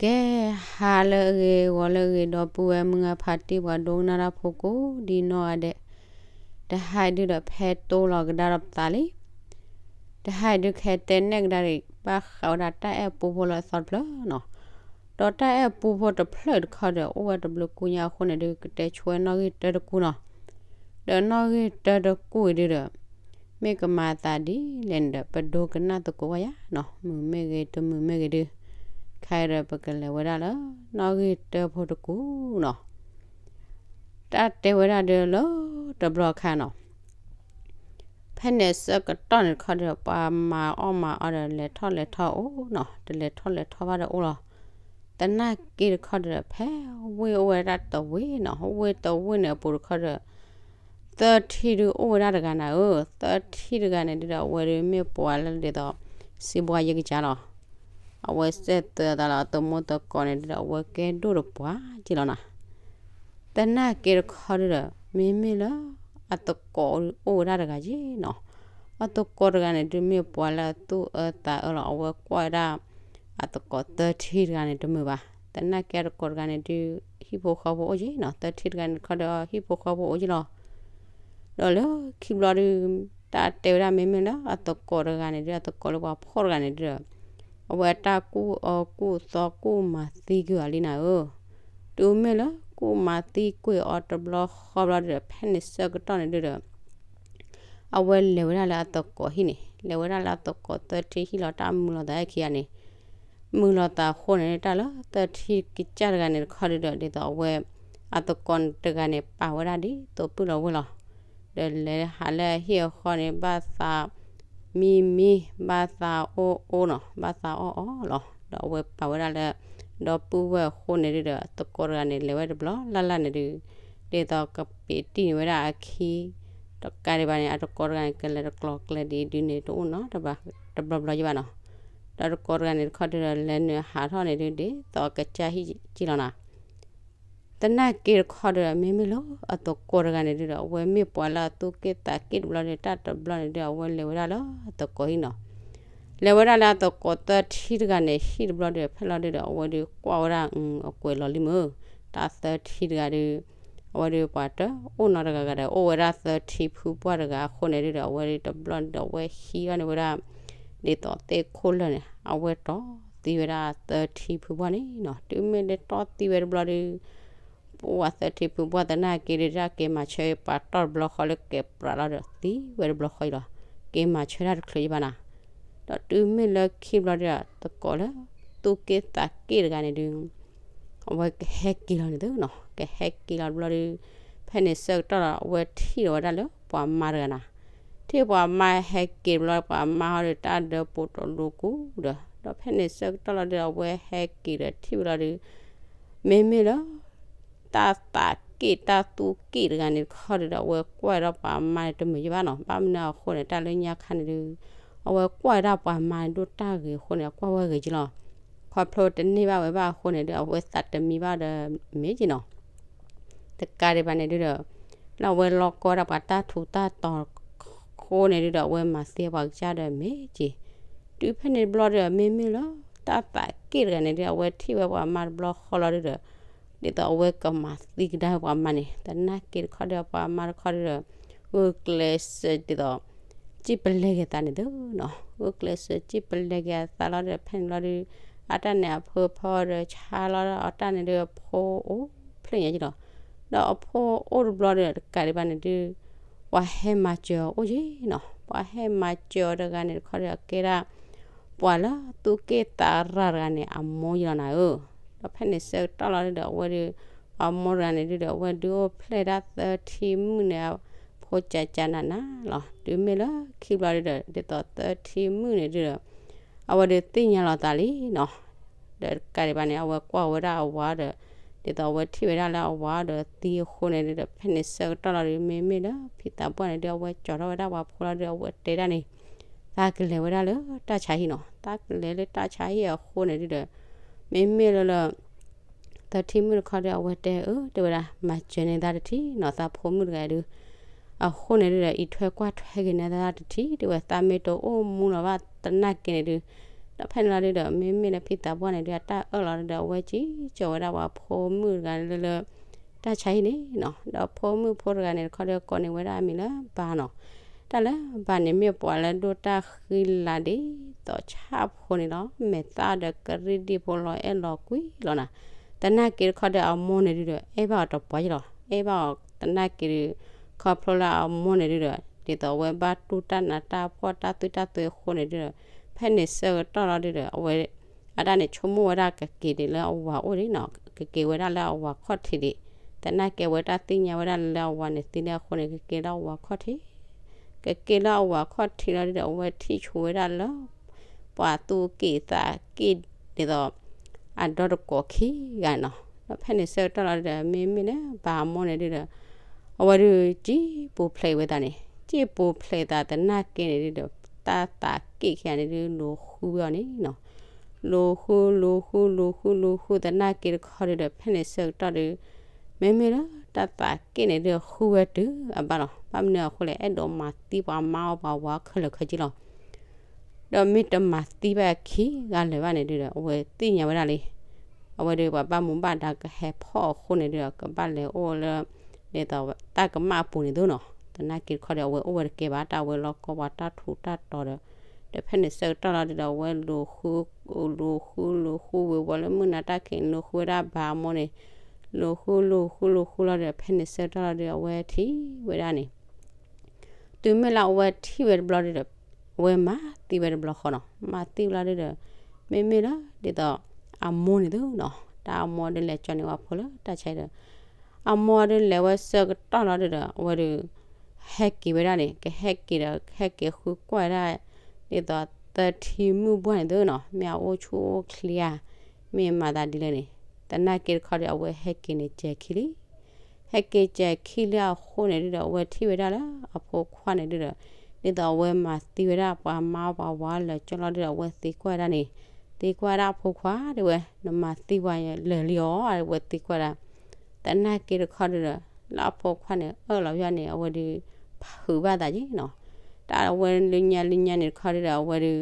ကဲ, ဟါလၢအဂ့ၤ ဂီၤလၢအဂ့ၤ ဒီပုၢ်ဝဲၢ်မုၢ်ဂၤဖးတံၢ် ပှၤဒိကနၣ်တၢ်ဖိကိးဒ်နီၢ်ဂၤဒဲး, တဟါအံၤဒုဒီး ဖဲတိၢ်လီၤကဒါဒီးပသးလံ. တဟါအံၤဒု ကဟဲတဲနဲၣ်ကဒါဒံး ဘၣ်ဃးဝဲဒၣ်တၢ်အဲၣ်ပူဖိလၢအသီတဖျၢၣ်နီၤ. ဒီးတၢ်အဲၣ်ပူဖိတဖျၢၣ်တခီဒီး အိၣ်ဝဲတဘျုးကူညါအဃိန့ၣ်ဒု ကတဲဆိဝဲနီၣ်ဂံၢ်တၢတကူၣ်နီၤ. ဒီးနီၣ်ဂံၢ်တၢတကူၣ်အံၤဒုဒီး မ့ၢ်ကမၤအသးဒ်လဲၣ်န့ၣ်ဒီး ပဒိကနၣ်သကိးဝဲယါနီၤ, မုာ်မ့ၢ်ဂ့ၤ တမုာ်မ့ၢ်ဂ့ၤဒု, ခဲအံၤဒီး ပကလဲၤဝဲဒၣ်လၢ နီၣ်ဂံၢ်တၢဖိတကူၣ်နီၤ. တၢ်တဲဝဲဒၣ်ဒုလၢတဘျီခါနီၤ, ဖဲန့ၣ်ဆၢကတီၢ်န့ၣ်တခီဒီး ပှၤမၤအီၣ်မၤအီဒီး လဲၤထီၣ်လဲၤထီၣ်အိၣ်နီၤ, တလဲၤထီၣ်လဲၤထီၣ်ဘၣ်ဒီးအိၣ်လီၤ. သနာ်က့တခီဒီး ဖဲဝ့ၢ်အိၣ်ဝဲဒၣ်တဝ့ၢ်နီၤ, ဝ့ၢ်တဝ့ၢ်န့ၣ်အပူၤတခီဒီး သၢထံဒုအိၣ်ဝဲဒၣ်တဂၤနၤဧၢ, သၢထံတဂၤန့ၣ်ဒုဒီး အဝဲဒုမ့ၢ်ပှၤလၢဒ်သိး စံးဘှါယဲကစၢ်လီၤ. အဝဲစဲးသၢသးလၢအသမူသကိးန့ၣ်ဒုဒီး အဝဲကဲဒိၣ်တပှၢ်က့လီၤနၤ. သနာ်က့တခီဒုဒီး မ့မ့ၢ်လၢအသကိးအိၣ်ဝဲဒၣ်တဂၤက့နီၤ, အသကိးတဂၤန့ၣ်ဒုမ့ၢ်ပှၤလၢအသူၣ်အၢသးအၢလီၤ, အဝဲကွၢ်ဝဲဒၣ် အသကိးသၢထံတဂၤန့ၣ်တမုာ်ဘၣ်. သနာ်က့အသကိးတဂၤန့ၣ်ဒု ဟံၣ်ဖိဃီဖိအိၣ်က့နီၤ, သၢထံတဂၤန့ၣ်တခီဒီး ဟံၣ်ဖိဃီဖိအိၣ်က့လီၤ. ဒီးလၢခံဘျီဒု တၢ်တဲဝဲဒၣ်မ့မ့ၢ်လၢအသကိးတဂၤန့ၣ်ဒု အသကိးလၢပှၤဖှီၣ်တဂၤန့ၣ်ဒုဒီး အဝဲတၢ်ကူၣ်အီကူၣ်သီကူၣ်မၤသံကွံာ်အီၤလံနၤဧၢ. တုၤမ့ၢ်လၢကူၣ်မၤသံကွံာ်အီၤတဘျီဃီဘျီဒုဒီး ဖဲန့ၣ်ဆၢကတီၢ်န့ၣ်ဒုဒီး အဝဲလဲၤဝဲဒၣ်လၢအသကိးဟံၣ်န့ၣ်, လဲၤဝဲဒၣ်လၢအသကိးသၢထံဟံၣ်လီၤ, တၢ်မုာ်လိာ်သးအခံဂၤန့ၣ်, မုာ်လိာ်သးအဃိန့ၣ် တၢ်လၢသၢထံကစၢ်တဂၤန့ၣ်တခီဒုဒီး ဒ်သိးအဝဲ အသကိးတဂၤန့ၣ် ပာ်ဝဲဒၣ်ဒ်သိးပုၢ်လီၤဝဲၢ်လီၤ. ဒီးလဲၤဟးလၢအဟံၣ်အဃီန့ၣ် ဘၣ်သးမံမံ, ဘၣ်သးအိၣ်အိၣ်နီၤ, ဘၣ်သးအီၣ်အီၣ်လီၤ. ဒီးအဝဲပာ်ဝဲဒၣ်လၢ ဒီပုၢ်ဝဲၢ်အဃိန့ၣ်ဒုဒီး သကိးတဂၤန့ၣ် လဲၤဝဲတဘျီလၢ်လၢ်န့ၣ်ဒု ဒ်သိးကပ့ၤတံၢ်န့ၢ်ဝဲဒၣ်အခံ, တကးဒံးဘၣ်န့ၣ် အသကိးတဂၤန့ၣ် ကလဲၤတကျိၤကျဲဒ်ဒုန့ၣ် တအိၣ်နီတဘျီဘျီယဘၣ်နီၤ. ဒီးသကိးတဂၤန့ၣ်တခီဒုဒီး လဲၤနုာ်ဟးထီၣ်န့ၣ်ဒု ဒ်သိးကစၢ်ဟံၣ်က့လီၤနၤ. သနာ်က့တခီဒီး မ့မ့ၢ်လၢအသကိးတဂၤန့ၣ်ဒုဒီး အဝဲမ့ၢ်ပှၤလၢအသူၣ်က့ၣ်သးက့ၣ်တဘျီဒီး တၢ်တဘျီန့ၣ်ဒု အဝဲလဲၤဝဲဒၣ်လၢအသကိးဟံၣ်နီၤ. လဲၤဝဲဒၣ်လၢအသကိးသၢထံတဂၤန့ၣ် ဟံၣ်တဘျီဒီး ဖဲလီၤဒုဒီး အဝဲဒုကွၢ်ဝဲဒၣ် အကွဲးလီၤလံမုၢ်, တၢ်သၢထံတဂၤဒု အဝဲဒုပှၤတအိၣ်နီတဂၤဂၤဒီး အိၣ်ဝဲဒၣ်သၢထံဖုပှၢ်တဂၤအဃိန့ၣ်ဒုဒီး အဝဲဒုတဘျီန့ၣ်ဒီး အဝဲဟံးထီၣ်န့ၢ်ဝဲဒၣ် ဒ်သိးသ့ၣ်ခိၣ်လၢာ်န့ၣ် အဝဲတီၢ်သံဝဲဒၣ်သၢထံဖုပှၢ်န့ၣ်နီၤ. တုၤမ့ၢ်လၢတီၢ်သံဝဲတဘျီဒု ပှၤသၢထံဖုပှၢ်သနာ်က့ဒု တၢ်က့ၤမၤဆၢပာ်တီၢ်တဘျီဃီလၢကဲပြးလီၤဒီး သံဝဲတဘျီဃီအံၤလီၤ. က့ၤမၤဆၢတၢ်တချုးယဘၣ်နၤ. ဒီးတုၤမ့ၢ်လၢခံဘျီဒု သကိးလၢသူၣ်က့ၣ်သးက့ၣ်တဂၤန့ၣ်ဒု အဝဲကဟဲက့ၤလီၤန့ၣ်သုနီၤ, ကဟဲက့ၤလီၤတဘျီဒု ဖဲန့ၣ်ဆၢကတီၢ်ဒီး အဝဲထံၣ်လီၤဝဲဒၣ်လၢပှၤမါတဂၤနၤ. ထံၣ်ပှၤမါဟဲက့ၤတဘျီ ပှၤမါဟီဒီး တၢ်ဒၢပူၤတလူၤကူဒီး ဒီးဖဲန့ၣ်ဆၢကတီၢ်လီၤဒု အဝဲဟဲက့ၤဒီးထံၣ်ဝဲလီၤဒု မ့မ့ၢ်လၢ တၢ်သးက့ၣ်တၢ်သူၣ်က့ၣ်တဂၤန့ၣ်တခီဒုဒီး အဝဲကွၢ်ဝဲဒၣ်ပှၤမါန့ၣ်တမုာ်ယဘၣ်နီၤ. ဘၣ်မနုၤအဃိန့ၣ် တၢ်လၢညါခါန့ၣ်ဒု အဝဲကွၢ်ဝဲဒၣ်ပှၤမါန့ၣ်ဒိၣ်တၢ်ဂ့ၤအဃိန့ၣ် အကွၢ်ဝဲဂ့ၤက့လီၤ. ခီဖျိတန့ၢ်ဘၣ်ဝဲဘၣ်အဃိန့ၣ်ဒု အဝဲသးတမံဘၣ်ဒီးမ့ၢ်က့နီၤ. တကးဒံးဘၣ်န့ၣ်ဒုဒီး လၢအဝဲလီၤကီဝဲဒၣ်ပှၤတၢ်ထူးတၢ်တီၤအဃိန့ၣ်ဒုဒီး အဝဲမၤသံပှၤကစၢ်ဒီးမ့ၢ်က့. တုၤဖဲန့ၣ်တဘျီဒုဒီး မ့မ့ၢ်လၢ တၢ်သးက့ၣ်တဂၤန့ၣ်ဒု အဝဲထံၣ်ဝဲပှၤမါတဘျီဃီလီၤဒုဒီး ဒ်သိးအဝဲကမၤသံကဒါပှၤမါန့ၣ် သနာ်က့တခီဒီး ပှၤမါတခီဒုဒီး ဂုာ်ကျဲးစၢးဒ်သိး စံၣ်ပလဲက့ၤအသးန့ၣ်သုနီၤ. ဂုာ်ကျဲးစၢးစံၣ်ပလဲက့ၤအသးလီၤဒီး ဖဲန့ၣ်လီၤဒု အတၢ်န့ၣ်အဖုဖီဒီး ဆါလီၤဒီးအတၢ်န့ၣ်ဒု အဖိအိၣ်ဖျဲၣ်ညါက့လီၤ. ဒီးအဖိအိၣ်တဘျီဒီး တကးဒံးဘၣ်န့ၣ်ဒု ပှၤဟဲမၤစၢၤအီၤအိၣ်က့နီၤ. ပှၤဟဲမၤစၢၤအီၤတဂၤန့ၣ်တခီဒီး အကဲဒၣ် ပှၤလၢသူၣ်က့ၣ်သးရၢ်တဂၤန့ၣ် အမိၢ်ယလီၤနၤဧၢ. ဒီးဖဲန့ၣ်ဆၢကတီၢ်လီၤဒုဒီး အဝဲဒု ပှၤမိၢ်တဂၤန့ၣ်ဒုဒီး အဝဲဒုအိၣ်ဖျဲၣ်ဒၣ်သၢထံမုၣ်န့ၣ် အဖိကၠးကၠးနးနးလီၤ. တုၤမ့ၢ်လၢခံဘျီဒုဒီး ဒ်သိးသၢထံမုၣ်န့ၣ်ဒုဒီး အဝဲဒုသ့ၣ်ညါလီၤသးလံနီၤ. ဒီးတကးဒံးဘၣ်န့ၣ် အဝဲကွၢ်ဝဲဒၣ်အဝၤဒီး ဒ်သိးအဝဲထံၣ်ဝဲဒၣ်လၢအဝၤဒီးသံအဃိန့ၣ်ဒုဒီး ဖဲန့ၣ်ဆၢကတီၢ်လီၤဒု မ့မ့ၢ်လၢဖံသးပှၢ်န့ၣ်ဒု အဝဲကၠီထီၣ်ဝဲဒၣ်ပှၤဖိလီၤဒု အဝဲတဲဒၣ်န့ၣ် သးကလဲၤဝဲဒၣ်လၢတၢ်ဆါဟံၣ်နီၤ. သးကလဲၤလၢတၢ်ဆါဟံၣ်အဃိန့ၣ်ဒုဒီး မ့မ့ၢ်လၢလၢ သၢထံမုၣ်တခီဒီး အဝဲတဲအၢ တဲဝဲဒၣ် မၤစၢၤန့ၢ်သးတထံၣ်နီၤ သးဖိမုၣ်တဂၤဒု အဃိန့ၣ်ဒုဒီး အံးထွဲကွၢ်ထွဲက့ၤန့ၢ်သးတထံၣ် တဲဝဲ သးမ့ၢ်တအိၣ်မူလီၤဘၣ်သနာ်က့န့ၣ်ဒု ဒီးဖဲန့ၣ်လီၤဒုဒီး မ့မ့ၢ်လၢဖံသးပှၢ်န့ၣ်ဒု အတၢ်အၢၣ်လီၤဒုဒီး အဝဲစံၣ်ကၠီၤဝဲဒၣ်ပှၤဖိမုၣ်တဂၤလၢလၢ တၢ်ဆါဟံၣ်န့ၣ်နီၤ. ဒီးဖိမုၣ်ဖိတဂၤန့ၣ်တခီဒီး ကိးန့ၢ်ဝဲဒၣ်အမံၤလၢဘါနီၤ. တၢ်လၢဘါန့ၣ်မ့ၢ်ပှၤလၢဒိၣ်တၢ်ဃံလၤဒ်သိးဆၣ်ဖိန့ၣ်လီၤ. မဲာ်သၣ်ဒီးကရံၣ်ဒံၣ်ဖိလီၤအဲၣ်လီၤကွံလီၤနၤ. သနာ်က့တခီဒီးအမိၢ်န့ၣ်ဒုဒီး အဲၣ်ဘၣ်အီၤတပှၢ်ယလီၤ. အဲၣ်ဘၣ်အီၤသနာ်က့ဒု ခီဖျိလၢအမိၢ်န့ၣ်ဒုဒီး ဒ်သိးအဝဲဘၣ်တူၢ်တၢ်နးတၢ်ဖှီၣ်တၢ်သွံၣ်တၢ်သွဲအဃိန့ၣ်ဒုဒီး ဖဲန့ၣ်ဆၢကတီၢ်လီၤဒုဒီး အဝဲ အတၢ်န့ၣ်ဆိကမိၣ်ဝဲဒၣ်ကက့ၤဒံးလၢအဝၤအိၣ်ဒံးနီၤ, ကက့ၤဝဲဒၣ်လၢအဝၤခီၣ်ထံးဒံး. သနာ်က့ဝဲတၢ်သ့ၣ်ညါဝဲဒၣ်လၢအဝၤန့ၣ်သံလၢအဃိန့ၣ် ကက့ၤလၢအဝၤခီၣ်ထံး ကက့ၤလၢအဝၤခီၣ်ထံးလီၤဒုဒီး အဝဲထံၣ်ဆိဝဲဒၣ်လၢ ပှၤသူၣ်က့ၣ်သးက့ၣ်ဒ်သိး အဒီတကိးခံဂၤနီၤ. ဒီးဖဲန့ၣ်ဆၢကတီၢ်လီၤဒုဒီး မ့မ့ၢ်လၢဘါအမိၢ်န့ၣ်ဒုဒီး အဝဲဒု စံၣ်ပူၤဖျဲးဝဲသးန့ၣ်, စံၣ်ပူၤဖျဲးသးသနာ်က့န့ၣ်ဒုဒီး တၢ်သးက့ၣ်ခံဂၤန့ၣ်ဒု လူၤဃုဝဲအီၤန့ၣ်နီၤ. လူၤဃု လူၤဃု လူၤဃု လူၤဃုသနာ်က့တခီဒုဒီး ဖဲန့ၣ်ဆၢကတီၢ်ဒု မ့မ့ၢ်လၢတၢ်သးက့ၣ်န့ၣ်ဒု ဃုဝဲတုၤအဘၣ်လီၤ. ဘၣ်မနုၤအဃိလဲၣ် အဲၣ်ဒိးမၤသံပှၤမါအီၣ်ပှၤဝၤခဲလၢာ်ခဲဆ့လီၤ. ဒီးမ့ၢ်တမၤသံဘၣ်ခံဂၤလၢာ်ဘၣ်န့ၣ်ဒုဒီး အဝဲသ့ၣ်ညါဝဲဒၣ်လံ. အဝဲဒုးပှၤဘၣ်မူဘၣ်ဒါကဟဲဖီၣ်အဃိန့ၣ်ဒုဒီး ကဘၣ်လဲၤအိၣ်လၢ ဒ်သိးတၢ်ကမၣ်အပူၤန့ၣ်သိးနီၤ. သနာ်က့တခီဒီး အဝဲအိၣ်ဝဲတကဲဘၣ် တၢ်ဝဲလီၢ်ကီၢ်ပှၤတၢ်ထူးတၢ်တီၤဒီး ဒီးဖဲန့ၣ်ဆၢကတီၢ်လီၤဒုဒီး အဝဲလူၤဃု လူၤဃု လူၤဃုဝံၤဝီၤလၢမုၢ်နၤတၢ်ခံး လူၤဃုဝဲဒၣ်ဘါအမိၢ်န့ၣ် လူၤဃု လူၤဃု လူၤဃုလီၤဒီး ဖဲန့ၣ်ဆၢကတီၢ်လီၤဒုဒီး အဝဲထံၣ်ဝဲဒၣ်န့ၣ် တုၤမ့ၢ်လၢအဝဲထံၣ်ဝဲတဘျီဒုဒီး အဝဲမၤသံဝဲတဘျီဃီနီၤ. မၤသံဘျီဒုဒီး မ့မ့ၢ်လၢဒ်သိး အမိၢ်န့ၣ်သိးနီၤ, တၢ်အမိၢ်ဒုးလဲၤကၠီန့ၢ်ဝဲဖိလၢတၢ်ဆါဒီး အမိၢ်ဒုးလဲၤဝဲဆၢကတီၢ်လီၤဒုဒီး အဝဲဒုး ဟဲက့ၤဝဲဒၣ်န့ၣ် ကဟဲက့ၤဒီး ဟဲက့ၤဃုကွၢ်ဝဲဒၣ် ဒ်သိးသထံမုၣ်ပှၢ်န့ၣ်သိးနီၤ, မ့ၢ်အအိၣ်ဆူၣ်အိၣ်ချ့ဧါ, မ့ၢ်မၤသးဒ်လဲၣ်န့ၣ်, သနာ်က့တခီဒီး အဝဲဟဲက့ၤန့ၣ် ကဲၤခံလံ ဟဲက့ၤကဲၤခံလံအဃိန့ၣ်ဒုဒီး အဝဲထံၣ်ဝဲဒၣ်လၢအဖိခွါန့ၣ်ဒုဒီး ဒ်သိးအဝဲမၤသံဝဲဒၣ်ပှၤမါပှၤဝၤလၢာ်ကၠီလီၤဒုဒီး အဝဲသံကွၢ်ဝဲဒၣ်န့ၣ်, သံကွၢ်ဝဲဒၣ်အဖိခွါတဲဝဲ, နမၤသံပှၤလၢာ်လံဧါ, အဝဲသံကွၢ်ဒၣ် သနာ်က့တခီဒုဒီး လၢအဖိခွါန့ၣ် အၢၣ်လီၤယီၢ်န့ၣ် အဝဲဒုး ဖုးဘၣ်သးက့နီၤ, တၢ်အဝဲလၢညါလၢညါန့ၣ်တခီဒုဒီး အဝဲဒုး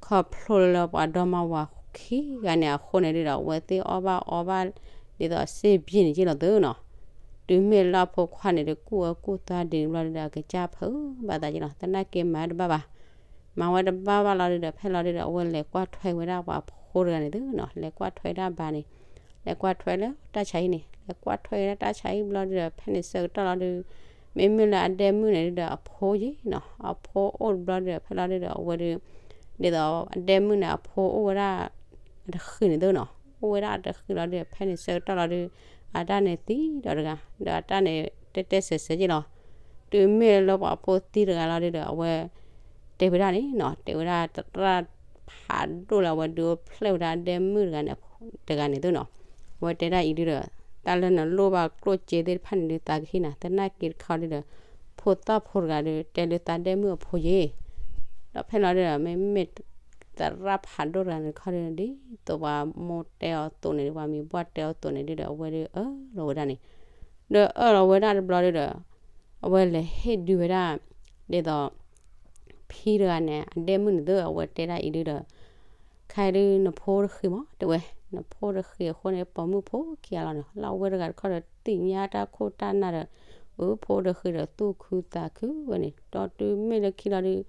ခီဖျိလၢပှၤဒီမါဝၤခံဂၤန့ၣ်အဃိန့ၣ်ဒုဒီး အဝဲသ့ၣ်အီၣ်ဘၣ်အီဘၣ် ဒ်သိးစ့ဘံၣ်န့ၣ်က့လီၤသုနီၤ, တုၤမ့ၢ်လၢအဖိခွါန့ၣ်ဒုး ကူၣ်အၢကူၣ်သါဒ်န့ၣ်ဘျီဒုဒီး အကစၢ်ဖုးဘၣ်သးက့နီၤ, သနာ်က့မၤဝဲတဘၣ်ဘၣ် မၤဝဲတဘၣ်ဘၣ်လီၤဒုဒီး ဖဲလီၤဒုဒီး အဝဲလဲၤကွၢ်ထွဲဝဲဒၣ်ပှၤဖိတဂၤန့ၣ်သုနီၤ, လဲၤကွၢ်ထွဲဒၣ်ဘါန့ၣ်, လဲၤကွၢ်ထွဲလၢတၢ်ဆါဟံၣ်န့ၣ်, လဲၤကွၢ်ထွဲလၢတၢ်ဆါဟံၣ်ဘျီဒုဒီး ဖဲန့ၣ်ဆၢကတီၢ်လီၤဒု မ့မ့ၢ်လၢအဒဲမုၣ်န့ၣ်ဒုဒီးအဖိယ့ၣ်နီၤ, အဖိအိၣ်တဘျီဒုဒီး ဖဲလီၤဒုဒီး အဝဲဒုး ဒ်သိးအဒဲမုၣ်န့ၣ် အဖိအိၣ်ဝဲဒၣ် အတဃံးန့ၣ်သုနီၤ, အိၣ်ဝဲဒၣ်အတဃံးလီၤဒုဒီး ဖဲန့ၣ်ဆၢကတီၢ်လီၤဒု အတၢ်န့ၣ်သံဒီးတဂၤ, ဒီးအတၢ်န့ၣ်တဲတဲစဲးစဲးက့လီၤ, တုၤမ့ၢ်လၢပှၤဖိသံတဂၤလီၤဒုဒီး အဝဲ တဲဝဲဒၣ်န့ၣ်နီၤ, တဲဝဲဒၣ်သရၣ်ဖးဒိၣ်လၢအဝဲဒုးအိၣ်ဖျဲၣ်ဝဲဒၣ်အဒဲမုၣ်တဂၤန့ၣ်, တဂၤန့ၣ်သုနီၤ, အဝဲတဲဒၣ်အံၤဒုဒီး တၢ်လၢနလိၣ်ဘၣ်ကျိၣ်စ့သ့ၣ်တဖၣ်န့ၣ်ဒုး သးကဟ့ၣ်နၤ, သနာ်က့တခီဒုဒီး ဖိသၣ်ဖိတဂၤဒုး တဲလၢသးဒဲမုၣ်အဖိယ့ၣ်, ဒီးဖဲလီၤဒုဒီး မ့မ့ၢ် သရၣ်ဖးဒိၣ်တဂၤန့ၣ်တခီဒုဒီး ဒ်သိးပှၤမိၢ်တဲအီၤသိးန့ၣ်ဒုး ပှၤမံၤပှၢ်တဲအီၤသိးန့ၣ်ဒုဒီး အဝဲဒုးအၢၣ်လီၤဝဲဒၣ်န့ၣ်, ဒီးအၢၣ်လီၤဝဲဒၣ်တဘျီဒုဒီး အဝဲလဲၤဟ့ၣ်ဒုးဝဲဒၣ် ဒ်သိး ဖံတဂၤန့ၣ် အဒဲမုၣ်န့ၣ်သု အဝဲတဲဒၣ်အံၤဒုဒီး ခဲဒုးနဖိတဃံးမး တဲဝဲ, နဖိတဃံးအဃိန့ၣ် ပိာ်မုၣ်ဖိခံဂၤလီၤန့ၣ်, လၢအဝဲတဂၤတခီဒီး သ့ၣ်ညါတၢ်ခိၣ်တၢ်နၢ်ဒီး အဖိတဃံးဒီးသူၣ်ခုသးခုဝဲန့ၣ်, ဒီးတုၤမ့ၢ်လၢခံလီၤဒု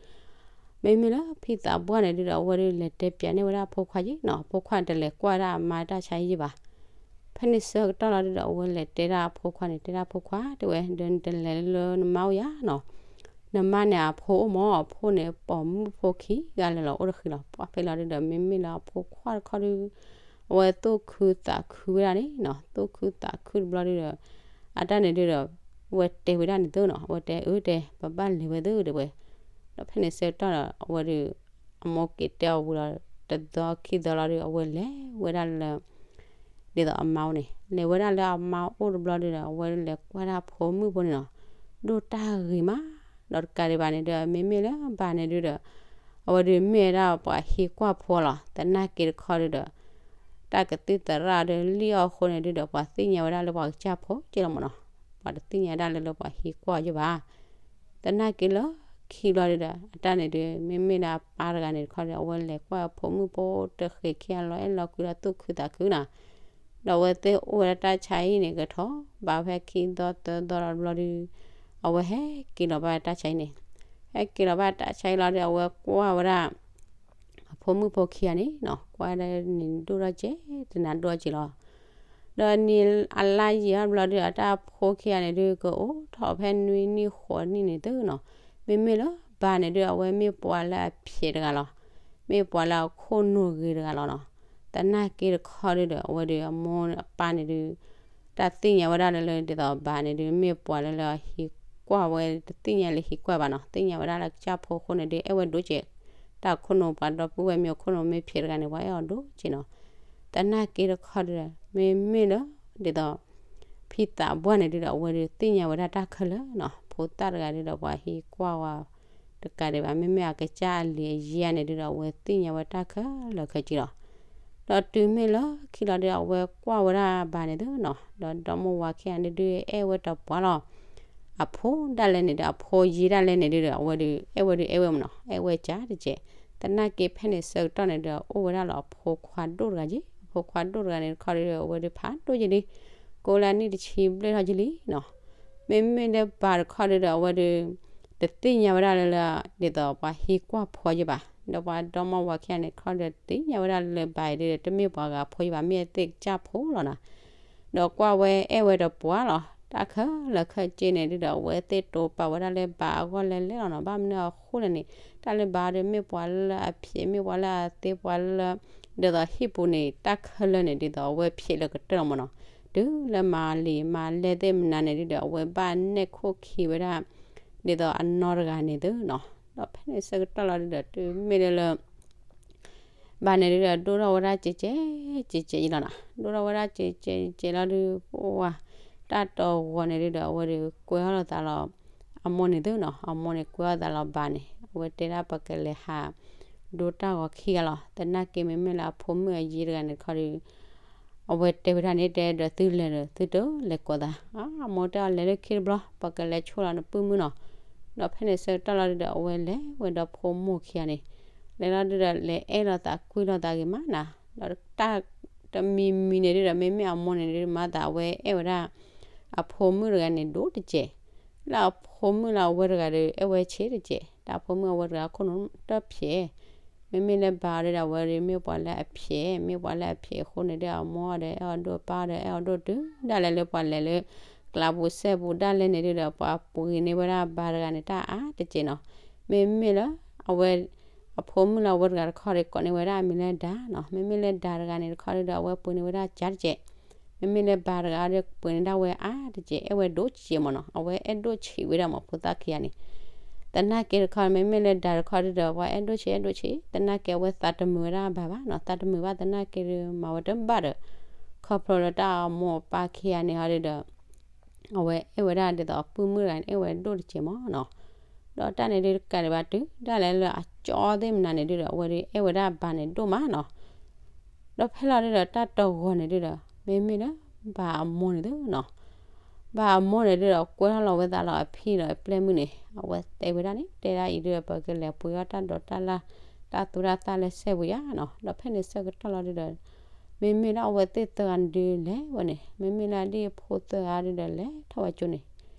မ့မ့ၢ်လၢဖံသးပှၢ်န့ၣ်ဒုဒီး အဝဲဒုးလဲၤတဲပၠးန့ၢ်ဝဲဒၣ်အဖိခွါယ့ၣ်နီၤ, အဖိခွါန့ၣ်တလဲၤကွၢ်ဒၣ်အမါတၢ်ဆါဟံၣ်ယ့ၣ်ဘၣ်. ဖဲန့ၣ်ဆၢကတီၢ်လီၤဒုဒီး အဝဲလဲၤတဲဒၣ်အဖိခွါန့ၣ် တဲဒၣ်အဖိခွါ တဲဝဲ ဒီးနတလဲၤလၢနမါအိၣ်ယၤနီၤ, နမါန့ၣ်အဖိအိၣ်မး အဖိန့ၣ် ပိာ်မုၣ်ဖိခံဂၤလၢာ်လီၤအိၣ်တဃံးလီၤ. ပှၤဖဲလီၤဒုဒီး မ့မ့ၢ်လၢအဖိခွါတခီဒု အဝဲသူၣ်ခုသးခုဝဲဒၣ်န့ၣ်နီၤ, သူၣ်ခုသးခုတဘျီဒုဒီး အတၢ်န့ၣ်ဒုဒီး အဝဲတဲဝဲဒၣ်န့ၣ်သုနီၤ, အဝဲတဲအၢတဲ ပဘၣ်လဲၤဝဲသုတဲဝဲ. ဒီးဖဲန့ၣ်ဆၢကတီၢ်ဒီး အဝဲဒုး အမိၢ်က့ၤတဲအီၤဝံၤလီၤ တသီခံသီလီၤဒု အဝဲလဲၤဝဲဒၣ်လၢ ဒ်သိးအမါအိၣ်န့ၣ်, လဲၤဝဲဒၣ်လၢအမါအိၣ်တဘျီဒုဒီး အဝဲလဲၤကွၢ်ဒၣ်ဖိမုၣ်ဖိန့ၣ်နီၤ, ဒိၣ်တၢ်ဂ့ၤမး, ဒီးတကးဒံးဘၣ်န့ၣ်ဒီး မ့မ့ၢ်လၢဘၣ်န့ၣ်ဒုဒီး အဝဲဒုးမ့ၢ်ဝဲဒၣ်ပှၤဟံးကွၢ်ဖိလီၤ. သနာ်က့တခီဒုဒီး တၢ်ကသံၣ်သရၣ်ဒီးလံၣ်အီၣ်အဃိန့ၣ်ဒုဒီး ပှၤသ့ၣ်ညါဝဲဒၣ်လၢပှၤကစၢ်ဖိက့လီၤမးနီၤ, ပှၤတသ့ၣ်ညါဒၣ်လၢလၢပှၤဟံးကွၢ်ယ့ၣ်ဘၣ်. သနာ်က့လၢ အဝဲလဲၤကွၢ်ဝဲခံဘျီဒုဒီး အတၢ်န့ၣ်ဒုး မ့မ့ၢ်လၢအပၢ်တဂၤန့ၣ်တခီဒီး အဝဲလဲၤကွၢ်အဖိမုၣ်ဖိတဃ့ခံဂၤလီၤအဲၣ်လီၤကွံလီၤသူၣ်ခုသးခုနီၤ. ဒီးအဝဲသ့ၣ်အိၣ်ဝဲဒၣ်တၢ်ဆါဟံၣ်န့ၣ် ကထီၣ်ဘးဖဲခံသီသၢသီလီၤတဘျီဒုး အဝဲဟဲက့ၤလီၤဘၣ်တၢ်ဆါဟံၣ်န့ၣ်, ဟဲက့ၤလီၤဘၣ်တၢ်ဆါဟံၣ်လီၤဒီး အဝဲကွၢ်ဝဲဒၣ် အဖိမုၣ်ဖိခံဂၤန့ၣ်နီၤ ကွၢ်ဒၣ်န့ၣ်ဒိၣ်ထီၣ်ကဲး တနၤဒိၣ်ထီၣ်ကဲးလီၤ. ဒီးနံၤအလါယံာ်ထီၣ်တဘျီဒီး အတၢ်ဖိခံဂၤန့ၣ်ဒုး ကအိၣ်ထီၣ်ဖဲနွံနံၣ်ဃိးနံၣ်န့ၣ်သုနီၤ, မ့မ့ၢ်လၢဘၣ်န့ၣ်ဒုး အဝဲမ့ၢ်ပှၤလၢအဖျဲးတဂၤလီၤ, မ့ၢ်ပှၤလၢအခိၣ်နူာ်ဂ့ၤတဂၤလီၤနီၤ. သနာ်က့တခီဒုဒီး အဝဲဒုးအမိၢ်အပၢ်န့ၣ်ဒုး တၢ်သ့ၣ်ညါဝဲဒၣ်လၢ လၢဒ်သိးဘၣ်န့ၣ်ဒုး မ့ၢ်ပှၤလၢလၢဟံးကွၢ်ဝဲ တသ့ၣ်ညါလၢဟံးကွၢ်ဘၣ်နီၤ, သ့ၣ်ညါဝဲဒၣ်လၢကစၢ်ဖိအဃိန့ၣ်ဒုး အဲၣ်ဝဲဒိၣ်ကဲး, တၢ်ခိၣ်နူာ်ပှၤဒီပုၢ်ဝဲၢ်မ့ၢ်အခိၣ်နူာ်မ့ၢ်ဖျဲးတဂၤန့ၣ် ပှၤအဲၣ်အီၤဒိၣ်ကဲးနီၤ. သနာ်က့တခီဒုဒီး မ့မ့ၢ်လၢ ဒ်သိး ဖံသးပှၢ်န့ၣ်ဒုဒီး အဝဲဒုးသ့ၣ်ညါဝဲဒၣ်တၢ်ခဲလၢာ်နီၤ, ဖိသၣ်တဂၤဒုဒီး ပှၤဟံးကွၢ်ဝဲ တကးဒံးဘၣ် မ့မ့ၢ်အကစၢ်အလံၤအယံၤန့ၣ်ဒုဒီး အဝဲသ့ၣ်ညါဝဲတၢ်ခဲလၢာ်ခဲဆ့လီၤ. ဒီးတုၤမ့ၢ်လၢခံလီၤဒုဒီး အဝဲကွၢ်ဝဲဒၣ်ဘၣ်န့ၣ်သုနီၤ, ဒီးဒီမါဝၤခံဂၤန့ၣ်ဒုး အဲၣ်ဝဲတပှၢ်လီၤ. အဖိဒၣ်လဲာ်န့ၣ်ဒီး အဖိယံၤဒၣ်လဲာ်န့ၣ်ဒုဒီး အဝဲဒုး အဲၣ်ဝဲဒုးအဲၣ်ဝဲမးနီၤ, အဲၣ်ဝဲကၢ်တကဲး. သနာ်က့ဖဲန့ၣ်ဆၢကတီၢ်န့ၣ်ဒီး အိၣ်ဝဲဒၣ်လီၤအဖိခွါဒိၣ်တဂၤက့ၤ, အဖိခွါဒိၣ်တဂၤန့ၣ်တခီဒုဒီး အဝဲဒုးဖးဒိၣ်က့ၤလံ, ကိးလၢအနံၣ်တဆံဘျဲၣ်ထီၣ်က့ၤလံနီၤ. မ့မ့ၢ်လၢဘၣ်တခီဒုဒီး အဝဲဒုး တသ့ၣ်ညါဝဲဒၣ်လၢလၢ ဒ်သိးပှၤဟံးကွၢ်ဖိယ့ၢ်ဘၣ်, ဒီးပှၤဒီမါဝၤခံဂၤန့ၣ်တခီဒီး တသ့ၣ်ညါဝဲဒၣ်လၢဘၣ်အံၤဒုဒီး တမ့ၢ်ပှၤဂၤဖိယ့ၢ်ဘၣ်, မ့ၢ်အသ့ၣ်ကစၢ်ဖိလီၤနီၤ. ဒီးကွၢ်ဝဲအဲၣ်ဝဲတပှၢ်လီၤ. တၢ်ခဲလၢာ်ခဲဆ့န့ၣ်ဒုဒီး အဝဲသ့ၣ်တိာ်ပာ်ဝဲဒၣ်လၢဘၣ်အဂီၢ်လဲၤလဲၤလီၤနီၤ, ဘၣ်မနုၤအဃိလဲၣ်န့ၣ် တၢ်လၢဘၣ်ဒီး မ့ၢ်ပှၤလၢအဖျဲး မ့ၢ်ပှၤလၢအသ့ ပှၤလၢ ဒ်သိးဟံၣ်ပူၤန့ၣ် တၢ်ခဲလၢာ်န့ၣ် ဒ်သိးအဝဲဖျဲးလၢကတၢၢ်လီၤမးနီၤ, တုၤလၢမၤလံာ်မၤလဲသ့ၣ်မနုၤန့ၣ်ဒုဒီး အဝဲဘၣ်နဲၣ်ခိၣ်ခံဝဲဒၣ် ဒ်သိးအနီၢ်တဂၤန့ၣ်သုနီၤ. ဒီးဖဲန့ၣ်ဆၢကတီၢ်လီၤဒုဒီး တုၤမ့ၢ်လၢလၢ ဘၣ်န့ၣ်ဒုဒီး ဒိၣ်ထီၣ်ဝဲဒၣ်ကဲးကဲး ကဲးကဲးအံၤလီၤနီၤ, ဒိၣ်ထီၣ်ဝဲဒၣ်ကဲးကဲးကဲးလီၤဒုး ပှၤ တၢ်တဂီၤန့ၣ်ဒုဒီး အဝဲဒုးကွဲထီၣ်လိာ်သးလီၤ အမိၢ်န့ၣ်သုနီၤ, အမိၢ်န့ၣ်ကွဲထီၣ်သးလီၤဘၣ်န့ၣ် အဝဲတဲဒၣ်ပကလဲၤဟး ဒိတၢ်ဂီၤခံဂၤလီၤ. သနာ်က့မ့မ့ၢ်လၢအဖိမုၣ်အယံၤတဂၤန့ၣ်တခီဒု အဝဲတဲဝဲဒၣ်န့ၣ် တဲဒီးသုလဲၤဒီး သုတလဲၤကိးသး, အမိၢ်တဲအီၤလဲၤလၢခံတဘျီ ပကလဲၤဆိၣ်လီၤနပုၢ်မုၣ်နီၤ. ဒီးဖဲန့ၣ်ဆၢကတီၢ်လီၤဒုဒီး အဝဲလဲၤဝဲဒီးဖိမိၢ်ခံဂၤန့ၣ် လဲၤလီၤဒုဒီး လဲၤအဲၣ်လိာ်သးကွံလိာ်သးဂ့ၤမးနီၤ. ဒီးတၢ်တမံၤမံၤန့ၣ်ဒုဒီး မ့မ့ၢ်အမိၢ်န့ၣ်ဒု မၤသးအဝဲအဲၣ်ဝဲဒၣ် အဖိမုၣ်တဂၤန့ၣ် ဒိၣ်တကဲး, လၢအဖိမုၣ်လၢအဝဲတဂၤဒီး အဲၣ်ဝဲဆံးတကဲး, တၢ်ဖိမုၣ်အဝဲတဂၤခိၣ်နူာ်တဖျဲး မ့မ့ၢ်လၢဘၣ်အီၤဒုဒီး အဝဲဒုးမ့ၢ်ပှၤလၢအဖျဲး, မ့ၢ်ပှၤလၢအဖျဲးအဃိန့ၣ်ဒု အမိၢ်အီၤဒီး အဲၣ်အီၤဒိၣ်ပၢ်အီၤဒီး အဲၣ်အီၤဒိၣ်တုၤဒၣ်လဲာ်လၢပှၤလဲၤလၢ ကျးပူၤစဲပူၤဒၣ်လဲာ်န့ၣ်ဒုဒီး ပှၤပှ့ၤန့ၢ်ဝဲဒၣ်ဘၣ်တဂၤန့ၣ် တၢ်အါတကဲးနီၤ. မ့မ့ၢ်လၢ အဝဲ အဖိမုၣ်လၢအဝဲတဂၤတခီဒီး ကိးန့ၢ်ဝဲဒၣ်အမံၤလၢဒါနီၤ. မ့မ့ၢ်လၢဒါတဂၤန့ၣ်တခီဒုဒီး အဝဲပှ့ၤန့ၢ်ဝဲဒၣ်ကၠါတကဲး, မ့မ့ၢ်လၢဘၣ်တဂၤဒီး ပှ့ၤန့ၢ်ဒၣ်ဝဲအါတကဲး, အဲၣ်ဝဲဒိၣ်စဲးမးနီၤ. အဝဲအဲၣ်ဒိၣ်ဆံးဝဲဒၣ်မး ဖိသၣ်ခံဂၤန့ၣ် သနာ်က့တခီ မ့မ့ၢ်လၢဒါတခီဒုဒီး ပှၤအဲၣ်ဒိၣ်ဆံး အဲၣ်ဒိၣ်ဆံး, သနာ်က့အဝဲသးတမုာ်ဝဲဒၣ်ဘၣ်ဘၣ်နီၤ, သးတမုာ်ဘၣ်သနာ်က့ဒု မၤဝဲတဘၣ်ဒီး ခီဖျိလၢတၢ်အမိၢ်အပၢ်ခံဂၤန့ၣ်ဟီဒုဒီး အဝဲအဲၣ်ဝဲဒၣ်ဒ်သိးအပုၢ်မုၣ်တဂၤန့ၣ် အဲၣ်ဝဲဒိၣ်တကဲးမးနီၤ. ဒီးတၢ်န့ၣ်ဒုတကးဒံးဘၣ်တုၤဒၣ်လဲာ်လၢအကၠီသ့ၣ်မနုၤန့ၣ်ဒုဒီး အဝဲဒုအဲၣ်ဝဲဒၣ်ဘၣ်န့ၣ်ဒိၣ်မးနီၤ. ဒီးဖဲလီၤဒုဒီးတၢ်တဂီၤန့ၣ်ဒုဒီး မ့မ့ၢ်လၢဘၣ်အမိၢ်န့ၣ်ဒုနီၤ, ဘၣ်အမိၢ်န့ၣ်ဒုဒီး ကွဲထီၣ်လီၤဝဲသးလီၤအဖံဒီးအပျဲၢ်မုၣ်န့ၣ် အဝဲတဲဝဲဒၣ်န့ၣ် တဲဒၣ်အံၤဒုဒီး ပကလဲၤပှ့ၤအီၣ်တၢ်ဒိးတၢ်လၢ် တၢ်သူတၢ်သၣ်လၢစဲပူၤယါနီၤ. ဒီးဖဲန့ၣ်ဆၢကတီၢ်လီၤဒုဒီး မ့မ့ၢ်လၢအဝဲသ့ၣ်သၢဂၤန့ၣ်ဒုလဲၤဝဲန့ၣ် မ့မ့ၢ်လၢအဒံၣ်အဖိသၢဂၤဒုဒီးလဲၤထီၣ်ဝဲကၠိန့ၣ်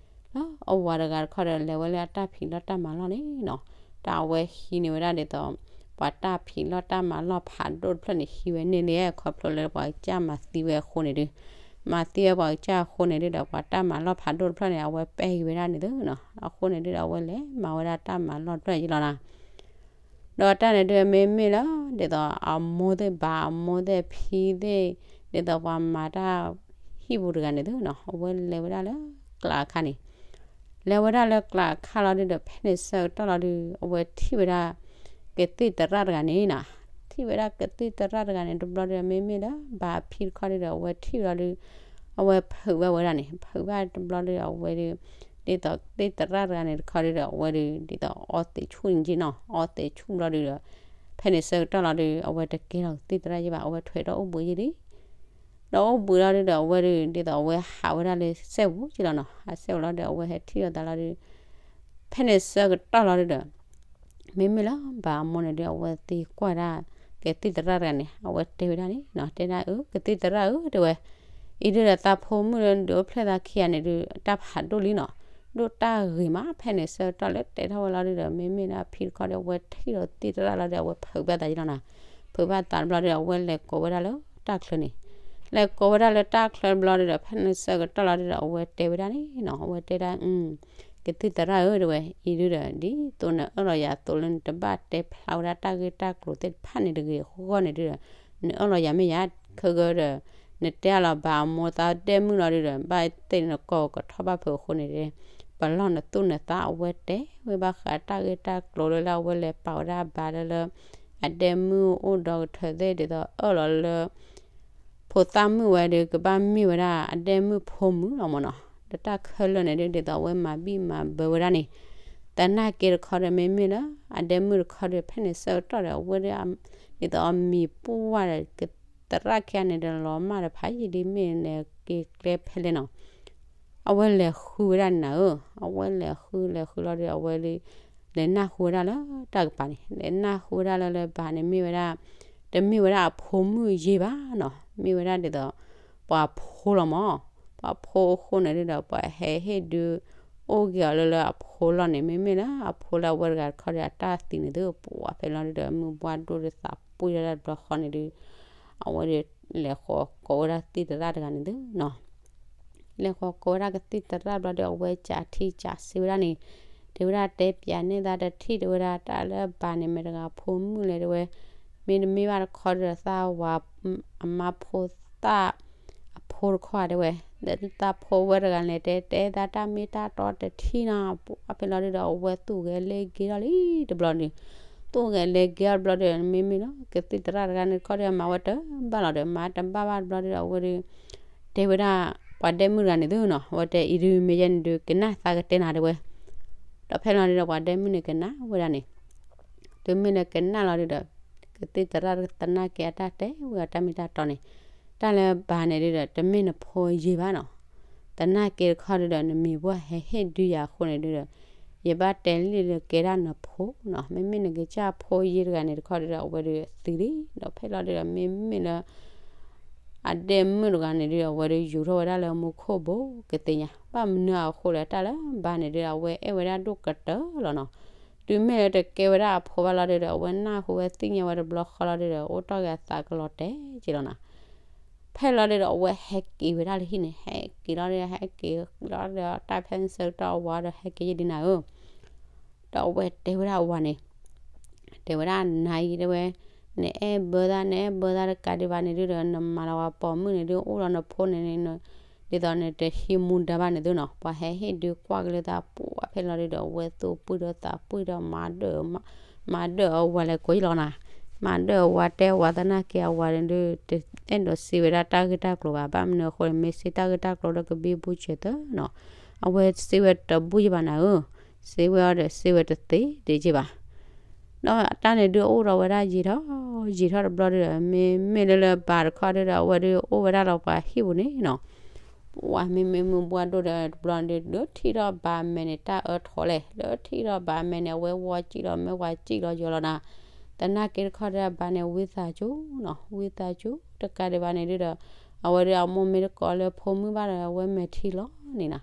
လၢအဝၤတဂၤတခီဒီး လဲၤဝဲလၢအတၢ်ဖံးလီၢ်တၢ်မၤလီၢ်န့ၣ်နီၤ, တၢ်အဝဲဟံးန့ၢ်ဝဲဒၣ်ဒ်သိး ပှၤတၢ်ဖံးလီၢ်တၢ်မၤလီၢ်ဖးဒိၣ်တဖျၢၣ်န့ၣ် ဟံးဝဲန့ၢ်လံ ခီဖျိလၢပှၤကစၢ်မၤသံဝဲအဃိန့ၣ်ဒု, မၤသံဝဲပှၤကစၢ်အဃိန့ၣ်ဒုဒီး ပှၤတၢ်မၤလီၢ်ဖးဒိၣ်တဖျၢၣ်န့ၣ် အဝဲပဲာ်က့ၤဝဲဒၣ်န့ၣ်သုနီၤ, အဃိန့ၣ်ဒုဒီး အဝဲလဲၤမၤဝဲဒၣ်တၢ်မၤလီၢ်တဖျၢၣ်ယံလီၤနီၤ. ဒီးတၢ်န့ၣ်ဒု မ့မ့ၢ်လၢ ဒ်သိးအမိၢ်သ့ၣ်ဘၣ်အမိၢ်သ့ၣ်ဖံသ့ၣ် ဒ်သိးပှၤမၤတၢ်ဟံၣ်ပူၤတဂၤန့ၣ်သုနီၤ အဝဲလဲၤဝဲဒၣ်လၢကျးအခါန့ၣ်, လဲၤဝဲဒၣ်လၢကျးအခါလီၤဒုဒီး ဖဲန့ၣ်ဆၢကတီၢ်လီၤဒု အဝဲထံၣ်ဝဲဒၣ် ကသံၣ်သရၣ်တဂၤန့ၣ်နီၤ, ထံၣ်ဝဲဒၣ်ကသံၣ်သရၣ်တဂၤန့ၣ်တဘျီဒု မ့မ့ၢ်လၢဘၣ်အဖံတခီဒုဒီး အဝဲထံၣ်ဝဲလီၤဒု အဝဲဖုးဘၣ်ဝဲဒၣ်န့ၣ် ဖုးဘၣ်တဘျီဒုဒီး အဝဲဒု ဒ်သိးကသံၣ်သရၣ်တဂၤန့ၣ်တခီဒုဒီး အဝဲဒု ဒ်သိးအီသံးဆူၣ်န့ၣ်က့နီၤ အီသံးဆူၣ်ဘျီဒုဒီး ဖဲန့ၣ်ဆၢကတီၢ်လီၤဒု အဝဲတကဲထီၣ်ကသံၣ်သရၣ်ယံဘၣ် အဝဲထွဲထီၣ်အိၣ်ဘှံးယံလံ, ဒီးအိၣ်ဘှံးလီၤဒုဒီး အဝဲဒု ဒ်သိးအဝဲဟးဝဲဒၣ်လၢစဲပူၤက့လီၤနီၤ, ဟးစဲပူၤလီၤဒု အဝဲဟဲထံၣ်လိာ်သးလီၤဒု ဖဲန့ၣ်ဆၢကတီၢ်လီၤဒုဒီး မ့မ့ၢ်လၢဘၣ်အမိၢ်န့ၣ်ဒု အဝဲသံကွၢ်ဒၣ် ကသံၣ်သရၣ်တဂၤန့ၣ် အဝဲတဲဝဲဒၣ်န့ၣ်နီၤ, တဲဒၣ်အၢ ကသံၣ်သရၣ်ဧၢ တဲဝဲ, အံၤဒုဒီးသးဖိမုၣ်လၢဒုးအိၣ်ဖျဲၣ်သးခံဂၤန့ၣ်ဒု တၢ်ဖးဒိၣ်လံနီၤ, ဒိၣ်တၢ်ဂ့ၤမး, ဖဲန့ၣ်ဆၢကတီၢ်လၢတဲထီၣ်ဝဲလီၤဒုဒီး မ့မ့ၢ်လၢအဖံတခီဒီး အဝဲထံၣ်ဒီးသံၣ်သရၣ်လီၤဒီး အဝဲဖုးဘၣ်သးယလီၤနီၤ, ဖုးဘၣ်သးတဘျီဒီး အဝဲလဲၤကိးဝဲဒၣ်လၢတၢ်ချၢန့ၣ် လဲၤကိးဝဲဒၣ်လၢတၢ်ချၢတဘျီဒုဒီး ဖဲန့ၣ်ဆၢကတီၢ်လီၤဒုဒီး အဝဲတဲဝဲဒၣ်န့ၣ်နီၤ, အဝဲတဲဒၣ် ကသံၣ်သရၣ်ဧၢ တဲဝဲ, အံၤဒုဒီး ဒ်သိးနအၢၣ်လီၤယၤအသိးလၢနတဘၣ်တဲဖျါဝဲဒၣ်တၢ်ဂ့ၢ်တၢ်ကျိၤသ့ၣ်တဖၣ်န့ၣ်တဂ့ၤအဂီၢ်န့ၣ်ဒုဒီး နအၢၣ်လီၤယၤမ့ၢ်ယၤ ခဲဂၢဒီး နတဲအလီၤဘၣ်အမိၢ်သးဒဲမုၣ်လီၤဒုဒီး ဘၣ်သ့ၣ်နကိးကထီၣ်ဘၣ်ဖုးအဃိန့ၣ် ပလီၢ်နသူၣ်နသး အဝဲတဲဝဲဘၣ်ဃးတၢ်ဂ့ၢ်တၢ်ကျိၤလၢလၢအဝဲလဲၤပာ်ဝဲဒၣ်ဘၣ်လၢလၢ အဒဲမုၣ်အိၣ်ဒီးကထၢသ့ၣ်ဒ်သိးအၢၣ်လီၤလၢ ဖိသၣ်မုၣ်ဝဲဒီး ကဘၣ်မ့ၢ်ဝဲဒၣ်အဒဲမုၣ်ဖိမုၣ်လီၤမ့ၢ်နီၤ, ဒီးတၢ်ခဲလၢာ်န့ၣ်ဒု ဒ်သိးအဝဲမၤဘံၣ်မၤဘၢဝဲဒၣ်န့ၣ်, သနာ်က့တခီဒီး မ့မ့ၢ်လၢ အဒဲမုၣ်တခီဒီး ဖဲန့ၣ်ဆၢကတီၢ်ဒီး အဝဲဒၣ် ဒ်သိးအမံၤပှၢ်ဒီး ကသရၣ်ခံဂၤန့ၣ်ဒီး လီၤမၢ်တဖးယံာ်လံ မ့ၢ်လဲၤက့ၤကျဲဖဲလဲၣ်နီၤ အဝဲလဲၤဃုဝဲဒၣ်န့ၣ်နၤဧၢ, အဝဲလဲၤဃုလဲၤဃုလီၤဒီး အဝဲဒု လဲၤနၢ်ဟူဝဲဒၣ်လၢတၢ်ကပၤန့ၣ် လဲၤနၢ်ဟူဝဲဒၣ်လၢလၢဘၣ်န့ၣ် မ့ၢ်ဝဲဒၣ် တမ့ၢ်ဝဲဒၣ်အဖိမုၣ်ယ့ဘၣ်နီၤ, မ့ၢ်ဝဲဒၣ်ဒ်သိး ပှၤဖိလီၤမး, ပှၤဖိအဃိန့ၣ်ဒုဒီး ပှၤဟဲဟ့ၣ်ဒု အိၣ်က့ၤအီၤလၢလၢအဖိလီၤန့ၣ် မ့မ့ၢ်လၢအဖိလၢအဝဲတဂၤတခီဒီး အတၢ်သံန့ၣ်သု ပှၤဖဲလီၤဒုဒီး မုၢ်ဘှၣ်ဒိၣ်ဒီးသးပှံၢ်ဒၣ်တဘျီဃီန့ၣ်ဒု အဝဲဒု လဲၤဃီၤကိးဝဲဒၣ်သံၣ်သရၣ်တဂၤန့ၣ်သုနီၤ လဲၤဃီၤကိးဝဲဒၣ်ကသံၣ်သရၣ်ဘျီဒီး အဝဲကးထံကးစ့ဝဲဒၣ်န့ၣ်, တဲဝဲဒၣ်တဲပၠးန့ၢ်သးတထံၣ် တဲဝဲဒၣ်တၢ်လၢဘၣ်န့ၣ် မ့ၢ်တဂၤဖိမုၣ်လဲၣ် တဲဝဲ, မ့တမ့ၢ်ဘၣ်တခီဒီးသးဝၤ အမါဖိသၣ် အဖိတခီဧါ တဲဝဲ, ဒီးသးဖိဝဲတဂၤန့ၣ် တဲတဲသးတၢ်မ့ၢ်တၢ်တီတထံၣ်နီၤ, ပှၤဖဲလီၤဒုဒီး အဝဲသူၣ်ဂဲၤလဲၤက့ၤထီၣ်လံတဘျီန့ၣ်, သူၣ်ဂဲၤလဲၤက့ၤထီၣ်တဘျီဒီး မ့မ့ၢ်လီၤ ကသံၣ်သရၣ်တဂၤန့ၣ်တခီဒီး မၤဝဲတဘၣ်လီၤဒီး မၤတဘၣ်ဘၣ်တဘျီဒီး အဝဲဒု တဲဝဲဒၣ် ပှၤဒဲမုၣ်တဂၤန့ၣ်သုနီၤ, အဝဲတဲအံၤဒု မ့ၢ်ယဲန့ၣ်ဒု ကနၣ်သးကတဲနၤ တဲဝဲ, ဒီးဖဲလီၤဒုဒီး ပှၤဒဲမုၣ်န့ၣ်ကနၣ်ဝဲဒၣ်န့ၣ်, တုၤမ့ၢ်လၢကနၣ်လီၤဒုဒီး ကသံၣ်သရၣ်သနာ်က့အတၢ်တဲဝဲအတၢ်မ့ၢ်တၢ်တီန့ၣ်, တၢ်လၢဘၣ်န့ၣ်ဒုဒီး တမ့ၢ်နဖိယ့ဘၣ်နီၤ, သနာ်က့တခီဒုဒီး နမံၤပှၢ်ဟဲဟ့ၣ်ဒုယၤအဃိန့ၣ်ဒုဒီး ယဘၣ်တဲလံလၢကဲဒၣ်နဖိနီၤ, မ့မ့ၢ်နကစၢ်ဖိယ့တဂၤန့ၣ်တခီဒုဒီး အဝဲဒုသံလံ, ဒီးဖဲလီၤဒုဒီး မ့မ့ၢ်လၢ အဒဲမုၣ်တဂၤန့ၣ်ဒု အဝဲဒုယူၤထီၣ်ဝဲဒၣ်လၢမူခိၣ်ဘိကသ့ၣ်ညါ, ဘၣ်မနုၤအဃိလဲၣ် တၢ်လၢဘၣ်န့ၣ်ဒု အဝဲအဲၣ်ဝဲဒၣ်ဒိၣ်ကတၢၢ်လီၤနီၤ, တုၤမ့ၢ်လၢတကဲဝဲဒၣ်အဖိဘၣ်လီၤဒုဒီး အဝဲနၢ်ဟူဝဲသ့ၣ်ညါဝဲတဘျီဃီလီၤဒုဒီး အိၣ်တီၢ်က့ၤအသးကလီၤတဲာ်က့ၤလီၤနီၤ, ဖဲလီၤဒုဒီး အဝဲဟဲက့ၤဝဲဒၣ်လၢဟံၣ်န့၁ၣ်, ဟဲက့ၤလီၤဒု ဟဲက့ၤလီၤဒီး တၢ်ဖဲန့ၣ်ဆၢကတီၢ်အဝၤဒီး ဟဲက့ၤယံာ်ဒံးနၤဧၢ ဒီးအဝဲတဲဝဲဒၣ်အဝၤန့ၣ်, တဲဝဲဒၣ်နၤအံၤတဲဝဲ, နအဲၣ်ဘၢသး နအဲၣ်ဘၢသးတကးဒံးဘၣ်န့ၣ်ဒုဒီး နမၤလီၤဝဲပိာ်မုၣ်န့ၣ်ဒု အိၣ်ဒီးနဖိန့ၣ် ဒ်သိးနတဟံးမူဒါဘၣ်န့ၣ်သုနီၤ, ပှၤဟဲဟ့ၣ်ဒုကွၢ်က့ၤလၢသးပှၤဖဲလီၤဒုဒီး အဝဲသူၣ်ပှံၢ်ဒီးသးပှံၢ်ဒီး မၤဒၢၣ်အဝၤလဲၤကိးယလီၤနၤ, မၤဒၢၣ်အဝၤတဲဝၤသနာ်က့အဝၤန့ၣ်ဒု တအဲၣ်ဒိးစံးဝဲဒၣ်တၢ်ဂ့ၢ်တၢ်ကျိၤဘၣ်, ဘၣ်မနုၤအဃိန့ၣ် မ့ၢ်စံးတၢ်ဂ့ၢ်တၢ်ကျိၤဒီးကဘံဘူဆၢၣ်သၢနီၤ, အဝဲစံးဝဲတဘူၣ်ယဘၣ်နၤဧၢ စံးဝဲအီၤဒီး စံးဝဲတသ့ဒံးက့ဘၣ်. ဒီးတၢ်န့ၣ်ဒုးအိၣ်ဒီးဝဲဒၣ်ယံာ်ထီၣ်, ယံာ်ထီၣ်တဘျီဒုးဒီး မ့မ့ၢ်လၢလၢဘၣ်တခီဒုးဒီး အဝဲဒုးအိၣ်ဝဲဒၣ်လီၤပှၤဟံၣ်ပူၤန့ၣ်နီၤ, ပှၤမ့မ့ၢ်မုၢ်ဘှၣ်ဒိၣ်ဒီးတဘျီဒုး ဒုးထံၣ်ထီၣ်ဘၣ်မဲာ်န့ၣ် တၢ်အၢထီၣ်လဲၣ်, လၢထံၣ်ထီၣ်ဘၣ်မဲာ်န့ၣ် အဝဲဝီစံၣ်လီၤမ့ၢ်ဝီစံၣ်လီၤယီၤလီၤနၤ, သနာ်က့တခီဒုးဘၣ်န့ၣ် ဝံသးစူၤနီၤ, ဝံသးစူၤတကးဒံးဘၣ်န့ၣ်ဒုးဒီး အဝဲဒုးအမိၢ်မ့ၢ်တကိးလၢဖိမုၣ်ဘၣ်ဒီး အဝဲမဲာ်ထံလီၤန့ၣ်နၤ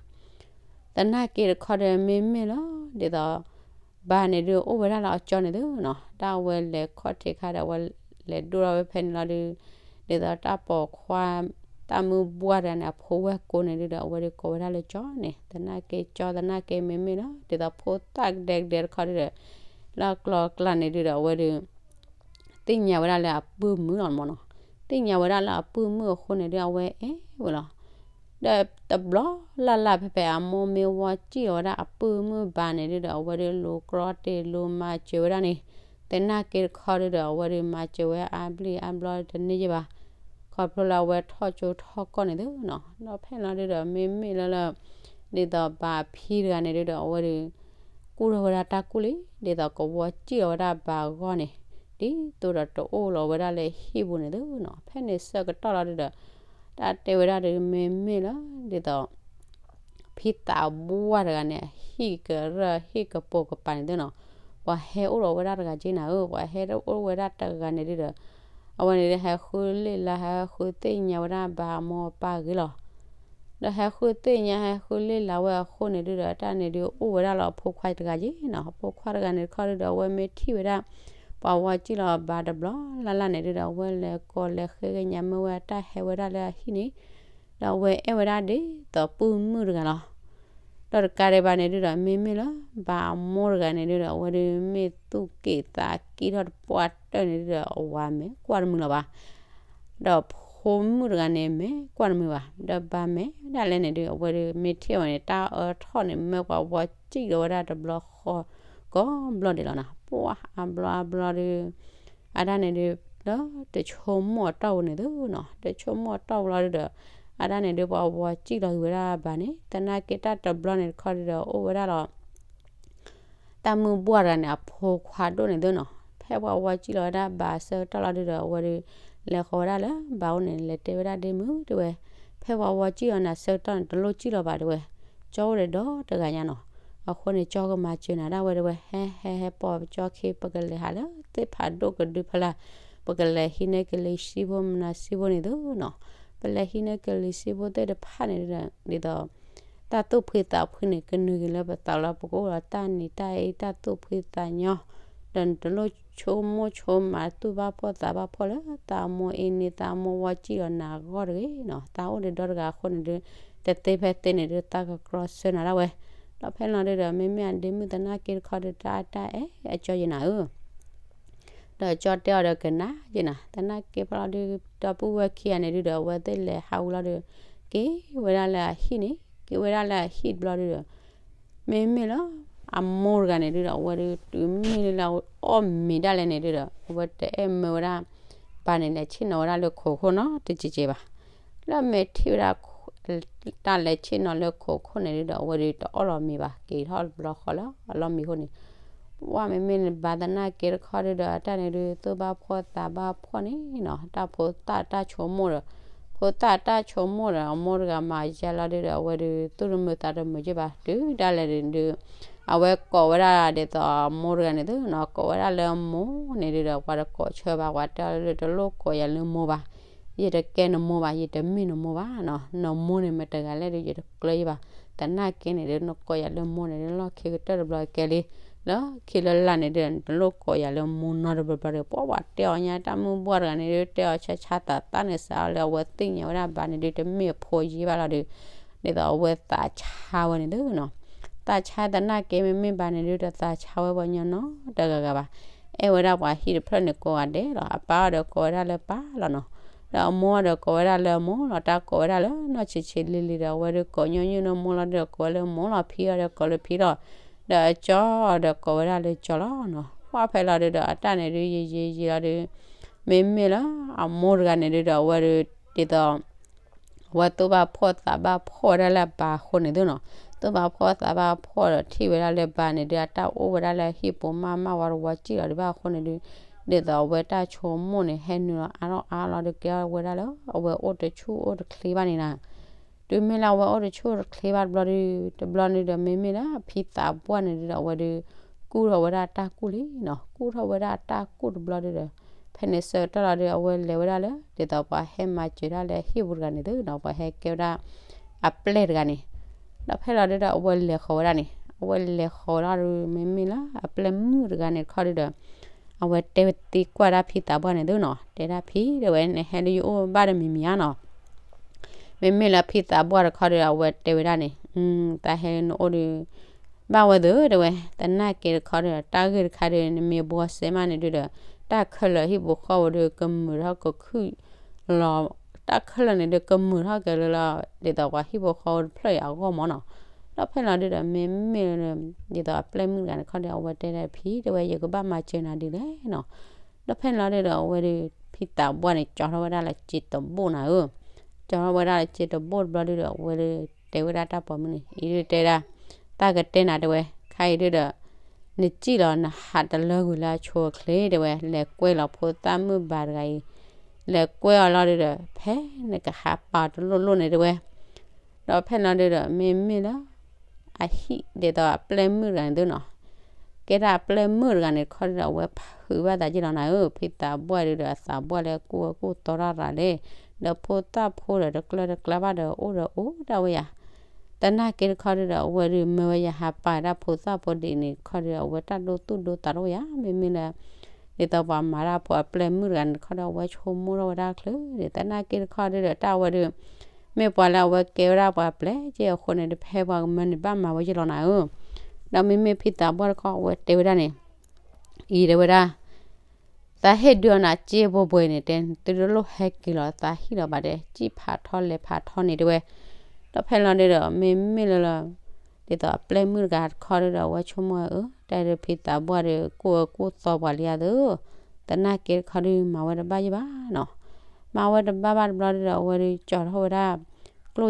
သနာ်က့တခီဒီးမ့မ့ၢ်လၢ ဒ်သိး ဘၣ်န့ၣ်ဒုးအိၣ်ဝဲဒၣ်လၢအကၠီန့ၣ်သုနီၤ, တၢ်အဝဲလဲၤခီၣ်ထံးခါဒီး အဝဲလဲၤဒိၣ်ထီၣ်ဝဲဖဲန့ၣ်လီၤဒုး, ဒ်သိးတၢ်ပိာ်ခွါ တၢ်မုၢ်ဘှၣ်တဂၤန့ၣ် အဖိဝဲၢ်ကိန့ၣ်ဒုးဒီး အဝဲဒုးကိးဝဲဒၣ်လၢကၠီန့ၣ်, သနာ်က့ကၠီ သနာ်က့မ့မ့ၢ်လၢ ဒ်သိးဖိသၣ်ကဒဲကဒဲတခီဒုးဒီး လၢအကျီအကျါန့ၣ်ဒုးဒီး အဝဲဒုး သ့ၣ်ညါဝဲဒၣ်လၢအပုၢ်မုၣ်လီၤမ့ၢ်နီၤ, သ့ၣ်ညါဝဲဒၣ်လၢအပုၢ်မုၣ်အဃိန့ၣ်ဒုး အဝဲအဲၣ်ဝဲလီၤ. ဒီးတဘျီလၢ်လၢ်ဖဲဖဲအမိၢ်မ့ၢ်ဝီစံၣ်လီၤဝဲဒၣ် အပုၢ်မုၣ်ဘၣ်န့ၣ်ဒုးဒီး အဝဲဒုးလူၤကြီတ့ၢ်လူၤမၤစၢၤဝဲဒၣ်န့ၣ်, သနာ်က့တခီဒုးဒီး အဝဲဒုးမၤစၢၤဝဲအါဘျံးအါဘျီတန့ၢ်ယဘၣ်, ခီဖျိလၢအဝဲထီၣ်ကၠိထီၣ်ကီၢ်န့ၣ်သုနီၤ, ဒီးဖဲလီၤဒုးဒီး မ့မ့ၢ်လၢလၢ ဒ်သိးဘၣ်ဖံတဂၤန့ၣ်ဒုးဒီး အဝဲဒုး ကူၣ်ထီၣ်ဝဲဒၣ်တၢ်ကူၣ်လံ, ဒ်သိးကဝီစံၣ်လီၤဝဲဒၣ်ဘၣ်အဂီၢ်န့ၣ် ဒ်သိးဒီးတအိၣ်လီၤဝဲဒၣ်လၢဟံၣ်ပူၤန့ၣ်သုနီၤ, ဖဲန့ၣ်ဆၢကတီၢ်လီၤဒုးဒီး တၢ်တဲဝဲဒၣ်ဒုးမ့မ့ၢ်လၢ ဒ်သိး ဖံသးဘှၢ်တဂၤန့ၣ် ဟံၣ်ကရၢၢ်ဟံၣ်ကပိာ်ကပၤန့ၣ်သုနီၤ, ပှၤဟဲအိၣ်ဒီးဝဲဒၣ်တဂၤက့နၤဧၢ, ပှၤဟဲအိၣ်ဝဲဒၣ်တဂၤန့ၣ်ဒုဒီး အဝဲန့ၣ်ဒုးဟဲဃုလ့ၣ်လါ ဟဲဃုသ့ၣ်ညါဝဲဒၣ်ဘၣ်အမိၢ်အပၢ်ဂ့ၤလီၤ. ဒီးဟဲဃုသ့ၣ်ညါ ဟဲဃုလ့ၣ်လါဝဲအဃိန့ၣ်ဒုဒီး တၢ်န့ၣ်ဒုးအိၣ်ဝဲဒၣ်လီၤအဖိခွါတဂၤက့နီၤ, အဖိခွါတဂၤန့ၣ်တခီဒုဒီး အဝဲမ့ၢ်ထံၣ်ဝဲဒၣ် ပှၤဝီစံၣ်လီၤဘၣ်တဘျီလၢ်လၢ်န့ၣ်ဒုဒီး အဝဲလဲၤကိးလဲၤဃ့ကညးမၢဝဲအတၢ်ဟဲဝဲဒၣ်လၢအဟံၣ်န့ၣ်, ဒီးအဝဲအဲၣ်ဝဲဒၣ်ဒ်သိးပုၢ်မုၣ်တဂၤလီၤ. ဒီးတကးဒံးဘၣ်န့ၣ်ဒုဒီး မ့မ့ၢ်လၢ ဘၣ်အမိၢ်တဂၤန့ၣ်ဒုဒီး အဝဲဒုးမ့ၢ်သူၣ်က့ၣ်သးက့ထီၣ်တပှၢ်တၢၢ်န့ၣ်ဒုဒီး အဝၤမဲာ်ကွၢ်တမုာ်လီၤဘၣ်. ဒီးဖိမုၣ်တဂၤန့ၣ်မဲာ်ကွၢ်တမုာ်ဘၣ်, ဒီးဘၣ်မဲာ်ဒၣ်လဲာ်န့ၣ်ဒု အဝဲဒုးမ့ၢ်ထံၣ်အီၤန့ၣ် တၢ်အၢထီၣ်န့ၣ် မၢပှၤဝီစံၣ်လီၤဝဲဒၣ်တဘျီဃီ ကိးဘျီဒဲးလီၤနီၤ, ပှၤအဘျီအဘျီဒု အတၢ်န့ၣ်ဒု လၢတဆိကမိၣ်အတီၢ်ပူၤန့ၣ်သုနီၤ, တဆိကမိၣ်အတီၢ်ပူၤလီၤဒုဒီး အတၢ်န့ၣ်ဒု ပှၤဝီစံၣ်လီၤဂ့ၤဝဲဒၣ်ဘၣ်န့ၣ် သနာ်က့တၢ်တဘျီန့ၣ်တခီဒုဒီး အိၣ်ဝဲဒၣ်လီၤ တၢ်မုၢ်ဘှၢ်တဂၤန့ၣ် အဖိခွါဒိၣ်န့ၣ်သုနီၤ, ဖဲပှၤဝီစံၣ်လီၤဝဲဒၣ်ဘၣ်အဆၢကတီၢ်လီၤဒုဒီး အဝဲဒု လဲၤဃီၤဝဲဒၣ်လၢဘၣ်အိၣ်န့ၣ် လဲၤတဲဝဲဒၣ်ဒ့မုၣ်တဲဝဲ, ဖဲပှၤဝီစံၣ်လီၤနၤဆၢကတီၢ်န့ၣ် တလိၣ်စံၣ်လီၤဘၣ်တဲဝဲ, ကၠီအိၣ်ဒီးဒီတဂၤညါနီၤ, အဃိန့ၣ် ကၠီကမၤစၢၤနၤဒၣ်ဝဲတဲဝဲ, ဟဲဟဲဟဲပိာ်ကၠီခ့ ပကလဲၤဟးလၢသ့ၣ်ဖးဒိၣ်ကဒုဖီလာ်, ပကလဲၤဟံးန့ၢ်ကလံၤစံဖိမနုၤစံဖိန့ၣ်သုနီၤ, ပလဲၤဟံးန့ၢ်ကလံၤစံဖိသ့ၣ်တဖၣ်န့ၣ်ဒ်သိး တၢ်သူၣ်ဖှံသးဖှံန့ၣ် ကနုာ်က့ၤလၢပသးလီၤ, ပကအိၣ်ဒီးတၢ်နံၤတၢ်အ့ တၢ်သူၣ်ဖှံသးညီ, ဒီးနတလိၣ်ဆိကမိၣ်ဆိကမး တူၢ်ဘၣ်ဖှီၣ်သးဘၣ်ဖှီၣ်လၢ သးမိၢ်အ့န့ၢ်သးမိၢ်ဝီစံၣ်လီၤနၤအဂီၢ်တဂ့ၤနီၤ, သးအိၣ်ဒီးဒီတဂၤအဃိန့ၣ်ဒု တသ့ဖဲသ့န့ၣ်ဒု သးကကြီဆၢနၤဒၣ်ဝဲ, ဒီးဖဲလီၤဒုဒီး မ့မ့ၢ်အဒ့မုၣ်သနာ်က့တခီဒု တၢ်တၢ်အဲၣ်အကၠီယနၤဧၢ ဒီးကၠီတဲအီၤဒီးကနၣ်ယနၤ, သနာ်က့ဖဲလီၤဒု ဒီပုၢ်ဝဲၢ်ခံဂၤန့ၣ်ဒုဒီး အဝဲသ့ၣ်လဲၤဟးဝံၤလီၤဒု က့ၤဝဲဒၣ်လၢအဟံၣ်န့ၣ်, က့ၤဝဲဒၣ်လၢအဟံၣ်တဘျီဒုဒီး မ့မ့ၢ်လၢ အမိၢ်တဂၤန့ၣ်ဒုဒီး အဝဲဒု တုၤမ့ၢ်လၢအီၣ်မ့ၤဒၣ်လဲာ်န့ၣ်ဒုဒီး အဝဲတအဲၣ်မၢဝဲဒၣ် ဘၣ်န့ၣ်လဲၤဆ့ၣ်နီၤဝဲဒၣ်လၢခိးခိၣ်နီတကဲးကဲးဘၣ်. လၢမ့ၢ်ထံၣ်ဝဲဒၣ် တၢ်လဲၤဆ့ၣ်နီၤလၢခိးခိၣ်န့ၣ်ဒုဒီး အဝဲဒုတအီၣ်လီၤမ့ၤဘၣ်, က့ၤထီၣ်တဘျီဃီလၢအလီၢ်မံခိၣ်န့ၣ် ပှၢ်မ့မ့ၢ်ဘၣ်သနာ်က့တခီဒုဒီး အတၢ်န့ၣ်ဒု သူၣ်ဘၣ်ဖှီၣ်သးဘၣ်ဖှီၣ်န့ၣ်နီၤ, တၢ်ဖိသၣ်တၢ်ဆိကမိၣ်ဒီး ဖိသၣ်တၢ်ဆိကမိၣ်ဒီး အမိၢ်တဂၤမၤယါလီၤဒုဒီး အဝဲဒု သူၣ်တမုာ်သးတမုာ်က့ဘၣ်, တုၤဒၣ်လဲာ်ဒု အဝဲကိးဝဲဒၣ်ဒ်သိးအမိၢ်တဂၤန့ၣ်သုနီၤ, ကိးဝဲဒၣ်လၢအမိၢ်န့ၣ်ဒုဒီး ပှၤတကိးဆၢဘၣ်, ပှၤတဲအီၤလၢတလိၣ်ကိးယၤလၢမိၢ်ဘၣ်, ယတကဲနမိၢ်ဘၣ်, ယတမ့ၢ်နမိၢ်ဘၣ်နီၤ, နမိၢ်န့ၣ်မ့ၢ်တဂၤလဲၣ်ဒု ယတကျၢၤယဘၣ်, သနာ်က့န့ၣ်ဒု နကိးယၤလၢမိၢ်န့ၣ်ဒု လီၢ်ခံကတၢၢ်တဘျီကဲလံ, လၢခံလၢလာ်န့ၣ်ဒု နတလိၣ်ကိးယၤလၢမိၢ်နီတဘျီဘျီဒီး ပှၤပှၤတဲအီၤညါ တၢ်မုၢ်ဘှၢ်တဂၤန့ၣ်ဒု တဲအီၤဆါဆါသးသးန့ၣ် စးအီၤလၢအဝဲသ့ၣ်ညါဝဲဒၣ်ဘၣ်န့ၣ်ဒု တမ့ၢ်အဖိယံၤဘၣ်လီၤဒု ဒ်သိးအဝဲသးဆါဝဲန့ၣ်သုနီၤ, သးဆါသနာ်က့မ့မ့ၢ်ဘၣ်န့ၣ်ဒု တသးဆါဝဲပှၤညီနီတဂၤဂၤဘၣ်, အဲၣ်ဝဲဒၣ်ပှၤဟံၣ်တဖျၢၣ်န့ၣ်ကိးဂၤဒဲးလီၤ, အပၢ်အီၤဒီးကိးဝဲဒၣ်လၢပၢ်လီၤနီၤ, ဒီးအမိၢ်အီၤဒီးကိးဝဲဒၣ်လၢအမိၢ်လီၤ, တၢ်ကိးဝဲဒၣ်လၢနီၢ်ဆံးဆံးလံၤလံၤဒီး အဝဲဒုကိးညီနုၢ်နီၢ်မိၢ်လီၤဒုဒီး ကိးဝဲလၢမိၢ်လီၤ, ဖံအီၤဒီးကိးလၢဖံလီၤ, ဒီးအကၠီအီၤဒီးကိးဝဲဒၣ်လၢကၠီလီၤနီၤ, ပှၢ်ဖဲလီၤဒုဒီး အတၢ်န့ၣ်ဒု ယံာ်ယံာ်ယံာ်လီၤဒု မ့မ့ၢ်လၢအမိၢ်တဂၤန့ၣ်ဒုဒီး အဝဲဒု ဒ်သိး အဝဲသူၣ်ဘၣ်ဖှီၣ်သးဘၣ်ဖှီၣ်ဝဲဒၣ်လၢအပၢ်အဃိန့ၣ်သုနီၤ, သူၣ်ဘၣ်ဖှီၣ်သးဘၣ်ဖှီၣ်ဒီးထံၣ်ဝဲဒၣ်လၢပၢ်န့ၣ်ဒု အတၢ်အိၣ်ဝဲဒၣ်လၢဟံၣ်ပူၤမးမးဝဲတဝီစံၣ်လီၤဒုဘၣ်အဃိန့ၣ်ဒု ဒ်သိးအဝဲတၢ်ဆိကမိၣ်န့ၣ် ဟဲနုာ်လီၤအါထီၣ်အါလီၤဒု ကဲထီၣ်ဝဲဒၣ်လၢအဝဲအိၣ်တဆူၣ်အိၣ်တချ့ဘၣ်န့ၣ်နီၤ တုၤမ့ၢ်လၢအဝဲအိၣ်တဆူၣ်တချ့ဘၣ်တဘျီဒု တဘျီန့ၣ်ဒီး မ့မ့ၢ်လၢဖံသးပှၢ်န့ၣ်ဒုဒီး အဝဲဒု ကူၣ်ထီၣ်ဝဲဒၣ်တၢ်ကူၣ်လံနီၤ, ကူၣ်ထီၣ်ဝဲဒၣ်တၢ်ကူၣ်တဘျီဒုဒီး ဖဲန့ၣ်ဆၢကတီၢ်လီၤဒု အဝဲလဲၤဝဲဒၣ်လၢ ဒ်သိးပှၤဟဲမၤစၢၤတၢ်လၢဟံၣ်ပူၤတဂၤန့ၣ်သုနီၤ, ပှၤဟဲကဲဝဲဒၣ် အပျဲၢ်တဂၤန့ၣ်, ဒီးဖဲလီၤဒုဒီး အဝဲလဲၤဃီၤဝဲဒၣ်န့ၣ်, အဝဲလဲၤဃီၤဝဲဒၣ်ဒု မ့မ့ၢ်လၢအပျဲၢ်မုၣ်တဂၤန့ၣ်တခီဒုဒီး အဝဲတဲသံကွၢ်ဒၣ်ဖံသးပှၢ်န့ၣ်သုနီၤ, တဲဒၣ်ဖံတဲဝဲ နဟဲလၢယအိၣ်ဘၣ်ဒီးမံၤမံၤဧါနီၤ မ့မ့ၢ်လၢဖံသးပှၢ်တခီဒီး အဝဲတဲဝဲဒၣ်န့ၣ်, တၢ်ဟဲနအိၣ်ဒီး ဘၣ်ဝဲသ့ၣ်တဲဝဲ, သနာ်က့တခီဒီး တၢ်ဂ့ၢ်တခါဒီး နမ့ၢ်ဘှီစဲမးန့ၣ်ဒုဒီး တၢ်ခဲလၢာ်ဟံၣ်ဖိဃီဖိဒီး ကမုာ်ထီၣ်ကခုၣ်လီၤ, တၢ်ခဲလၢာ်န့ၣ်ဒီး ကမုာ်ထီၣ်က့ၤလၢလီၤ ဒ်သိးပှၤဟံၣ်ဖိဃီဖိတဖျၢၣ်အံၤအဂီၢ်မးနီၤ, ဒီးဖဲလီၤဒုဒီး မ့မ့ၢ် ဒ်သိးအပျဲၢ်မုၣ်တဂၤန့ၣ်တခီဒီး အဝဲတဲဒၣ်ဖံတဲဝဲ ယကဘၣ်မၤစၢၤနၤဒ်လဲၣ်နီၤ ဒီးဖဲန့ၣ်လီၤဒုဒီး အဝဲဒုး ဖံသးပှၢ်န့ၣ် ကၠီထီၣ်ဝဲဒၣ်လၢစ့တဘိၣ်နၤဧၢ, ကၠီထီၣ်ဝဲဒၣ်လၢစ့တဘိၣ်တဘျီဒုဒီး အဝဲဒုးတဲဝဲဒၣ်တၢ်ပိာ်မုၣ်န့ၣ် အံၤဒုးတဲဒၣ်, တၢ်ကတဲနၤတဲဝဲ, ခဲအံၤဒုဒီး နစံၣ်လီၤနဟးတလၢကွံာ်လၢအဆိအချ့တဲဝဲ, လဲၤကွဲလီၤဖိသၣ်မုၣ်ဘၣ်တဂၤအံၤ, လဲၤကွဲအီၤလီၤဒုဒီး ဖဲနကဟးပာ်တလိၣ်လိၣ်န့ၣ်တဲဝဲ ဒီးဖဲန့ၣ်လီၤဒုဒီး မ့မ့ၢ်လၢ အဟံၣ်ဒ်သိးအပျဲၢ်မုၣ်တဂၤန့ၣ်သုနီၤ, ကဲဒၣ်အပျဲၢ်မုၣ်တဂၤန့ၣ်တခီဒုဒီး အဝဲဖုးဘၣ်သးယ့ၢ်လီၤနၤဧၢ, ဖံသးပှၢ်ဒုဒီးအသးပှၢ်လၢကူၣ်အၢကူၣ်သီတၢ်ရၤလံ, ဒီးဖိသၣ်ဖိဒီးတကျၢတကျါဘၣ်ဒီးအိၣ်ဒီးအိၣ်ဒၣ်ဝဲယၤ, သနာ်က့တခီဒုဒီး အဝဲဒုးမၢဝဲယဟးပာ်ဒၣ်ဖိသၣ်ဖိဒ်န့ၣ်တခီဒုဒီး အဝဲတၢ်ဒိသူၣ်ဒိသးတအိၣ်ယၤ, မ့မ့ၢ်လၢ ဒ်သိးပှၤမၤတၢ်ဖိအပျဲၢ်မုၣ်တဂၤန့ၣ်တခီဒီး အဝဲဆိကမိၣ်ထီၣ်ဝဲဒၣ်ချုးဒံး, သနာ်က့တခီဒုဒီး တၢ်ဝဲဒုး မ့ၢ်ပှၤလၢအဝဲကဲဝဲဒၣ်ပှၤပျဲၢ်က့အဃိန့ၣ် တဖဲပှၤကမၢန့ၣ်ဘၣ်မၤဝဲယ့ၢ်လီၤနၤဧၢ, ဒီးမ့မ့ၢ်ဖံသးပှၢ်တခီ အဝဲတဲဝဲဒၣ်န့ၣ်, အံၤတဲဝဲဒၣ် သးဟ့ၣ်ဒုးအီၤနၤစ့ဘိဘိအံၤန့ၣ် တဲသုတလိၣ်ဟဲက့ၤလီၤသးဟံၣ်လီၤဘၣ်တဲ, စံၣ်ဖးထီလဲၤဖးထီန့ၣ်တဲဝဲ, ဒီးဖဲလီၤဒုဒီး မ့မ့ၢ်လၢလၢ ဒ်သိးအပျဲၢ်မုၣ်တဂၤတခီဒုဒီး အဝဲဆိကမိၣ်အၢ တၢ်ဒုးဖံသးပှၢ်ဒီး ကူၣ်အၢကူၣ်သီပှၤလံဧါသု, သနာ်က့တခီဒု မၤဝဲတဘၣ်ယ့ၢ်ဘၣ်နီၤ, မၤဝဲတဘၣ်ဘၣ်တဘျီဒုဒီး အဝဲဒုးကၠီၤထီၣ်ဝဲဒၣ်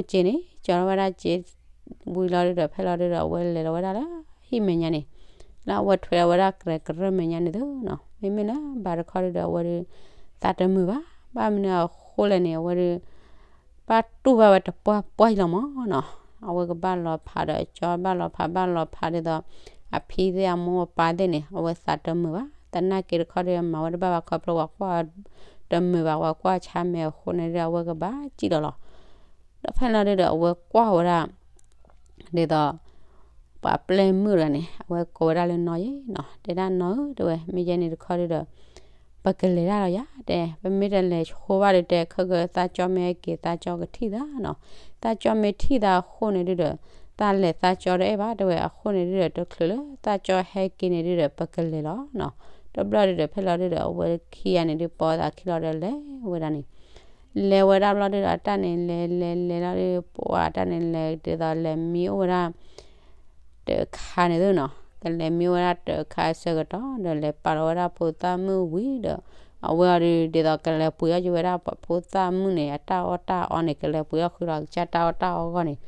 ကျိၣ်စ့န့ၣ် ကၠီၤထီၣ်ဝဲဒၣ်စ့ဝံၤလီၤဒုဒီး ဖဲလီၤဒုဒီး အဝဲလဲၤလီၤဝဲဒၣ်လၢ ဟံၣ်မဲာ်ညါန့ၣ်, လၢအဝဲထွဲဒီးဝဲဒၣ်ကရဲၤကရဲၣ်မဲာ်ညါန့ၣ်သုနီၤ, မ့မ့ၢ်လၢဘၣ်တခီဒုဒီး အဝဲဒုး သးတမုာ်ဘၣ်, ဘၣ်မနုၤအဃိလဲၣ်န့ၣ် အဝဲဒုး ဘၣ်တူၢ်ဘၣ်ဝဲတပှၢ်ပှၢ်လီၤမးနီၤ, အဝဲကဘၣ်လီၤဖးဒီးကၠီ ဘၣ်လီၤဖးဘၣ်လီၤဖးဒ်သိး အဖံသ့ၣ်အမိၢ်အပၢ်သ့ၣ်န့ၣ် အဝဲသးတမုာ်ဘၣ်, သနာ်က့တခီဒု မၤဝဲတဘၣ်ဘၣ်ခီဖျိပှၤကွၢ်တမုာ်ဘၣ် ပှၤကွၢ်ဆါမဲာ်အဃိန့ၣ်ဒု အဝဲကဘၣ်စံၣ်လီၤလီၤ, ဒီးဖဲလီၤဒုဒီး အဝဲကွၢ်ဝဲဒၣ် ဒ်သိး ပှၤပျဲၢ်မုၣ်တဂၤန့ၣ် အဝဲကိးဝဲဒၣ်လၢနီၢ်ယ့ၢ်နီၤ, တဲဒၣ်နီၢ်ဧၢ တဲဝဲ မ့ၢ်ယဲန့ၣ်တခီဒုဒီး ပကလဲၤတၢ်လီၤယၤတဲ, ပမ့ၢ်တလဲၤဆိဘၣ်ဒုတဲ ခဲကသးကၠီမ့ၢ်ဟဲက့ၤ သးကၠီကထံၣ်သးနီၤ, သးကၠီမ့ၢ်ထံၣ်သးအဃိန့ၣ်ဒုဒီး သးလဲၤသးကၠီတအဲၣ်ဘၣ်တဲဝဲ, အဃိန့ၣ်ဒုဒီး တချုးလၢသးကၠီဟဲက့ၤန့ၣ်ဒုဒီး ပကလဲၤလီၤနီၤ, တဘျီဒုဒီး ဖဲလီၤဒုဒီး အဝဲခံဂၤန့ၣ်ဒု ပိာ်သးခံလီၤဒီးလဲၤဝဲဒၣ်န့ၣ် လဲၤဝဲဒၣ်ဘျီဒုဒီး အတၢ်န့ၣ်လဲၤလဲၤလဲၤလီၤဒု ပှၤတၢ်န့ၣ်လဲၤဒ်သိးလဲၤမံအိၣ်ဝဲဒၣ် တခါန့ၣ်သုနီၤ, ကလဲၤမံဝဲဒၣ်တခါအဆၢကတီၢ်ဒီး လဲၤပာ်လီၤဝဲဒၣ်ဖိသၣ်မုၣ်ဝံၤဒီး အဝဲအီၤဒုး ဒ်သိးကလဲၤပှ့ၤအီၣ်က့ၤဝဲဒၣ်ဖိသၣ်မုၣ်န့ၣ် အတၢ်အီၣ်တၢ်အီန့ၣ် ကလဲၤပှ့ၤအီၣ်ဃုာ်ဒီးကစၢ်တၢ်အီၣ်တၢ်အီအဂီၢ်န့ၣ်,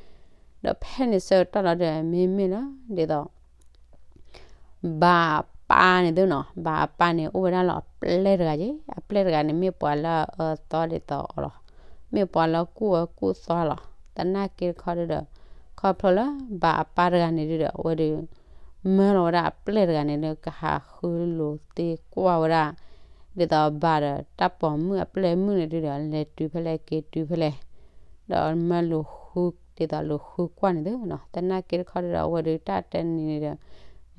ဒီးဖဲန့ၣ်ဆၢကတီၢ်လီၤဒုး မ့မ့ၢ်လၢ ဒ်သိး ဘၣ်အပၢ်န့ၣ်သုနီၤ, ဘၣ်အပၢ်န့ၣ် အိၣ်ဝဲဒၣ်လၢအပျဲၢ်တဂၤက့, အပျဲၢ်တဂၤန့ၣ် မ့ၢ်ပှၤလၢအအၢသီဒ်သိးအီၤလီၤ, မ့ၢ်ပှၤလၢကူၣ်အၢကူၣ်သီလီၤ, သနာ်က့တခီဒုဒီး ခီဖျိလၢဘၣ်အပၢ်တဂၤန့ၣ်ဒုဒီး အဝဲဒုး မၢလီၤဝဲဒၣ်အပျဲၢ်တဂၤန့ၣ်လၢကဟးဃုလိာ်သံကွၢ်ဝဲဒၣ် ဒ်သိးဘၣ်ဒီးတၢ်ပိာ်မုၣ်အပျဲၢ်မုၣ်န့ၣ်ဒုဒီး လဲၤတုၤဖဲလဲၣ်က့ၤတုၤဖဲလဲၣ်, ဒီးမၢလိာ်ဃု ဒ်သိးလိာ်ဃုကွၢ်န့ၣ်သုနီၤ, သနာ်က့တခီဒုဒီး အဝဲဒုးတၢ်တနံၤန့ၣ်ဒီး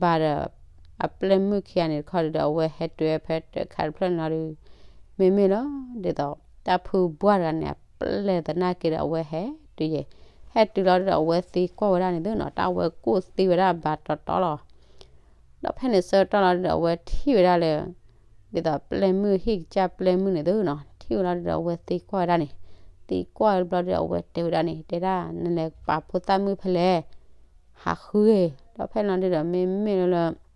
ဘၣ်ဒီး အပျဲၢ်မုၣ်ခံဂၤန့ၣ်တခီဒုဒီး အဝဲဟဲတုၤဝဲဖဲတၢ်ခးတဖျၢၣ်န့ၣ်လီၤဒုး မ့မ့ၢ်လီၤ ဒ်သိး တၢ်ဖုဘှၢ်တဂၤန့ၣ် အပျဲၢ်သနာ်က့ဒီး အဝဲဟဲတုၤယဲၢ်, ဟဲတုၤလီၤဒုဒီး အဝဲသံကွၢ်ဝဲဒၣ်န့ၣ်သုနီၤ, တၢ်အဝဲကူၣ်သံဝဲဒၣ်ဘၣ်တီတီလီၤ. ဒီးဖဲန့ၣ်ဆၢကတီၢ်လီၤဒုဒီး အဝဲထံၣ်ဝဲဒၣ်လၢ ဒ်သိးပျဲၢ်မုၣ်ဟံၣ်ကစၢ်ပျဲၢ်မုၣ်န့ၣ်သုနီၤ, ထံၣ်ဝဲလီၤဒုဒီး အဝဲသံကွၢ်ဝဲဒၣ်န့ၣ်, သံကွၢ်ဝဲဘျီဒုဒီး အဝဲတဲဝဲဒၣ်န့ၣ်, တဲဒၣ် နလဲၤပာ်ဖိသၣ်မုၣ်ဖဲလဲၣ်, ဟးဃု, ဒီးဖဲန့ၣ်လီၤဒုဒီး မ့မ့ၢ်လၢလၢ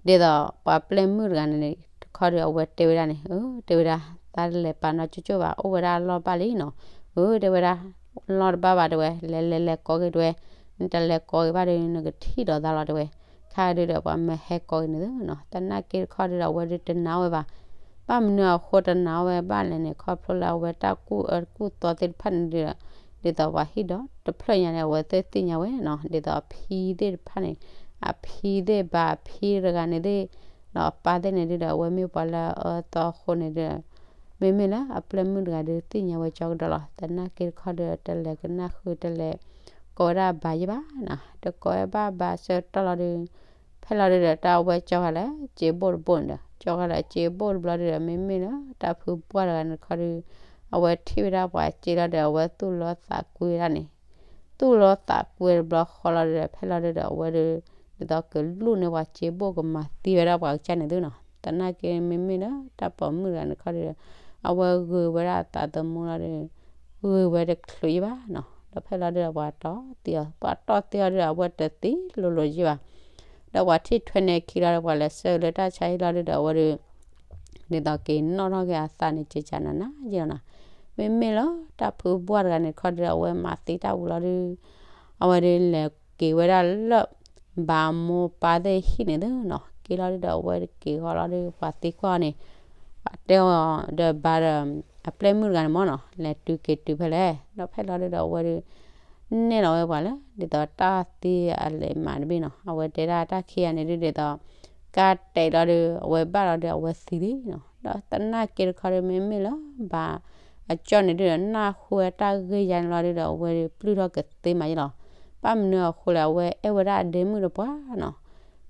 ဒ်သိးပှၤပျဲၢ်မုၣ်တဂၤန့ၣ် တခီဒီး အဝဲတဲဝဲဒၣ်န့ၣ်, အၢ တဲဝဲဒၣ် တၢ်တလဲၤပာ်နီတကၠိၣ်ဘၣ်, အိၣ်ဝဲဒၣ်အလီၢ်ဘၣ်လံနီၤ, အၢ တဲဝဲဒၣ် လီၢ်တဘၣ်ဘၣ်တဲဝဲ, လဲၤလဲၤလဲၤကိးက့ၤတဲဝဲ, နတလဲၤကိးက့ၤဘၣ်ဒီး နကထံၣ်ဒီးသးလီၤတဲဝဲ, ခါဒုဒီး ပှၤမၢဟဲကိးက့ၤန့ၣ်သုနီၤ, သနာ်က့တခီဒုဒီး အဝဲဒုးတနာ်ဝဲဘၣ်, ဘၣ်မနုၤအဃိတနာ်ဝဲဘၣ်လဲၣ်န့ၣ် ခီဖျိလၢအဝဲတၢ်ကူၣ်အၢကူၣ်သီသ့ၣ်တဖၣ်န့ၣ်ဒုဒီး ဒ်သိးပှၤဟံၣ်ဒီးတဖျၢၣ်ညါန့ၣ် အဝဲသ့ၣ်သ့ၣ်ညါဝဲနီၤ, ဒ်သိးအဖံသ့ၣ်တဖၣ်န့ၣ်, အဖံသ့ၣ်ဘၣ်အဖံတဂၤန့ၣ်သ့ၣ်, ဒီးအပၢ်သ့ၣ်န့ၣ်ဒုဒီး အဝဲမ့ၢ်ပှၤလၢအအၢသီအဃိန့ၣ်ဒုဒီး, မ့မ့ၢ်လၢအပျဲၢ်မုၣ်တဂၤဒုးသ့ၣ်ညါဝဲကၠီကဒီးလီၤ, သနာ်က့တခီဒီး တလဲၤကနၣ်ဃုာ် တလဲၤကိးဝဲဒၣ်ဘၣ်ယ့ၢ်ဘၣ်နီၤ, တကိးဝဲဘၣ်ဘၣ်ဆၢကတီၢ်လီၤဒုး ဖဲလီၤဒုဒီး တၢ်အဝဲကၠီဂၤလၢစ့ဘိၣ်တဘိၣ်န့ၣ်ဒီး ကၠီဂၤလၢစ့ဘိၣ်တဘျီဒုဒီး မ့မ့ၢ်လၢတၢ်ဖုဘှၢ်တဂၤန့ၣ်တခီဒုး, အဝဲထံၣ်ဝဲဒၣ်ပှၤစ့လီၤဒီး အဝဲသူၣ်လီသးကွံဝဲဒၣ်န့ၣ်, သူၣ်လီသးကွံဝဲတဘျီဃီလီၤဒုဒီး ဖဲလီၤဒုဒီး အဝဲဒုး ဒ်သိးကလူၣ်န့ၢ်ပှၤစ့ဘိၣ်ကမၤသံဝဲဒၣ်ပှၤကစၢ်န့ၣ်သုနီၤ, သနာ်က့မ့မ့ၢ်လၢတၢ်ပိာ်မုၣ်တဂၤန့ၣ်တခီဒုဒီး အဝဲဂုာ်ဝဲဒၣ်အသးသမူလီၤဒုး ဂုာ်ဝဲတချုးယ့ၢ်ဘၣ်နီၤ, ဒီးဖဲလီၤဒုဒီး ပှၤတီၢ်သံအီၤ ပှၤတီၢ်သံအီၤဒုဒီး အဝဲတသံလိၤလိၤယ့ၢ်ဘၣ်, ဒီးပှၤထံၣ်ထွဲန့ၢ်အခံလီၤဒီး ပှၤလဲၤဆှၢလၢတၢ်ဆါဟံၣ်လီၤဒုဒီး အဝဲဒုး ဒ်သိးက့ၤနီၣ်ထီၣ်က့ၤအသးန့ၣ် ကကနနယ့ၢ်လီၤနီၤ, မ့မ့ၢ်လၢတၢ်ဖုဘှၢ်တဂၤန့ၣ်တခီဒုဒီး အဝဲမၤသံတၢ်ဝံၤလီၤဒုး အဝဲဒုးလဲၤက့ၤဝဲဒၣ်လၢ ဘၣ်မိၢ်ပၢ်သ့ၣ်ဟံၣ်န့ၣ်သုနီၤ, က့ၤလီၤဒုဒီး အဝဲက့ၤဃီလီၤဒုး ပှၤသံကွၢ်အီၤန့ၣ်, ပှၤတဲအီၤဒီးဘၣ်ဒီး အပျဲၢ်မုၣ်တဂၤန့ၣ်မ့ၢ်နီၤ လဲၤတုၤက့ၤတုၤဖဲလဲၣ်, ဒီးဖဲလီၤဒုဒီး အဝဲဒုး နဲၣ်လီၤဝဲပှၤလၢ ဒ်သိးတၢ်သံအလဲၤမးတဘ့ၣ်နီၤ, အဝဲတဲဒၣ်တၢ်ခံဂၤန့ၣ်ဒုး ဒ်သိး ကါတဲာ်လီၤဒီး အဝဲဘၣ်လီၤဒီး အဝဲသံလံနီၤ. ဒီးသနာ်က့တခီဒီး မ့မ့ၢ်လၢ ဘၣ်အကၠီၣ်န့ၣ်ဒုးဒီး နၢ်ဟူဝဲတၢ်ဂ့ၢ်ယါန့ၣ်လီၤဒုးဒီး အဝဲဒုးပျုၢ်ထီၣ်ကသ့မးယဲလီၤ. ဘၣ်မနုၤအဃိလဲၣ် အဝဲအဲၣ်ဝဲဒၣ်အဒ့မုၣ်တပှၢ်နီၤ.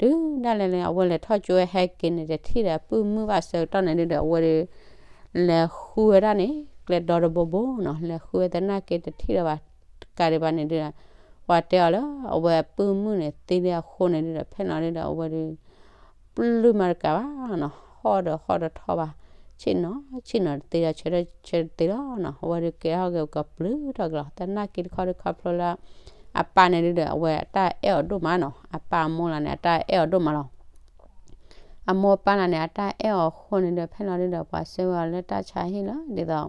တုၤဒၣ်လဲာ်န့ၣ် အဝဲလဲၤထီၣ်ကၠိဝဲဟဲက့ၤန့ၣ် တထံၣ်ဒီးပုၢ်မုၣ်ဘၣ်ဆၢကတီၢ်န့ၣ်ဒုးဒီး အဝဲဒုး လဲၤဃုဝဲဒၣ်န့ၣ် ကျဲဒီတဘိဘိနီၤ, လဲၤဃုဝဲသနာ်က့တထံၣ်ဒီးဘၣ် ကးဒံးဘၣ်န့ၣ်ဒုးဒီး ပှၤတဲအီၤလၢ အဝဲပုၢ်မုၣ်န့ၣ်သံလံအဃိန့ၣ်ဒုးဒီး ဖဲလီၤဒုးဒီး အဝဲဒုး ပျုၢ်မၤတကးဘၣ်နီၤ, ဟီၣ်ဒီးဟီၣ်တထီၣ်ဘၣ်, ဆ့ၣ်နီၤဆ့ၣ်နီၤတသ့ဒီး ဆၢထၢၣ်ဆၢတသ့လီၤနီၤ. အဝဲဒုးကဲထီၣ်က့ၤကပျုၢ်ထီၣ်က့ၤလီၤ. သနာ်က့တခီဒုးခီဖျိလၢ အပၢ်န့ၣ်ဒုးဒီး အဝဲအတၢ်အဲၣ်အီၤဒိၣ်မးနီၤ, အပၢ်အမိၢ်လီၤန့ၣ် အတၢ်အဲၣ်အီၤဒိၣ်မးလီၤ. အမိၢ်ပၢ်လီၤန့ၣ် အတၢ်အဲၣ်အီၤအဃိန့ၣ်ဒီး ဖဲလီၤဒုးဒီး ပှၤဆှၢဝဲအီၤလၢတၢ်ဆါဟံၣ်လီၤ ဒ်သိး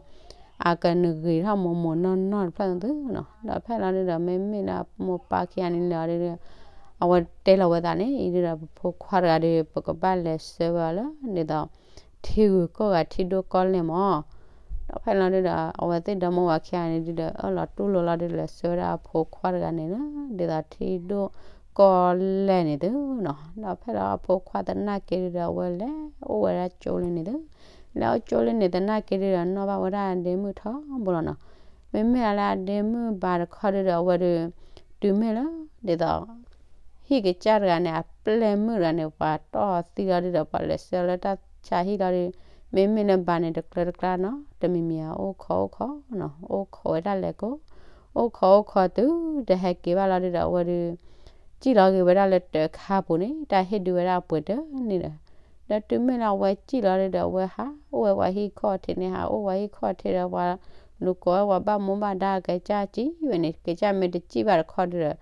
အကနုာ်ဂ့ၤထီၣ်မိၢ်မိၢ်နီၢ်နီၢ်တဖျၢၣ်သုနီၤ. ဒီးဖဲလီၤဒုးဒီး မ့မ့ၢ်လၢအမိၢ်ပၢ်ခံဂၤန့ၣ်လီၤဒုးဒီး အဝဲတဲလီၤဝဲသးန့ၣ် အံၤဒုးဒီး ပဖိခွါတဂၤဒီး ပကဘၣ်လဲၤဆှၢဝဲအီၤလၢ ဒ်သိး ထံဂုၤကီၢ်ဂၤထံဒိၣ်ကီၢ်လဲၢ်မး ဒီးဖဲလီၤဒုးဒီး အဝဲသ့ၣ်ဒီမါဝၤခံဂၤန့ၣ်ဒုးဒီး အၢၣ်လီၤတူၢ်လိာ်လီၤဒုး လဲၤဆှၢဝဲဒၣ်အဖိခွါတဂၤန့ၣ်လၢ ဒ်သိးထံဒိၣ်ကီၢ်လဲၢ်န့ၣ်သုနီၤ. ဒီးဖဲလီၤအဖိခွါသနာ်က့ဒုးဒီး အဝဲလဲၤအိၣ်ဝဲဒၣ်ကၠိလံန့ၣ်သု, လဲၤအိၣ်ကၠိလံန့ၣ်သနာ်က့ဒုးဒီး နီၣ်ဘၣ်ဝဲဒၣ်အဒ့မုၣ်ထီဘိလီၤနီၤ. မ့မ့ၢ်လၢအဒ့မုၣ်ဘၣ်တခီဒုးဒီး အဝဲဒုး တုၤမ့ၢ်လၢ ဒ်သိး ဟံၣ်ကစၢ်တဂၤန့ၣ် အပျဲၢ်မုၣ်တဂၤန့ၣ် ပှၤတီၢ်သံလီၤဒုးဒီး ပှၤလဲၤဆှၢလၢတၢ်ဆါဟံၣ်လီၤဒုး, မ့မ့ၢ်လၢဘၣ်န့ၣ် တကျၢၤတကျါနီၤ, တမံၤမံၤအအိၣ်ခိးအိၣ်ခိးနီၤ, အိၣ်ခိးဝဲဒၣ်လဲၤကိး, အိၣ်ခိးအိၣ်ခိးတုၤတဟဲက့ၤဘၣ်လီၤဒုးဒီး အဝဲဒုး စံၣ်လီၤက့ၤဝဲဒၣ်လၢတၢၤခါပူၤန့ၣ် တၢ်ဟ့ၣ်ဒုးဝဲဒၣ်ပှဲၤတန့ၢ်ဒီး, ဒီးတုၤမ့ၢ်လၢအဝဲစံၣ်လီၤဒုးဒီး အဝဲဟးအိၣ်ဝဲပှၤဟံၣ်ခီၣ်ထံးန့ၣ် ဟးအိၣ်ပှၤဟံၣ်ခီၣ်ထံးဒီး ပှၤလူၤကိးဝဲပှၤဘၣ်မူဘၣ်ဒါ ကစၢ်စံၣ်ဝဲန့ၣ် ကစၢ်မ့ၢ်တစံၣ်ဘၣ်တခီဒုးဒီး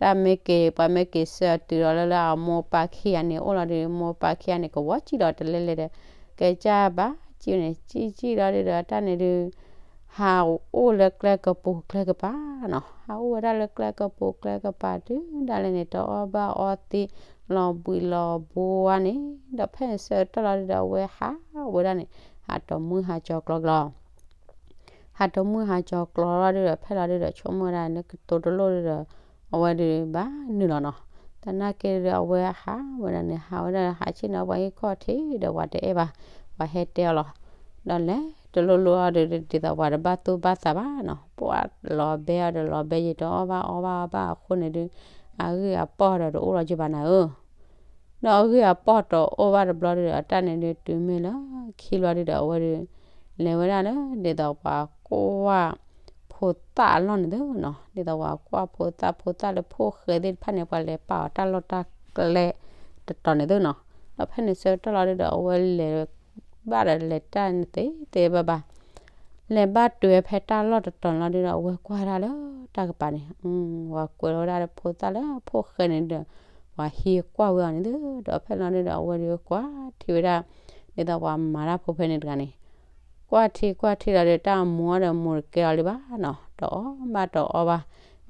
တၢ်မ့ၢ်က့ၤ ပှၤမ့ၢ်က့ၤဆှၢတုၤလီၤလၢလၢအမိၢ်ပၢ်ခံဂၤန့ၣ်အိၣ်လီၤဒုး မိၢ်ပၢ်ခံဂၤန့ၣ် ကဝီၤစံၣ်လီၤတလဲလဲဒီး ကစၢ်ဘၣ်စံၣ်ဝဲန့ၣ် စံၣ်စံၣ်လီၤဒုးဒီး တၢ်န့ၣ်ဒုး ဟးအိၣ်လၢကျဲကပူၤကျဲကပၤနီၤ, ဟးအိၣ်ဝဲဒၣ်လၢကျဲကပူၤကျဲကပၤတုၤဒၣ်လဲာ်န့ၣ် တအီၣ်ဘၣ်အီသံး လီၤဘှံးလီၤဘှါန့ၣ်, ဒီးဖဲန့ၣ်ဆၢကတီၢ်လီၤဒုးဒီး အဝဲဟးဝဲဒၣ်န့ၣ် ဟးတီၢ်မုၢ်ဟးကၠီၤကျီကလီၤ ဟးတီၢ်မုၢ်ဟးကၠီၤကျီလီၤဒုးဒီး ဖဲလီၤဒုးဒီး ဆိကမိၣ်ဝဲဒၣ်လၢကတိၤတလိၣ်ဒုးဒီး အဝဲဒုးဘၣ်နုာ်လီၤနီၤ. သနာ်က့ဒုးဒီး အဝဲဟးဝဲဒၣ်န့ၣ် ဟးဝဲဒၣ်ဟးဆ့ၣ်နီၤပှၤဟံၣ်ခီၣ်ထံးဒီး ပှၤတအဲၣ်ဘၣ် ပှၤဟဲတဲအီၤလီၤ. ဒီးလဲၤတလိၣ်လိၣ်အီၤဒုး ဒ်သိးပှၤတဘၣ်သူၣ်ဘၣ်သးဘၣ်နီၤ, ပှၤလီၤဘဲအီၤဒီးလီၤဘဲယံာ်တအီၣ်ဘၣ်အီဘၣ်အီဘၣ်အဃိန့ၣ်ဒုး အဂံၢ်အပီၢ်ဒီးတအိၣ်လီၤက့ၤဘၣ်နၤဧၢ ဒီးအဂံၢ်အပီၢ်တအိၣ်ဘၣ်တဘျီဒုးဒီး အတၢ်န့ၣ်ဒုးတုၤမ့ၢ်လၢခံဘျီဒုးဒီး အဝဲဒုး လဲၤဝဲဒၣ်လၢ ဒ်သိးပှၤကွၢ်ဖိသၣ်အလီၢ်န့ၣ်သုနီၤ, ဒ်သိးပှၤကွၢ်ဖိသၣ် ဖိသၣ်လၢဖိၣ်ဃဲသ့ၣ်တဖၣ်န့ၣ် ပှၤလဲၤပာ်အီၤတၢ်လီၢ်တၢ်ကျဲတတီၤန့ၣ်သုနီၤ. ဒီးဖဲန့ၣ်ဆၢကတီၢ်လီၤဒုးဒီး အဝဲလဲၤ ဘၣ်ဒီးလဲၤတၢ်န့ၣ်သ့သ့ဘၣ်ဘၣ် လဲၤဘၣ်တုၤဝဲဖဲတၢ်လီၢ်တတီၤန့ၣ်လီၤဒုးဒီး အဝဲကွၢ်ဒၣ်လၢတၢ်ကပၤန့ၣ် ပှၤကွဲးလီၤဝဲဒၣ်လၢဖိသၣ်လၢဖိၣ်ဃဲန့ၣ်ဒီး ပှၤဟံးကွၢ်ဝဲအီၤန့ၣ်သု, ဒီးဖဲလီၤဒုးဒီး အဝဲဒုးကွၢ်ထံဝဲဒၣ် ဒ်သိးပှၤမၤတၢ်ဖိဖဲန့ၣ်တဂၤန့ၣ် ကွၢ်ထံကွၢ်ထံလီၤဒုး တၢ်မူအီၤဒီးမူတကဲလီၤလံဘၣ်နီၤ, တအီၣ်ဘၣ်တအီဘၣ်,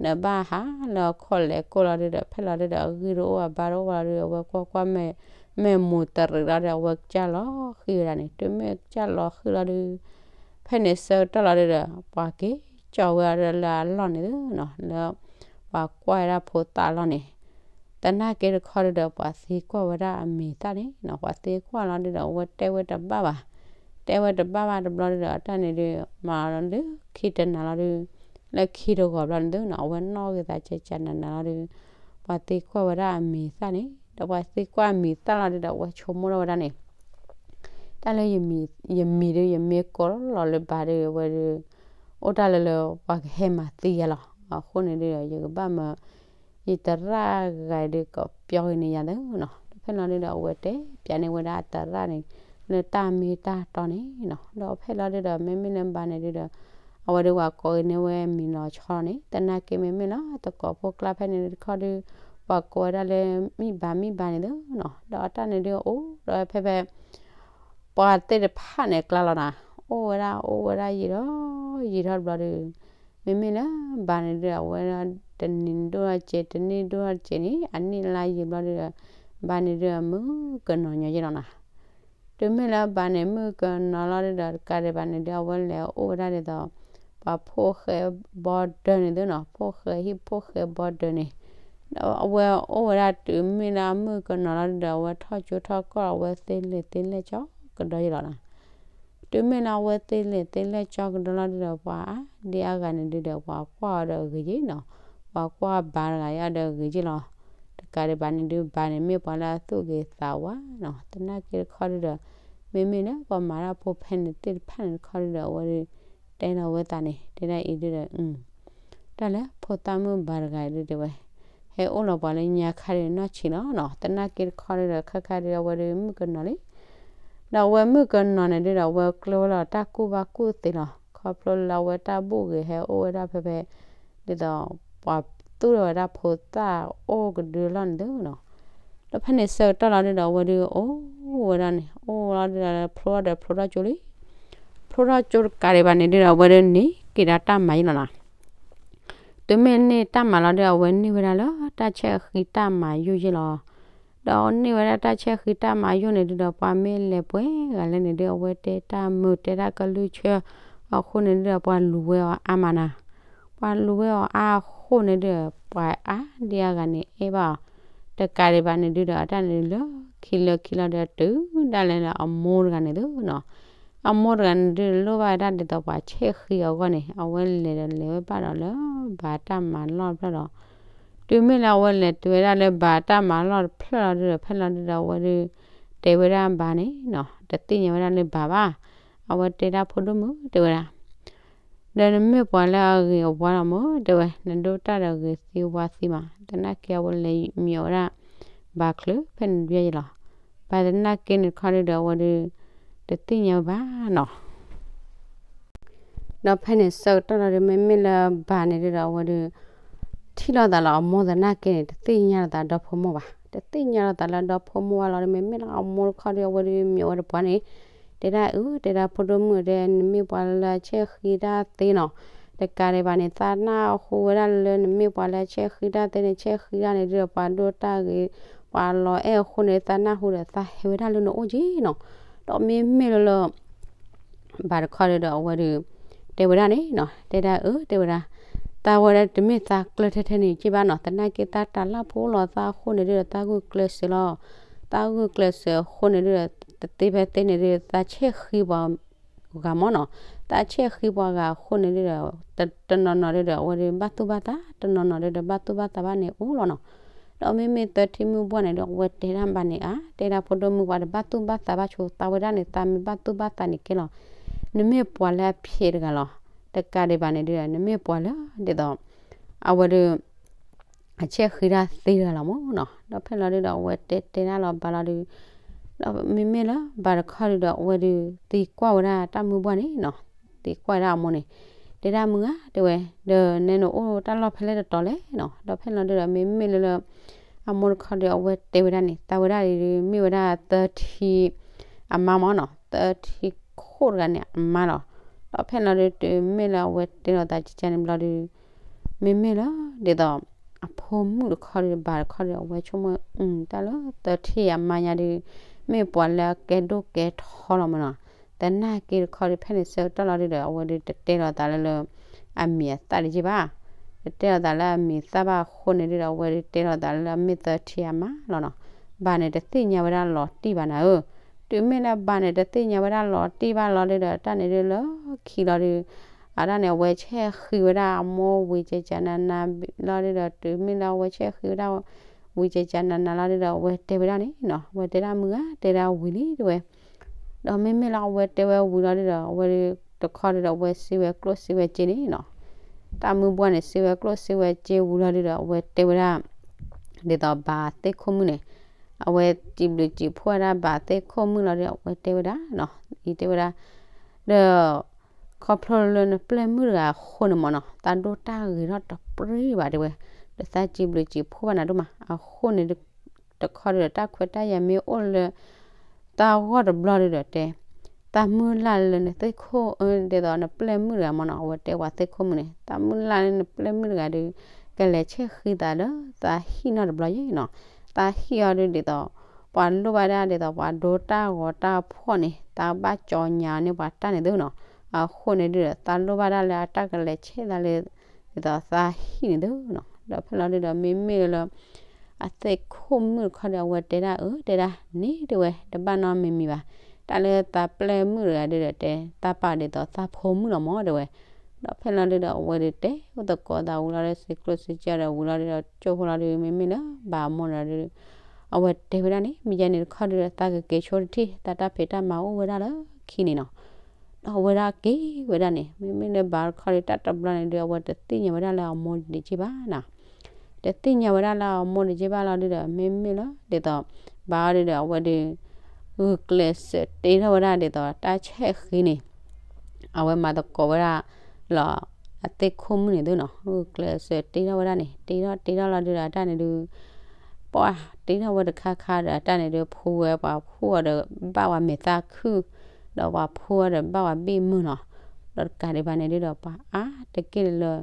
နဘၣ်ဟးလၢအခီၣ်လဲၤကိၢ်လီၤဒုးဒီး ဖဲလီၤဒုးဒီး အဂံၢ်တအိၣ်အဘါတအိၣ်လီၤဒုး အဝဲကွၢ်ကွၢ် မ့ၢ်မူတရံးလီၤဒီး အဝဲကစၢ်လီၤဃံၤဝဲဒၣ်န့ၣ် တုၤမ့ၢ်ကစၢ်လီၤဃံၤလီၤဒုး ဖဲန့ၣ်ဆၢကတီၢ်လီၤဒုးဒီး ပှၤက့ၤကၠီဝဲဒၣ်လၢအလီၢ်န့ၣ်သုနီၤ, လၢပှၤကွၢ်ဝဲဒၣ်ဖိသၣ်အလီၢ်န့ၣ် သနာ်က့တခီဒုးဒီး ပှၤသံကွၢ်ဝဲဒၣ်အမံၤသၣ်န့ၣ်နီၤ, ပှၤသံကွၢ်လီၤဒုးဒီး အဝဲတဲဝဲတဘၣ်ဘၣ်, တဲဝဲတဘၣ်ဘၣ်တဘျီဒုးဒီး အတၢ်န့ၣ်ဒုး မၤလီၤလၢခံတနၤလီၤဒုး လၢခံတဂီၤဘျီန့ၣ်သုနီၤ အဝဲနီၣ်ဂ့ၤသးကဲကဲနးနးလီၤဒုး ပှၤသံကွၢ်ဝဲဒၣ်အမံၤသၣ်န့ၣ် ဒီးပှၤသံကွၢ်အမံၤသၣ်လီၤဒုးဒီး အဝဲဆိကမိၣ်ထီၣ်ဝဲဒၣ်န့ၣ် တၢ်လၢယမံၤ ယမံၤဒုး ယမ့ၢ်ကိးလီၤလၢဘါဒုး အဝဲဒုး အိၣ်တၢ်လၢလၢပှၤကဟဲမၤသံယၤလီၤ. အဃိန့ၣ်ဒုးဒီး ယကဘၣ်မၢ ယသရၣ်ဂၤဒုးကပျီက့ၤန့ၢ်ယၤသုနီၤ. ဒီးဖဲလီၤဒုးဒီး အဝဲတဲပျးန့ၢ်ဝဲဒၣ်အသရၣ်န့ၣ် လၢတၢ်မ့ၢ်တၢ်တီန့ၣ်နီၤ. ဒီးဖဲလီၤဒုးဒီး မ့မ့ၢ်လၢဘါန့ၣ်ဒုးဒီး အဝဲဒုးပှၤကိးက့ၤန့ၢ်ဝဲမံၤလီၤဆီန့ၣ် သနာ်က့မ့မ့ၢ်လၢသကိးဖိကျါဖဲန့ၣ်တခီဒုး ပှၤကိးဝဲဒၣ်လၢမံၣ်ဘါမံၣ်ဘါန့ၣ်သုနီၤ. ဒီးအတၢ်န့ၣ်ဒုးအိၣ်ဒီးဖဲဖဲ ပှၤသ့ၣ်တဖၣ်န့ၣ်ကျါလီၤနၤ, အိၣ်ဝဲဒၣ်အိၣ်ဝဲဒၣ်ယံာ်ထီၣ်ယံာ်ထီၣ်တဘျီဒုး မ့မ့ၢ်လၢဘါန့ၣ်ဒုး အဝဲဒၣ်တနံၤဒိၣ်ထီၣ်တစဲး တနံၣ်ဒိၣ်ထီၣ်တစဲးန့ၣ် အနံၣ်လါယံာ်ဘျီဒုးဒီး ဘါန့ၣ်ဒုးမုၣ်ကနီၤညီယဲလီၤနၤ. တုၤမ့ၢ်လၢဘါန့ၣ်မုၣ်ကနီၤလီၤဒုးဒီး တကးဒံးဘၣ်န့ၣ်ဒုး အဝဲလဲၤအိၣ်ဝဲဒၣ်ဒ်သိး ပှၤဖိၣ်ဃဲ border န့ၣ်သုနီၤ, ဖိၣ်ဃဲဟံၣ်ဖိၣ်ဃဲ border န့ၣ်, ဒီးအဝဲအိၣ်ဝဲဒၣ်တုၤမ့ၢ်လၢအမုၣ်ကနီၤလီၤဒုဒီး အဝဲထီၣ်ကၠိထီၣ်ကီၢ် အဝဲသ့လဲၤသ့လဲၤကၠီကဒီးယလီၤနီၤ. တုၤမ့ၢ်လၢအဝဲသ့လဲၤသ့လဲၤကၠီကဒီးလီၤဒုဒီး ပှၤအါဒံအါဂၤန့ၣ်ဒုဒီး ပှၤကွၢ်အီၤဒီးအဂ့ၤက့နီၤ, ပှၤကွၢ်ဘၣ်တဂၤအံၤဒီးအဂ့ၤက့လီၤ. တကးဒံးဘၣ်န့ၣ်ဒု ဘၣ်န့ၣ်မ့ၢ်ပှၤလၢအသူၣ်ဂ့ၤသးဝါနီၤ, သနာ်က့တခီဒုဒီး မ့မ့ၢ်လၢပှၤမၤတၢ်ဖိဖဲန့ၣ်သ့ၣ်တဖၣ်န့ၣ်တခီဒုဒီး အဝဲဒု တဲလီၤဝဲသးန့ၣ် တဲဒၣ်အံၤဒုဒီး တၢ်လၢဖိသၣ်မုၣ်ဘၣ်တဂၤအံၤဒုတဲဝဲ, ဟဲအိၣ်လီၤပှၤလၢညါခါဒုနီၢ်ဆံးလီၤနီၤ. သနာ်က့တခီဒုဒီး ခါခါဒုအဝဲဒုမုၣ်ကနီၤလံ, ဒီးအဝဲမုၣ်ကနီၤန့ၣ်ဒုဒီး အဝဲကျၢၤဝဲလီၤတၢ်ကူၣ်ဘၣ်ကူၣ်သ့လီၤ. ခီဖျိလၢအဝဲတၢ်ဘူၣ်ဂ့ၤဟဲအိၣ်ဝဲဒၣ်ဖဲဖဲ ဒ်သိးပှၤသူၣ်ထီၣ်ဝဲဒၣ်ဖိသၣ်အိၣ်ကဒုလီၢ်န့ၣ်သုနီၤ. ဒီးဖဲန့ၣ်ဆၢကတီၢ်လီၤဒုဒီး အဝဲဒုအိၣ်ဝဲဒၣ်န့ၣ် အိၣ်လီၤဒုဒီး ဖျိထီၣ်ဒီးဖျိထီၣ်ကၠိလံ. ဖျိထီၣ်ကၠိတကးဒံးဘၣ်န့ၣ်ဒုဒီး အဝဲဒုန့ၢ်က့ၤဒၣ်တၢ်မၤယံလီၤနီၤ. တုၤမ့ၢ်န့ၢ်တၢ်မၤလီၤဒု အဝဲန့ၢ်ဝဲဒၣ်လၢတၢ်ဆဲၣ်ဃံတၢ်မၤယိၣ်ယ့ၢ်လီၤ. ဒီးန့ၢ်ဝဲဒၣ်တၢ်ဆဲၣ်ဃံတၢ်မၤယိၣ်န့ၣ်ဒုဒီး ပှၤမ့ၢ်လဲၤပှဲၤဂၤလဲၣ်န့ၣ်ဒု အဝဲတဲတၢ်မုာ်တဲတၢ်ကလုၢ်ဆၢအဃိန့ၣ်ဒုဒီး ပှၤလူၤဝဲအီၤအါမးနီၤ. ပှၤလူၤဝဲအီၤအါအဃိန့ၣ်ဒုဒီး ပှၤအါဒံအါဂၤန့ၣ်အဲၣ်ဘၣ်အီၤ. တကးဒံးဘၣ်န့ၣ်ဒုဒီး အတၢ်န့ၣ်ဒုလၢခံလၢခံလီၤဒု တုၤဒၣ်လဲာ်လၢအမိၢ်တဂၤန့ၣ်သုနီၤ. အမိၢ်တဂၤန့ၣ်ဒု လိၣ်ဘၣ်ဝဲဒၣ်ဒ်သိးပှၤဆဲၣ်ဃံအဂီၢ်န့ၣ် အဝဲလဲၤဒီးလဲၤဝဲဘၣ်ဒီးလၢဘၣ်တၢ်မၤလီၢ်တဖျၢၣ်ဒီး တုၤမ့ၢ်လၢအဝဲလဲၤတုၤဝဲဒၣ်လၢဘၣ်တၢ်မၤလီၢ်တဖျၢၣ်လီၤဒုဒီး ဖဲလီၤဒုဒီး အဝဲဒု တဲဝဲဒၣ်ဘၣ်န့ၣ်နီၤ တသ့ၣ်ညါဝဲဒၣ်လၢဘၣ်ဘၣ်. အဝဲတဲဒၣ်ဖိဒိၣ်မုၣ်တဲဝဲဒၣ် ဒီးနမ့ၢ်ပှၤလၢအဂ့ၤအဝါလီၤမ့ၢ်တဲဝဲ, နဒိၣ်တၢ်ဒီးဂ့ၤသံဝါသံမး, သနာ်က့အဝဲလဲၤမံဝဲဒၣ် ဘၣ်ချုးဖဲန့ၣ်တဘျီယလီၤ. ဘၣ်သနာ်က့န့ၣ်တခီဒုဒီး အဝဲဒု တသ့ၣ်ညါဝဲဘၣ်နီၤ. ဒီးဖဲန့ၣ်ဆၢကတီၢ်လီၤဒု မ့မ့ၢ်လၢဘၣ်န့ၣ်ဒုဒီး အဝဲဒု ထံၣ်လိာ်သးလၢအမိၢ်သနာ်က့န့ၣ် တသ့ၣ်ညါလိာ်သးဒီဖိမိၢ်ဘၣ်, တသ့ၣ်ညါလိာ်သးလၢဒီဖိမိၢ်ဘၣ်လီၤဒု မ့မ့ၢ်လၢအမိၢ်တခီဒု အဝဲဒုမံဝဲတပှၢ်န့ၣ် တဲဒၣ်အု တဲဒၣ်ဖိဒိၣ်မုၣ်တဲ နမ့ၢ်ပှၤလၢအဆဲၣ်ဃံတၢ်သ့နီၤ, တကးဒံးဘၣ်န့ၣ် သးနၢ်ဟူဝဲဒၣ်လၢနမ့ၢ်ပှၤလၢအဆဲၣ်ဃံတၢ်သ့န့ၣ် ဆဲၣ်ဃံတၢ်န့ၣ်ဒုဒီး ပှၤဒိၣ်တၢ်ဂ့ၤ ပှၤလီၤအဲၣ်အဃိန့ၣ် သးနၢ်ဟူဒီး သးဟဲဝဲဒၣ်လၢနအိၣ်က့နီၤ. ဒီးမ့မ့ၢ်လၢလၢ ဘၣ်တခီဒုဒီး အဝဲဒု တဲဝဲဒၣ်န့ၣ်နီၤ, တဲဒၣ်အု တဲဝဲဒၣ် သးဝဲဒၣ်တမ့ၢ်သးကျၢၤထဲထဲန့ၣ်က့ဘၣ်နီၤ, သနာ်က့သးတၢ်လၢဖိလီၤသးအဃိန့ၣ်ဒုဒီး သးဂုာ်ကျဲးစၢးလီၤ. သးဂုာ်ကျဲးစၢးအဃိန့ၣ်ဒုဒီး တသ့ဖဲသ့န့ၣ်ဒု သးဆဲၣ်ဃံပှၤဂၤမ့ၢ်နီၤ, သးဆဲၣ်ဃံပှၤဂၤအဃိန့ၣ်ဒုဒီး တနီၤနီၤဒုဒီး အဝဲဒု ဘၣ်သူၣ်ဘၣ်သး တနီၤနီၤဒုဒီး ဘၣ်သူၣ်ဘၣ်သးဘၣ်န့ၣ်အိၣ်လီၤနီၤ. ဒီးမ့မ့ၢ်သၢထံမုၢ်ဘှီၣ်န့ၣ်ဒီး အဝဲတဲဒၣ်ဘၣ်န့ၣ်ဧါ, တဲဒၣ်ဖိဒိၣ်မုၣ်ပှၤတဘၣ်သူၣ်ဘၣ်သးဘၣ်ဆိ သးဝဲဒၣ်န့ၣ် သးမ့ၢ်ဘၣ်သူၣ်ဘၣ်သးန့ၣ်ကဲလီၤ. နမ့ၢ်ပှၤလၢအဖျဲးတဂၤလီၤ. တကးဒံးဘၣ်န့ၣ်ဒု နမ့ၢ်ပှၤလၢဒ်သိး အဝဲဒု အဆဲၣ်ဃံတၢ်သ့တဂၤလီၤမ့ၢ်နီၤ. ဒီးဖဲလီၤဒုဒီး အဝဲတဲတဲဒၣ်လီၤဘၣ်လီၤဒု ဒီးမ့မ့ၢ်လၢဘၣ်တခီဒုဒီး အဝဲဒု သံကွၢ်ဝဲဒၣ်တၢ်မုၢ်ဘှီၣ်န့ၣ်နီၤ, သံကွၢ်ဝဲဒၣ်အမိၢ်န့ၣ် တဲဒၣ်မုၢ်ဧါ တဲဝဲ, ဒီးနဲနအိၣ်တၢ်လီၢ်ဖဲလဲၣ်တတီၤလဲၣ်နီၤ. ဒီးဖဲလီၤဒုဒီး မ့မ့ၢ်လၢလၢ အမိၢ်တခီဒု အဝဲတဲဝဲဒၣ်န့ၣ် သးဝဲဒၣ်ဒု မ့ၢ်ဝဲဒၣ်သၢထံ အမါမ့ၢ်နီၤ, သၢထံခိၣ်တဂၤန့ၣ်အမါလီၤ. ဒီးဖဲလီၤဒု တုၤမ့ၢ်လၢအဝဲတဲလိာ်သးကကန့ၣ်ဘျီဒု မ့မ့ၢ်လၢ ဒ်သိး အဖိမုၣ်တခီဒု ဘၣ်တခီဒု အဝဲဆိကမိၣ် တၢ်လၢသၢထံၣ်အမါညါဒု မ့ၢ်ပှၤလၢအကဲဒိၣ်ကဲထီလီၤမ့ၢ်နီၤ. သနာ်က့တခီဒု ဖဲန့ၣ်ဆၢကတီၢ်လီၤဒုဒီး အဝဲဒုတတဲလိာ်သးလၢလၢ အမံၤအသၣ်တယ့ၢ်ဘၣ်. တတဲလိာ်သးလၢအမံၤသၣ်ဘၣ်အဃိန့ၣ်ဒုဒီး အဝဲဒုတဲလိာ်သးလၢလၢမ့ၢ်သၢထံၣ်အမါလီၤနီၤ. ဘၣ်န့ၣ်တသ့ၣ်ညါဝဲဒၣ်လီၤတံၢ်ဘၣ်နၤဧၢ. တုၤမ့ၢ်လၢဘၣ်န့ၣ်တသ့ၣ်ညါဝဲဒၣ်လီၤတံၢ်ဘၣ်လီၤဒုဒီး တၢ်န့ၣ်ဒုလၢခံလီၤဒု အတၢ်န့ၣ် အဝဲဆဲၣ်ဃံဝဲဒၣ်အမိၢ်ဝံၤကကနၤနၤလီၤဒုဒီး တုၤမ့ၢ်လၢအဝဲဆဲၣ်ဃံဝဲဒၣ် ဝံၤကကနၤနၤလီၤဒုဒီး အဝဲတဲဝဲဒၣ်န့ၣ်နီၤ, အဝဲတဲဒၣ်မုၢ်ဂၤ တဲဒၣ်ဝံၤလံတဲဝဲ. ဒီးမ့မ့ၢ်လၢအဝဲတဲဝဲဝံၤလီၤဒုဒီး အဝဲဒုတခီဒုဒီး အဝဲစံးဝဲကျိၣ်စံးဝဲစ့န့ၣ်နီၤ. တၢ်မုၢ်ဘှီၣ်န့ၣ် စံးဝဲကျိၣ်စံးဝဲစ့ဝံၤလီၤဒုဒီး အဝဲတဲဝဲဒၣ် ဒ်သိးဘၣ်သ့ၣ်ခိၣ်မုၣ်န့ၣ် အဝဲစံးဘျုးစံးဖှိၣ်ဝဲဒၣ်ဘၣ်သ့ၣ်ခိၣ်မုၣ်လီၤဒု အဝဲတဲဝဲဒၣ်နီၤ, အံၤတဲဝဲဒၣ် ဒီး ခီဖျိလၢနပျဲၢ်မုၣ်တဂၤအဃိန့ၣ်မ့ၢ်နီၤ သးဒိၣ်တၢ်ဂ့ၤထီၣ်တပျံၤဘၣ်တဲဝဲ, ဒီးသးစံးဘျုးစံးဖှိၣ်ဘၣ်နၤဒိၣ်မး အဃိန့ၣ် တခီဒုဒီး တၢ်ခွဲးတၢ်ယာ်မ့ၢ်အိၣ်လၢ သးဂီၢ်တဘျီဒုဒီးတဲ သးမုၢ်လၢ်လၢနသ့ၣ်ခိၣ် ဒ်သိးနပျဲၢ်မုၣ်တဂၤမ့ၢ်နီၤ အဝဲတဲပှၤသ့ၣ်ခိၣ်မုၣ်န့ၣ် သးမုၢ်လၢ်လၢနပျဲၢ်မုၣ်တဂၤဒု ကလဲၤဆဲၣ်ဃံသးလၢသးဟံၣ်နီတဘျီယဲနီၤ, သးဟံၣ်အီၤဒုဒ်သိး ပှၤလိၣ်ဘၣ်ဒၣ်ဒ်သိးပှၤဒိတၢ်ဂီၤတၢ်ဖှီၣ်န့ၣ် သးဘၣ်ကၠီညါန့ၢ်ပှၤတၢ်န့ၣ်သုနီၤ, အဃိန့ၣ်ဒုဒီး သးလိၣ်ဘၣ်ဒၣ်လၢအတၢ်ကလဲၤဆဲးသးလၢ ဒ်သိးသးဟံၣ်န့ၣ်သုနီၤ. ဒီးဖဲလီၤဒုဒီး မ့မ့ၢ်လၢ အသ့ၣ်ခိၣ်မုၣ်တခီဒီး အဝဲတဲဒၣ်အၢ တဲဒၣ်န့ၣ် တဲဝဲ တဘၣ်နီတမံၤမံၤဘၣ်. တၢ်လၢသးပျဲၢ်မုၣ်တဂၤဒုဒီး တဲသးပာ်ဒ်သိးသးဖိမုၣ်လီၤမၢ် တဲဝဲ. ဒီးဖဲလီၤဒုဒီး အဝဲဒုတဲအိၣ်သကိးသးဝံၤလီၤဒီး စံးကျိၣ်စံးစ့ဒီးဝံၤလီၤဒုဒီး ကၠိဖိလီၤဒု မ့မ့ၢ်လၢဘၣ်အမိၢ်န့ၣ်ဒီး အဝဲတဲဝဲဒၣ်န့ၣ် မ့ၢ်ယဲန့ၣ်တခီဒုဒီး သးကက့ၤဆိတထံၣ် သးတၢ်ဖံးတၢ်မၤအိၣ်ဝဲဒၣ်လၢခံန့ၣ်နီၤ. ဒီးအဝဲဒၣ်က့ၤဝဲဒၣ်န့ၣ် မ့မ့ၢ်လၢဘၣ်တခီဒု တၢ်တဘျီန့ၣ်ဒု အဝဲတသ့ၣ်ညါဝဲဒၣ်လၢအမိၢ်ဒံးက့ဘၣ်နီၤ. တသ့ၣ်ညါဝဲဒၣ်လၢအမိၢ်ဒံးက့ဘၣ်လီၤဒုဒီး မ့မ့ၢ်လၢဒ်သိး ဘၣ်အီၤဒုဒီး အဝဲဒု ဂုာ်ကျဲးစၢးတ့ထီၣ်ဝဲဒၣ်ဒ်သိးတၢ်ဆဲးဃ့န့ၣ် အဝဲမၤသကိးဝဲဒၣ်လီၤ အသ့ၣ်ခိၣ်မုၣ်န့ၣ်သုနီၤ. ဂုာ်ကျဲးစၢးတ့ထီၣ်ဝဲဒၣ်န့ၣ် တ့ထီၣ်တ့ထီၣ်လီၤဒုဒီး အတၢ်န့ၣ်ဒု ပှၤတ့ထီၣ်ဝဲတခါခါဒီး အတၢ်န့ၣ်ဒု ဖူဝဲပှၤဖူအီၤဒီးဘၣ်ဝဲမဲာ်သၣ်ခုၣ် ဒီးပှၤဖူအီၤဒီးဘၣ်ဝဲဘ့ၣ်မုၢ်နီၤ. ဒီးတကးဒံးဘၣ်န့ၣ်ဒုဒီး ပှၤအါတက့ၢ်လၢ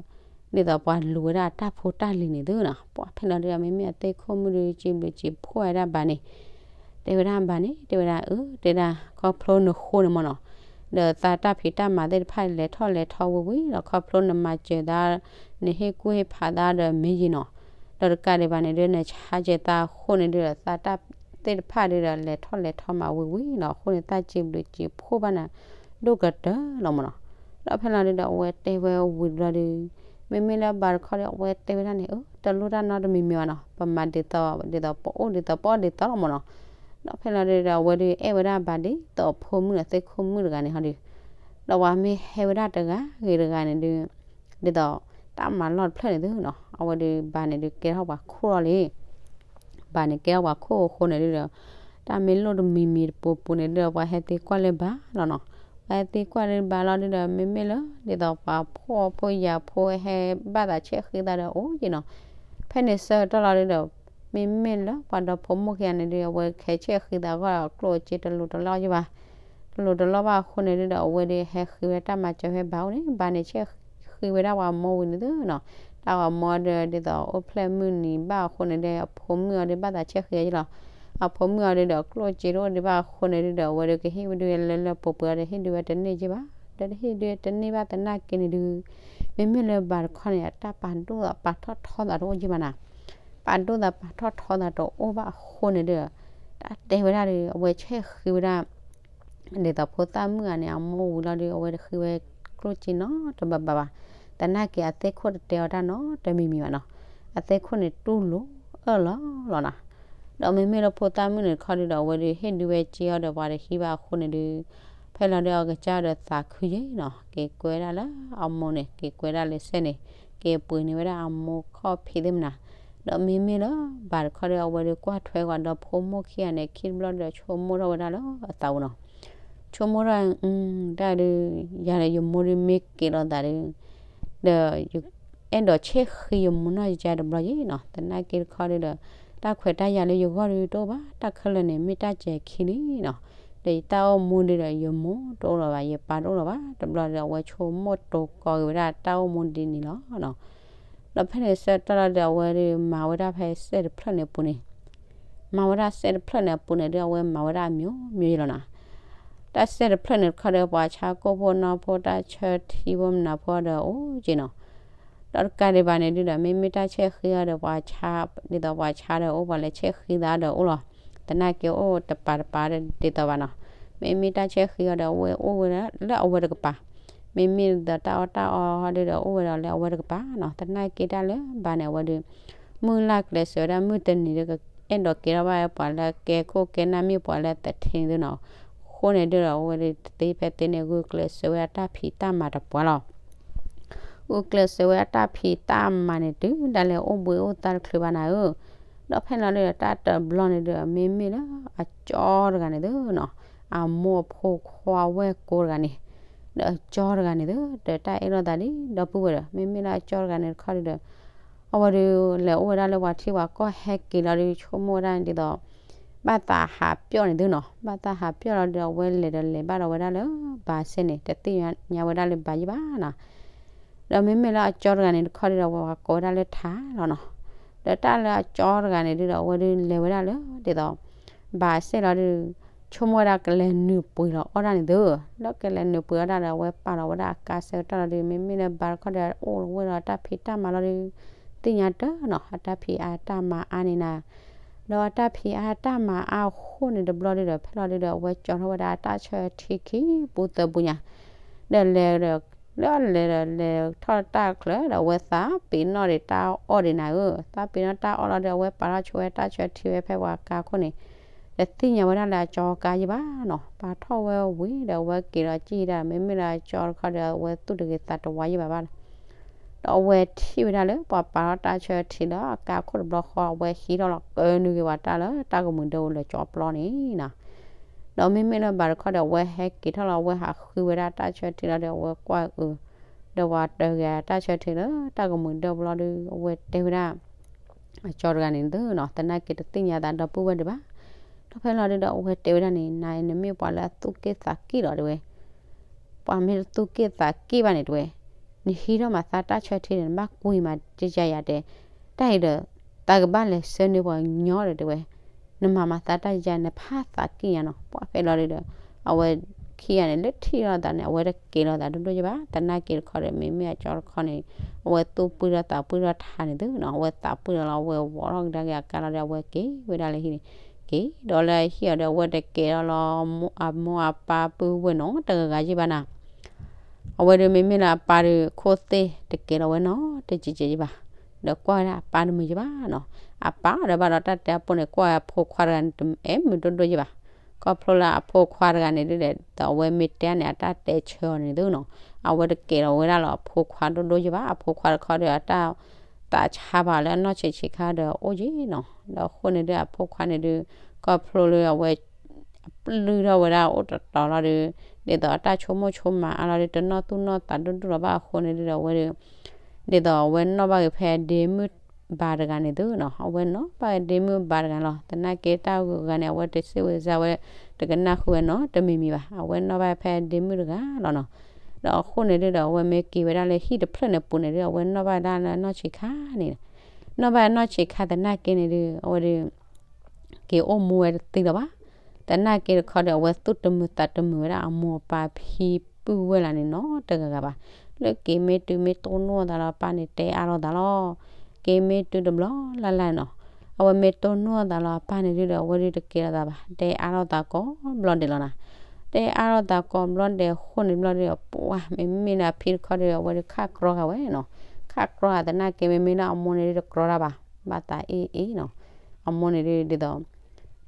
ဒ်သိးပှၤလူၤဝဲဒၣ်အတၢ်ဖိတၢ်လံၤန့ၣ်သုနီၤ. ပှၤဖဲလီၤဒုဒီး မ့မ့ၢ်အသ့ၣ်ခိၣ်မုၣ်ဒု စံးဘျုးစံးဖှိၣ်ဝဲဒၣ်ဘၣ်န့ၣ် တဲဝဲဒၣ်ဘၣ်န့ၣ် တဲဝဲဒၣ်အၢ တဲဒၣ် ခီဖျိနဃိန့ၣ်မၢ်နီၤ ဒီးသးတၢ်ဖံးတၢ်မၤသ့ၣ်တဖၣ်လဲၤထီၣ်လဲၤထီဝံၤဝံၤဒီး ခီဖျိနမၤစၢၤသး နဟ့ၣ်ကူၣ်ဟ့ၣ်ဖးသးဒီးမ့ၢ်ယံၤနီၤ. ဒီးတကးဒံးဘၣ်န့ၣ်ဒု နဆါကဲၤသးအဃိန့ၣ်ဒုဒီး သးတၢ်သ့ၣ်တဖၣ်ဒုဒီး လဲၤထီၣ်လဲၤထီမၤဝံၤဝံၤနီၤ. အဃိန့ၣ် သးစံးဘျုးစံးဖှိၣ်ဘၣ်နၤ ဒိၣ်ကတၢၢ်လီၤမၢ်နီၤ. ဒီးဖဲလီၤဒုဒီး အဝဲတဲဝဲဝံၤတဘျီဒု မ့မ့ၢ်လၢဘၣ်တခီဒီး အဝဲတဲဝဲဒၣ်န့ၣ် အၢ တလိၣ်တၢ်နီတမံၤမံၤဘၣ်နီၤ, ပမၤဒ်သိး ဒ်သိးပအိၣ်ဒ်သိးပအီၣ်ဒ်သိးလီၤမၢ်နီၤ. ဒီးဖဲလီၤဒုဒီး အဝဲဒုးအဲၣ်ဝဲဒၣ်ဘၣ်ဒ်သိးအဖိမုၣ်ဒီးသ့ၣ်ခိၣ်မုၣ်တဂၤန့ၣ်ဟီဒု, ဒီးပှၤမ့ၢ်ဟဲဝဲဒၣ်တဂၤဂ့ၤတဂၤန့ၣ်ဒု ဒ်သိးတၢ်မၤလီၢ်တဖျၢၣ်န့ၣ်သုနီၤ, အဝဲဒုးဘၣ်န့ၣ်ဒုးကဲထီၣ်ပှၤခိၣ်လီၤလံ. ဘၣ်န့ၣ်ကဲထီၣ်ပှၤခိၣ်အဃိန့ၣ်ဒုဒီး တၢ်မ့ၢ်လိၣ်တမံၤမံၤတပူၤပူၤန့ၣ်ဒုဒီး ပှၤဟဲသံကွၢ်လၢဘၣ်လီၤနီၤ. ပှၤဟဲသံကွၢ်လၢဘၣ်လီၤဒုဒီး မ့မ့ၢ်လၢ ဒ်သိးပှၤဖှီၣ်ဖိယာ်ဖိဟဲဘၣ်သးဆဲးဃ့သးဒီးအိၣ်က့နီၤ. ဖဲန့ၣ်ဆၢကတီၢ်လီၤဒုဒီး မ့မ့ၢ်လၢပှၤဒီဖိမိၢ်ခံဂၤန့ၣ်ဒု အဝဲကဟဲဆဲးဃ့သးအဂီၢ်ဒီး ကျိၣ်စ့တလိၤတလီၢ်ယဘၣ် တလိၤတလီၢ်ဘၣ်အဃိန့ၣ်ဒုဒီး အဝဲဒုးဟဲဃ့ဝဲတၢ်မၤစၢၤဖဲဘၣ်အိၣ်န့ၣ် ဘၣ်န့ၣ်ဆဲးဃ့ဝဲဒၣ်ပှၤမိၢ်ဝံၤန့ၣ်သုနီၤ. တၢ်ပှၤမိၢ်အီၤဒုး ဒ်သိးအိၣ်ဖျဲၣ်မုၢ်နံၤဘၣ်အဃိန့ၣ်ဒု အဖိမုၣ်အီၤဒုးဘၣ်သးဆဲးဃ့အီၤယလီၤ. အဖိမုၣ်အီၤဒုးဒီးကျိၣ်စ့တအိၣ်ဒံးဘၣ်အဃိန့ၣ်ဒုဒီး အဝဲဒုးကဟ့ၣ်ဝဲဒုးလၢလၢပှဲၤပှဲၤအီၤဒီး ဟ့ၣ်ဒုးဝဲတန့ၢ်က့ဘၣ်. ဒီးတဟ့ၣ်ဒုးတန့ၢ်ဘၣ်သနာ်က့န့ၣ်ဒု မ့မ့ၢ်လၢဘၣ်တခီန့ၣ် အတၢ်ပာ်ဒိၣ်သးပာ်ထီၣ်ထီသးတအိၣ်က့ဘၣ်နၤ. ပာ်ဒိၣ်သးပာ်ထီၣ်ထီသးတအိၣ်ဘၣ်အဃိန့ၣ်ဒု တၢ်တဲဝဲဒၣ်ဒုး အဝဲဆဲးဃ့ဝဲဒၣ် ဒ်သိးဖိသၣ်မုၣ်ဂၤန့ၣ် အမိၢ်ဝံၤလီၤဒုး အဝဲတဃ့ဝဲကျိၣ်စ့နီတဘၣ်ဘၣ်ဘၣ်. သနာ်က့အသ့ၣ်ခိၣ်တတဲအီၤတၢ်နီတမံၤမံၤဘၣ်နီၤ. အသ့ၣ်ခိၣ်န့ၣ်တူၢ်လိာ်အၢၣ်လီၤလီၤနီၤ. ဒီးမ့မ့ၢ်လၢဖိသၣ်မုၣ်န့ၣ်တခီဒုဒီး အဝဲဒုးဟ့ၣ်ဒုးဝဲစ့အီၤဒီးပှၤတဟံးဘၣ်အဃိန့ၣ်ဒု ဖဲလီၤဒုးအကစၢ်ဒီးသးခုယ့ၢ်နီၤ. က့ၤကွဲဒၣ်လၢအမိၢ်န့ၣ် က့ၤကွဲဒၣ်လၢစဲန့ၣ် က့ၤပှ့ၤန့ၢ်ဝဲဒၣ်အမိၢ်ခီၣ်ဖံးသ့ၣ်မနၤ. ဒီးမ့မ့ၢ်လၢဘၣ်တခီဒီး အဝဲဒုးကွၢ်ထွဲကွၢ်ဒီဖိမိၢ်ခံဂၤန့ၣ် ခံတဘျီဒီး ဆိကမိၣ်ထီၣ်ဝဲဒၣ်လၢအသးပူၤနီၤ. ဆိကမိၣ်ထီၣ် တၢ်ဒုး ယၤဒီးယမိၢ်ဒုးမ့ၢ်က့ၤလိာ်သးဒုး ဒီး အဲၣ်ဒိးဆဲးဃ့ယမိၢ်နီၢ်ယကါတဘျီယ့ၢ်နီၤ. သနာ်က့တခီဒုဒီး တၢ်ခွဲးတၢ်ယာ်လၢယဂီၢ်ဒုတအိၣ်ဘၣ်, တၢ်ခဲလၢာ်န့ၣ် မ့ၢ်တၢ်စဲၤခံလံနီၤ. ဒီးယတၢ်အိၣ်မူဒုဒီး ယမိၢ်တအိၣ်လၢၤဘၣ်, ယပၢ်တအိၣ်လၢၤဘၣ်တဘျီဒီး အဝဲဆိကမိၣ်တိၤကီၤက့ၤဝဲဒၣ်တၢ်အိၣ်မူဒ်န့ၣ်လီၤနီၤ. ဒီးဖဲန့ၣ်ဆၢကတီၢ်လီၤဒီး အဝဲဒုးမၤဝဲဒၣ်ဖဲစဲတဖျၢၣ်န့ၣ်အပူၤန့ၣ် မၤဝဲဒၣ်စဲတဖျၢၣ်န့ၣ်အပူၤန့ၣ်ဒု အဝဲမၤဝဲဒၣ်အမျိုးမျိုးယ့ၢ်လီၤနီၤ. တၢ်စဲတဖျၢၣ်န့ၣ်တခီဒီး ပှၤဆါကိၣ်ဖိနီၣ်ဖိ တၢ်ဆၢထံဖိမနုၤဖိဒီးအိၣ်က့နီၤ. ဒီးတကးဒံးဘၣ်န့ၣ်ဒုဒီး မ့မ့ၢ်တၢ်ဆဲးဃ့အီၤဒီး ပှၤဆါ ဒ်သိးပှၤဆါဒီးအိၣ် ပှၤလဲၤဆဲးဃ့သးဒီးအိၣ်လီၤ. သနာ်က့အိၣ်တပၤတပၤဒ်သိးဘၣ်နီၤ. မ့မ့ၢ်တၢ်ဆဲးဃ့အီၤဒီးအဝဲအိၣ်ဝဲလၢအဝဲတကပၤ, မ့မ့ၢ်ဒ်သိးတၢ်အီၣ်တၢ်အီဟီဒုဒီး အိၣ်ဝဲဒီးလၢအဝဲတကပၤနီၤ. သနာ်က့တၢ်လၢဘၣ်န့ၣ် အဝဲဒုး မုၢ်လၢ်ကျဲးစၢးဝဲဒၣ် မုၢ်တနံၤဒီး အဲၣ်ဒိးကဲထီၣ်ဘၣ်ပှၤလၢကဲခိၣ်ကဲနၢ်မ့ၢ်ပှၤလၢသထ့န့ၣ်နီၤ. အဃိန့ၣ်ဒုဒီး အဝဲဒုးတသ့ဖဲသ့န့ၣ် ဂုာ်ကျဲးစၢးဝဲဒၣ်တၢ်ဖံးတၢ်မၤတပှၤလီၤ. ဂုာ်ကျဲးစၢးဝဲဒၣ်တၢ်ဖံးတၢ်မၤန့ၣ် တုၤဒၣ်လဲာ်အိၣ်ဘှံးအိၣ်သါတချုးဘၣ်နၤဧၢ. ဒီးဖဲလီၤဒုဒီး တၢ်တဘျီန့ၣ်ဒုဒီး မ့မ့ၢ်လၢအကၠီတဂၤန့ၣ်သုနီၤ, အမိၢ်အဖိခွါဝဲၢ်ကိတဂၤန့ၣ်, ဒီးအကၠီတဂၤန့ၣ်သု ဒီးတၢ်အဲၣ်လိာ်သးဒ်ဒီပုၢ်ဝဲၢ်ဒီး မ့မ့ၢ်လၢအကၠီတဂၤန့ၣ်တခီဒုဒီး အဝဲဒုးလဲၤအိၣ်ဝဲဒၣ်လၢပှၤထံပှၤကီၢ် ဟဲက့ၤလီၤဒုး ဆိကမိၣ်ဝဲဒၣ်ဒ်သိး ဘၣ်သးဟးပျီၣ်န့ၣ်သုနီၤ. ဘၣ်သးဟးပျီၣ်လီၤဒုး အဝဲလဲၤဒီးလဲၤဘၣ်ဒီးဝဲဒၣ်လၢဘၣ်စဲန့ၣ် တသ့ၣ်ညါဝဲဒၣ်လၢဘၣ်ယံၣ်ဘၣ်နီၤ. ဒီးမ့မ့ၢ်လၢအကၠီတဂၤန့ၣ်တခီဒုဒီး ပှၤကိးဝဲဒၣ်လၢထးလီၤနီၤ. ဒီးတၢ်လၢအကၠီတဂၤန့ၣ်ဒုဒီး အဝဲဒုးလဲၤဝဲဒၣ်လၢဒ်သိး ဘၣ်စဲလီၤဒုး ဆိကမိၣ်ဝဲဒၣ်ကလဲၤနုာ်ပှ့ၤလီၤအီၣ်ဒၣ်န့ၣ်သု, ဒီးကလဲၤနုာ်ပှ့ၤအီၣ်ဒၣ်ဒီး အဝဲပာ်လီၤဝဲဒၣ်အကါဆၢကတီၢ်လီၤဒီး မ့မ့ၢ်လၢဘၣ်တခီဒီး အိၣ်ဝဲလီၤတၢ်ဖံးတၢ်မၤလီၤဒီး သ့ၣ်ညါတၢ်နီၤ အတၢ်ဖံးအါတၢ်မၤအါန့ၣ်နၤ, ဒီးအတၢ်ဖံးအါတၢ်မၤအါအဃိန့ၣ်တဘျီဒီး ဖဲလီၤဒုဒီး အဝဲကၠီထီၣ်ဝဲဒၣ်အတၢ်ဆၢထံခံပူၤသၢပူၤညါ, ဒီးလဲၤဒီး လၢလဲၤဒီးလဲၤထီၣ်တၢ်ချၢဒီး အဝဲသးပ့ၤနီၣ်ဒံးတၢ်အီၣ်ဒံးနၤဧၢ, သးပ့ၤနီၣ်တၢ်အီၣ်လီၤဒီး အဝဲပာ်ထီၣ်ဆိဝဲတၢ်ဆၢထံဝဲဖဲပှၤကါခိၣ်န့ၣ်, ဒီးသ့ၣ်ညါဝဲဒၣ်လၢအကၠီကါယံၣ်ဘၣ်နီၤ, ပာ်ထီၣ်ဝဲဝံၤဒီး အဝဲက့ၤဒီးကံၣ်ဒၣ် မ့မ့ၢ်လၢအကၠီတခီဒီး အဝဲသူၣ်တဂ့ၤသးတဝါယံၣ်ဘၣ်ဘၣ် ဒီးအဝဲထံၣ်ဝဲဒၣ်လၢပှၤပာ်ထီၣ်တၢ်ဆၢထံလၢအကါခိၣ်တဘျီဃီ အဝဲဟံးထီၣ်လီၤကၢနုာ်က့ၤဝဲတၢ်လၢတၢ်ကမှံၤဒၢဝဲလၢကၠီပျီန့ၣ်နီၤ, ဒီးမ့မ့ၢ်လၢဘၣ်တခီဒီး အဝဲဟဲက့ၤထီၣ်လီၤ အဝဲဟးဃုဝဲဒၣ်တၢ်ဆၢထံလီၤဒီး အဝဲကွၢ်အုး ဒီးပှၤတၢၤက့ၤတၢ်ဆၢထံလၢတၢ်ကမှံၤဒၢဘျီဒီး အဝဲတဲဝဲဒၣ် အကၠီတဂၤန့ၣ်သုနီၤ သနာ်က့တသ့ၣ်ညါသးဒီပုၢ်ဝဲၢ်ဒံးဘၣ်, ဒီးဖဲလီၤဒုဒီးအဝဲတဲဝဲဒၣ်န့ၣ် နၤအံၤနမ့ၢ်ပှၤလၢအသူၣ်က့ၣ်သးက့ၣ်လီၤတဲဝဲ ပှၤမ့ၢ်တသူၣ်က့ၣ်သးက့ၣ်ဘၣ်န့ၣ်တဲဝဲ, နဟံးထီၣ်မၤသးတၢ်ဆၢထံန့ၣ် နဘၣ်ကွံာ်မးကကယၤတဲ, တၢ်အံၤဒီး သးကဘၣ်လဲၤဆှၢန့ၢ်ပှၤကညီဒီးတဲဝဲ, နမၤမၤသးတၢ်ယၤ နဖးသးက့ၣ်ညါနီၤ, ပှၤဖဲလီၤဒုဒီး အဝဲခံဂၤန့ၣ် လၢထံၣ်လိာ်သးန့ၣ် အဝဲတကဲၤလိာ်သးဒိၣ်ဒိၣ်ယဘၣ်, သနာ်က့တခီဒီး မ့မ့ၢ်အကၠီတခီန့ၣ် အဝဲသူၣ်ပှံၢ်ထီၣ်သးပှံၢ်ထီၣ်ထးန့ၣ်သုနီၤ, အဝဲသးပှံၢ်ထီၣ်လီၤ အဝဲဝီထီၣ်ကဒါက့ၤအကါလီၤဒီး အဝဲက့ၤဝဲဒၣ်လၢဟံၣ်န့ၣ်, က့ၤဒီးလၢဟံၣ်အီၤဒီး အဝဲတကဲၤဒီးလီၤ အမိၢ်အပၢ်ပုၢ်ဝဲၢ်နီတဂၤဂၤယံၣ်ဘၣ်နၤ အဝဲဒီးမ့မ့ၢ်လၢအပၢ်ဒီး ခိၣ်သ့ၣ်တကဲၤလီၤဝဲနီတကဲးကဲးယဘၣ်, ဒီးကွၢ်ဝဲဒၣ်အပၢ်တမုာ်ယဘၣ်နီၤ, အပၢ်ဒီးဘၣ်ဒီးတၢ်တဲအပိၢ်န့ၣ် ကွၢ်ဝဲအဖိခွါတဂၤန့ၣ် တအဲၣ်မုာ်ဒိၣ်ဒိၣ်ယဘၣ်, ခီဖျိလၢအဖိခွါတဂၤန့ၣ်ဒုဒီး အဝဲမ့ၢ်တဲန့ၣ် အတၢ်တဲဆၢအီၤန့ၣ်သုနီၤ, အဝဲတကဲၤလီၤဝဲဒၣ်လီၤအဖိခွါဒိၣ်ဒိၣ်ယဘၣ်, အဖိခွါတခီဒီးအတၢ်သးဆါဘၣ်လၢအနီၢ်ဆံးဆံးခါဒီးအိၣ်ယံၤနီၤ, ဒီးအဃိန့ၣ်ဒုအဖိခွါန့ၣ်ဒု ခီဖျိလၢအဝဲ ပျုၢ်ထီၣ်ဝဲဒၣ်အိၣ်တတီၤလီၤဒီး ဒ်သိးအတၢ်ဆိကမိၣ်ဆိကမးအါလီၤဒီး တနီၣ်သူၣ်နီၣ်သးဒိၣ်ဒိၣ်လီၤဘၣ်အဃိန့ၣ်ဒုဒီးအဝဲဒီး ဒ်သိးအဝဲနီၣ်ဘၣ်ဂ့ၤဖဲဒ့မုၣ်ဘါတဂၤန့ၣ်သုနီၤ, အဝဲနီၣ်ဘၣ်ဂ့ၤဒ့မုၣ်ဘါတဂၤလီၤ, သနာ်က့တၢ်ဂုၤဂၤန့ၣ် အဝဲတစံးဝဲစါဝဲ တကနၣ်ဃုာ်ဝဲနီတမံၤမံၤဘၣ်, အဝဲနီၣ်ဘၣ်ဖဲဒ့မုၣ်တဂၤလီၤနီၤ, ဒီးအဃိန့ၣ်ဒုဒီး အဝဲမ့ၢ်က့ၤဝဲဒၣ်လၢဟံၣ်တဖျၢၣ်န့ၣ်ပူၤန့ၣ်ဒု အဝဲနီၣ်ဘၣ်ဒၣ်လၢနီၢ်ဆံးခါန့ၣ်, နီၣ်ဘၣ်နီၢ်ဆံးခါသနာ်က့န့ၣ်ဒု အဝဲဒီး က့ၤအိၣ်မူဝဲတသ့လၢၤဘၣ်, သနာ်က့တခီဒီး အဝဲသူၣ်တမုာ်သးတမုာ်ဝဲဒၣ်အမိၢ်အပၢ်ဖံပုၢ်ဝဲၢ်လၢန့ၣ်နီတဂၤဂၤဘၣ်, လၢက့ၤမ့ၢ်တုၤမ့ၢ်တိၢ်နီၣ်သးလီၤအပၢ်န့ၣ် တဲအါလိာ်သးလီၤ, က့ၤမ့ၢ်တုၤတဘျီလၢ်လၢ်နီၤ, အဝဲမ့ၢ်တိၢ်နီၣ်သးလီၤအပၢ်န့ၣ်ဒုဒီး အဝဲဒုတကဲလိာ်သးဘၣ်, တဲအါလိာ်သးကိးဘျီဒဲးလီၤနၤ, တဲအါလိာ်သးကိးဘျီဒဲးအဃိန့ၣ်ဘျီဒီး ပှၤမ့မ့ၢ်လၢ အဖံတခီဒီး အဝဲဒုခးကြီဂၤဝဲနီၤ, ခးကြီဂၤသနာ်က့ မ့မ့ၢ်လၢအမိၢ်န့ၣ်ဒုတကြီတၢ်ဘၣ်, ဘၣ်သးအ့ၣ်အ့ၣ်နီၤ, အမိၢ်န့ၣ်ဒုဒ်သိး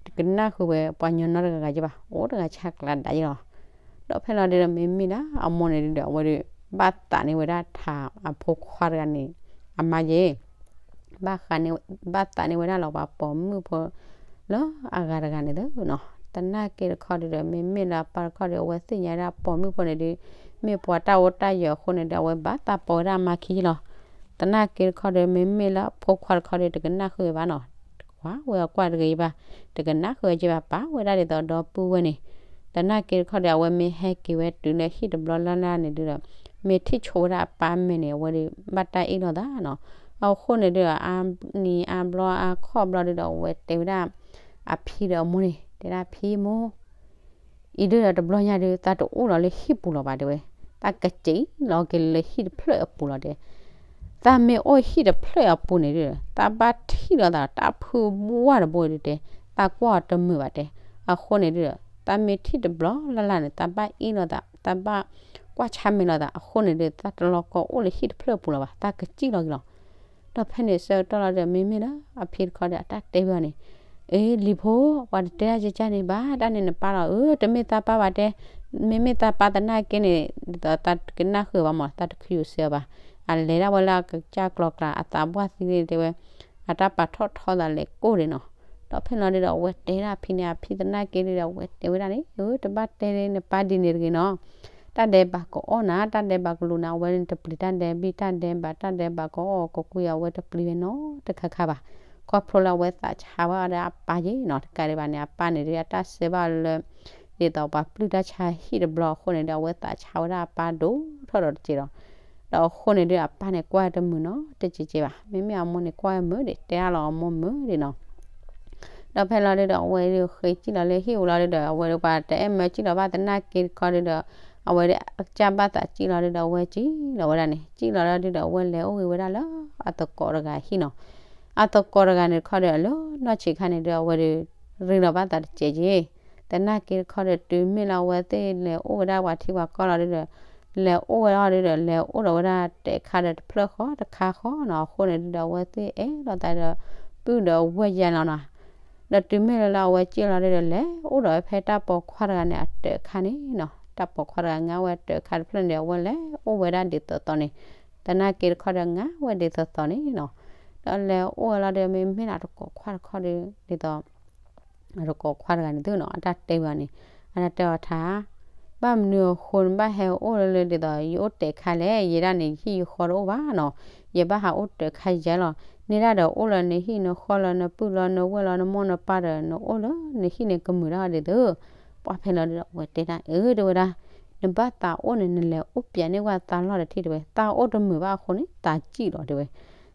တကနၣ်ဃုာ်ဝဲပှၤညီနီတဂၤဂၤယဘၣ်, အိၣ်တဂၤဆါကျါဒၣ်ယလီၤ, ဒီးဖဲလီၤဒုဒီး မ့မ့ၢ်လၢအမိၢ်န့ၣ်ဒုဒီး အဝဲဒု ဘၣ်သးန့ၢ်ဝဲဒၣ်ထးအဖိခွါတဂၤန့ၣ် အမါယဲ ဘၣ်ဃးန့ၢ် ဘၣ်သးန့ၢ်ဝဲဒၣ်လီၤပှၤပိာ်မုၣ်ဖိ လၢအဂၤတဂၤန့ၣ်သုနီၤ, သနာ်က့တခီဒုဒီး မ့မ့ၢ်လၢအပၢ်တခီဒီး အဝဲသ့ၣ်ညါဒၣ်ပိာ်မုၣ်ဖိန့ၣ်ဒု မ့ၢ်ပှၤတၢ်အိၣ်တၢ်ယၢၤအဃိန့ၣ်ဒီး အဝဲဘၣ်သးပိာ်ဝဲဒၣ်အမါခံယလီၤ, သနာ်က့တခီဒီး မ့မ့ၢ်လၢအဖိခွါတခီဒီး တကနၣ်ဃုာ်ဝဲဘၣ်နီၤ, ကွၢ်ဝဲအကွၢ်တဂ့ၤဘၣ်, တကနၣ်ဃုာ်ဝဲက့ၤဘၣ် ပာ်ဝဲဒၣ်ဒ်သိးဒီပုၢ်ဝဲၢ်န့ၣ်, သနာ်က့တခီဒီး အဝဲမ့ၢ်ဟဲက့ၤဝဲတုၤလၢဟံၣ်တဘျီလၢ်လၢ်န့ၣ်ဒုဒီး မ့ၢ်ထံၣ်ဆိဝဲဒၣ်အပၢ်မဲာ်န့ၣ် အဝဲဒု ဘၣ်တၢ်အ့ၣ်လိာ်သးနီၤ, အဃိန့ၣ်ဒုဒီး အါနံၤအါဘျီအခီၣ်ဘျီဒုဒီး အဝဲတဲဝဲဒၣ် အဖံဒီးအမိၢ်န့ၣ် တဲဒၣ်ဖံမိၢ် အံၤဒုဒီးတဘျီညါဒု သးတအိၣ်လီၤလၢဟံၣ်ပူၤလီၤဘၣ်တဲဝဲ, သးကစံၣ်လီၤက့ၤလၢဟံၣ်တဖျၢၣ်အပူၤလီၤတဲ, သးမ့ၢ်အိၣ်ဟံၣ်တဖျၢၣ်အပူၤန့ၣ်ဒု သးဘၣ်ထံၣ်လိာ်သးတၢ်ဖုဘှၢ်တဘိဒုတဲ, သးကွၢ်အီၤတမုာ်ဘၣ်တဲ, အဃိန့ၣ်ဒု သးမ့ၢ်ထံၣ်တဘျီလၢ်လၢ်န့ၣ် သးဘၣ်အ့ၣ်လိာ်သး သးဘၣ်ကွၢ်ဆါမဲာ်လိာ်သး အဃိန့ၣ်ဒု သးတလီၤကီအိၣ်လၢဟံၣ်တဖျၢၣ်အပူၤလီၤဘၣ် သးကစံၣ်လီၤက့ၤလီၤ ဒီးဖဲန့ၣ်ဆၢကတီၢ်လီၤဒီး မ့မ့ၢ်လၢအဖံတခီဒီးအတၢ်တဲဝဲအီၤန့ၣ်, အ့ လံၤဖိ, ပှၤတတဲတၢ်ကကၢ်န့ၣ်ဘၣ်, တၢ်န့ၣ်နပၢ်လီၤ, အၢ တမ့ၢ်သးပၢ်ဘၣ်တဲ, မ့မ့ၢ်သးပၢ်သနာ်က့န့ၣ် ဒ်သိးသးတကနၣ်ဃုာ်ဘၣ်မး သးတခုးစၢၤဘၣ်, အလဲၤဒၣ်ဝဲလၢအကစၢ်ကျီၤကျါ အသးဘှၢ်သံန့ၣ်တဲဝဲ, အတၢ်ပာ်ထီၣ်ထီသးလဲၤကိၢ်ဒံးနီၤ, ဒီးဖဲလီၤဒုဒီးအဝဲတဲဒၣ်အဖံန့ၣ် အဖံသနာ်က့ဒုဒီး အဝဲတဲဝဲဒၣ်န့ၣ်, အၢ တဘၣ်တဲနပၢ်ဒ်န့ၣ်တဂ့ၤနီၤ တၢ်ဒဲးဘးကအီၣ်နၤ တၢ်ဒဲးဘးကလူၤနၤ အဝဲန့ၣ်တပျံၤတၢ်ဒဲးဘံၣ် တၢ်ဒဲးဘး တၢ်ဒဲးဘးကအီၣ်ကကွံာ် အဝဲတပျံၤဝဲနီတခါခါဘၣ်. ခီဖျိလၢအဝဲသးဆါဘၣ်ဝဲဒၣ်အပၢ်ယဲနီၤ တကးဒံးဘၣ်န့ၣ် အပၢ်န့ၣ်ဒုး အတၢ်စဲဘၣ်လၢ ဒ်သိးပှၤပျုၢ်တၢ်ဆါဟံၣ်တဘျီအဃိန့ၣ်ဒီး အဝဲသးဆါဝဲဒၣ်အပၢ်ဒိၣ်ထီၣ်ဒီးတက့ၢ်ဒီး ဒီးအဃိန့ၣ်ဒုး အပၢ်န့ၣ်ကွၢ်တမုာ်နီတက့ၢ်က့ၢ်ဘၣ်. မ့မ့ၢ်အမိၢ်န့ၣ်ကွၢ်မုာ်ဒံး တဲအါလီၤအမိၢ်မုာ်ဒံးနီၤ. ဒီးဖဲလီၤဒုဒီး အဝဲဒုးဃ့စံၣ်လီၤလၢဟံၣ်ပူၤလီၤဒုဒီး အဝဲဒုးပှၤတအဲၣ်မၢစံၣ်လီၤဘၣ်သနာ်က့တခီဒုဒီး အဝဲဒုးအကစၢ်ဘၣ်သးစံၣ်လီၤဒုဒီး အဝဲစံၣ်လီၤဝဲဒၣ်န့ၣ် စံၣ်လီၤလီၤဒုဒီး အဝဲလဲၤအိၣ်ဂ့ၤဝဲဒၣ်လၢအသကိးတဂၤဟံၣ်နီၤ. အသကိးတဂၤန့ၣ်တခီဒီး အလၢနီၢ်ဆံးခါန့ၣ်ဒုး အဝဲဒုး ရ့လီၤဘၣ်သးတစဲးက့ၤ သနာ်က့တခီဒီး တုၤမ့ၢ်လၢအဝဲသ့ၣ်လဲၤအိၣ်ဝဲဒၣ်ပှၤထံပှၤကီၢ်လီၤဒုဒီး လဲၤအိၣ်ဝဲဒၣ်ဒုဒီး လဲၤအိၣ်ဒီးဝဲဒၣ်တၢ်ခါဒီးတဖျၢၣ်ဃီတခါဃီနီၤ. အဃိန့ၣ်ဒုဒီး အဝဲသ့ၣ်အဲၣ်လိာ်သးဒီး ပုၢ်ဒီးဝဲၢ်ယါလီၤနီၤ. ဒီးတုၤမ့ၢ်လၢလၢအဝဲစံၣ်လီၤဒုဒီး လဲၤအိၣ်ဒီးဝဲဖဲတၢ်ပိာ်ခွါတဂၤန့ၣ် အတၢ်ခါန့ၣ်နီၤ. တၢ်ပိာ်ခွါတဂၤ ငါဝဲတၢ်ခါတဖျၢၣ်န့ၣ်ဒီး အဝဲလဲၤအိၣ်ဝဲဒၣ်ဒ်သိးသိးန့ၣ် သနာ်က့တခီဒီး ငါဝဲဒ်သိးသိးန့ၣ်နီၤ. ဒီးလဲၤအိၣ်ဝဲလီၤဒီး မ့မ့ၢ်လၢအတကိးခွါတခီဒီး ဒ်သိး အတကိးခွါတဂၤန့ၣ်သုနီၤ အတၢ်တဲဝဲအီၤန့ၣ် အတၢ်တဲအီၤထါ ဘၣ်မနုၤအဃိ နဘၣ်ဟဲအိၣ်လၢလၢဒ်သိး ယအိၣ်တၢ်ခါလဲၣ်. ယဲဒၣ်န့ၣ် ယဟံၣ်ယဃီတအိၣ်ဘၣ်နီၤ. ယဘၣ်ဟးအိၣ်တၢ်ခါယဲလီၤ. န့ၣ်ဒၣ်ဒီးအိၣ်လၢနဟံၣ်နဃီလၢနပုၢ်လၢနဝဲၢ်လၢ နမိၢ်နပၢ်ဒီး နအိၣ်လၢနဟံၣ်န့ၣ် ကမုာ်တၢ်ဒ်သိး ပှၢ်ဖဲလီၤဒုဒီး အဝဲတဲဒၣ် အၢ တဲဝဲဒၣ် နဘၣ်သးအိၣ်န့ၣ် နလဲၤအိၣ်ပၠးန့ၢ်ဝဲသးလီၢ်တထံၣ်တဲဝဲ. သးအိၣ်တမုာ်ဘၣ်အဃိန့ၣ် သးစံၣ်လီၤတဲဝဲ.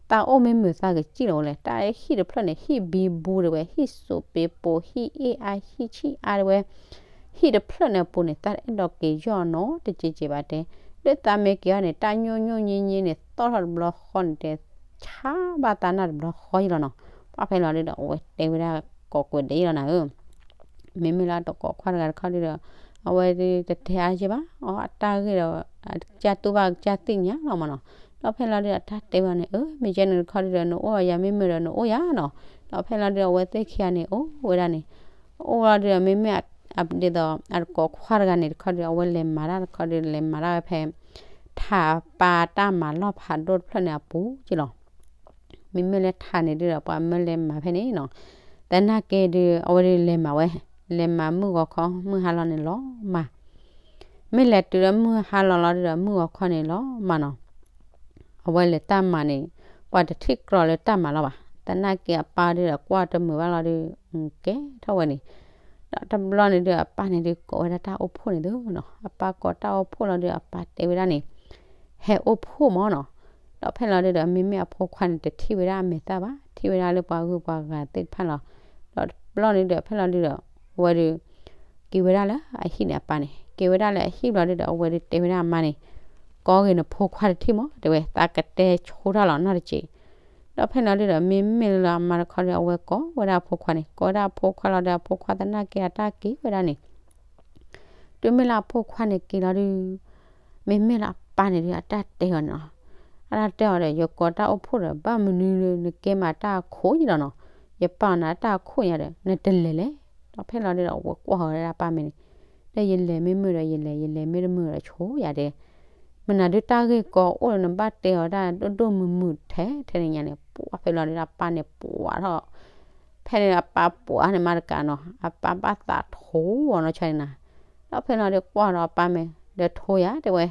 သးအိၣ်မ့ၢ်မုာ်သးကစံၣ်လီၤဝဲလဲၣ်. တၢ်ဟံၣ်တဖျၢၣ်န့ၣ် ဟံၣ်ဘံဘူတဲဝဲ, ဟံၣ်စိးပ့ၤပိာ်, ဟံၣ်အ့ၣ်အါ, ဟံၣ်ဆံၣ်အါတဲဝဲ. ဟံၣ်တဖျၢၣ်န့ၣ်အပူၤန့ၣ် သးတအဲၣ်ဒိးက့ၤယီၢ်နီတစဲးကဲးဘၣ်တဲ. လၢသးမ့ၢ်က့ၤအီၤန့ၣ် တၢ်ညိၣ်ညိၣ်ညံညံန့ၣ် သီၣ်ထီၣ်တဘျီဃီန့ၣ်တဲ ဆါဘၣ်သးနၢ်တဘျီဃီယလီၤနီၤ. ပှၢ်ဖဲလီၤဒုဒီး အဝဲတဲဝဲဒၣ်ကိးကွဲးဒဲးယလီၤနၤဧၢ မ့မ့ၢ်လၢတကိးခွါတဂၤတခီဒုဒီး အဝဲဒုးတတဲအါယဲၢ်ဘၣ် အတၢ်ဂ့ၢ်ဒီး အကစၢ်တူၢ်ဘၣ်ကစၢ်သ့ၣ်ညါလီၤမးနီၤ. ဒီးဖဲလီၤဒုဒီး အတၢ်တဲဝဲန့ၣ် အၢ မ့ၢ်ကဲန့ၣ်တခီဒုဒီး နအိၣ်ယၤမ့ၢ်မုာ်ဒီးနအိၣ်ယၤနီၤ. ဒီးဖဲလီၤဒုဒီး အဝဲသ့ၣ်ခံဂၤန့ၣ် အိၣ်ဝဲဒၣ်န့ၣ် အိၣ်လီၤဒုဒီး မ့မ့ၢ် ဒ်သိး အတကိးခွါတဂၤန့ၣ်တခီဒုဒီး အဝဲလဲၤမၤတၢ်တခီဒုဒီး လဲၤမၤတၢ်ဝဲဖဲ ထးပၢ်တၢ်မၤလီၢ်ဖးဒိၣ်တဖျၢၣ်န့ၣ်အပူၤက့လီၤ. မ့မ့ၢ်လၢထးန့ၣ်ဒုဒီး ပှၤမၢလဲၤမၤဖဲန့ၣ်နီၤ. သနာ်က့ဒု အဝဲဒုလဲၤမၤဝဲ, လဲၤမၤမုၢ်ဂီၤခီ မုၢ်ဟါလီၤန့ၣ်လီၤမၢ်. မ့ၢ်လဲၤတုၤလၢမုၢ်ဟါလီၤလီၤဒုဒီး မုၢ်ဂီၤခီန့ၣ်လီၤမၢ်နီၤ. အဝဲလဲၤတၢ်မၤန့ၣ် ပှၤတထံၣ်ကြီလၢတၢ်မၤလီၤဘၣ်. သနာ်က့အပၢ်ဒုဒီး ကွၢ်တမုာ်ဘၣ်လီၤဒု ကဲထီၣ်ဝဲန့ၣ် ဒီးတဘျီန့ၣ်ဒု အပၢ်န့ၣ်ဒု ကိးဝဲဒၣ်တၢ်အိၣ်ဖှိၣ်န့ၣ်သုနီၤ. အပၢ်ကိးတၢ်အိၣ်ဖှိၣ်လီၤဒု အပၢ်တဲဝဲဒၣ်န့ၣ် ဟဲအိၣ်ဖှိၣ်မၢ်နီၤ. ဒီးဖဲလီၤဒုဒီး မ့မ့ၢ်အဖိခွါန့ၣ် တထံၣ်ဝဲဒၣ်အမဲာ်သၣ်ဘၣ်, ထံၣ်ဝဲဒၣ်လၢပှၤဂုၤပှၤဂၤသ့ၣ်တဖၣ်လီၤ. ဒီးတဘျီန့ၣ်ဒု ဖဲလီၤဒုဒီး အဝဲဒု က့ၤဝဲဒၣ်လၢအဟံၣ်န့ၣ် အပၢ်န့ၣ် က့ၤဝဲဒၣ်လၢအဟံၣ်ဘျီဒုဒီး အဝဲဒုတဲဝဲဒၣ်အမါန့ၣ် ကိးက့ၤနဖိခွါတထံၣ်မၢ် တဲဝဲ, သးကတဲဆိတၢ်လီၤနီတစဲး. ဒီးဖဲလီၤဒုဒီး မ့မ့ၢ်လၢအမါတခီဒီး အဝဲကိးဝဲဒၣ်အဖိခွါန့ၣ်, ကိးဝဲဒၣ်အဖိခွါလီၤဒီး အဖိခွါသနာ်က့အတၢ်က့ၤဝဲဒၣ်န့ၣ် တုၤမ့ၢ်လၢအဖိခွါန့ၣ်က့ၤလီၤဒု မ့မ့ၢ်လၢအပၢ်န့ၣ်ဒု အတၢ်တဲအီၤန့ၣ်လီၤ. အတၢ်တဲအီၤဒီး ယကိးတၢ်အိၣ်ဖှိၣ်ဒီး ဘၣ်မနုၤနကဲမးတၢ်အခိၣ်ယလီၤနီၤ. ယပာ်အီၤနၤတၢ်အခိၣ်ညါဒီး နတလဲၤလဲၣ်. ဒီးဖဲလီၤဒုဒီး အဝဲကွၢ်ဃီၤဝဲဒၣ်အပၢ်မဲာ်န့ၣ်, ဒီးယလဲၤမ့ၢ်မုာ်ဒီးယလဲၤ, ယလဲၤမ့ၢ်တမုာ်ဒီးဆိယၤတဲ မနုၤဒုတၢ်ဂ့ၢ်ကီအိၣ်ဒီး နဘၣ်တဲအီၤတၢ်ဒိၣ်ဒိၣ်မုၢ်မုၢ်ထဲထဲန့ၣ်ညါန့ၣ် ပှၢ်ဖဲလီၤဒုဒီး အပၢ်န့ၣ်ပှၢ်ထီၣ်, ဖဲန့ၣ်အပၢ်ပှၢ်န့ၣ်မးတကးနီၤ, အပၢ်ဘၣ်သးထိအီၤနီၢ်ဆါန့ၣ်နၤ. ဒီးဖဲလီၤဒုကွၢ်ဒီးအပၢ်မဲာ်, ဒီးထိယၤတဲဝဲ,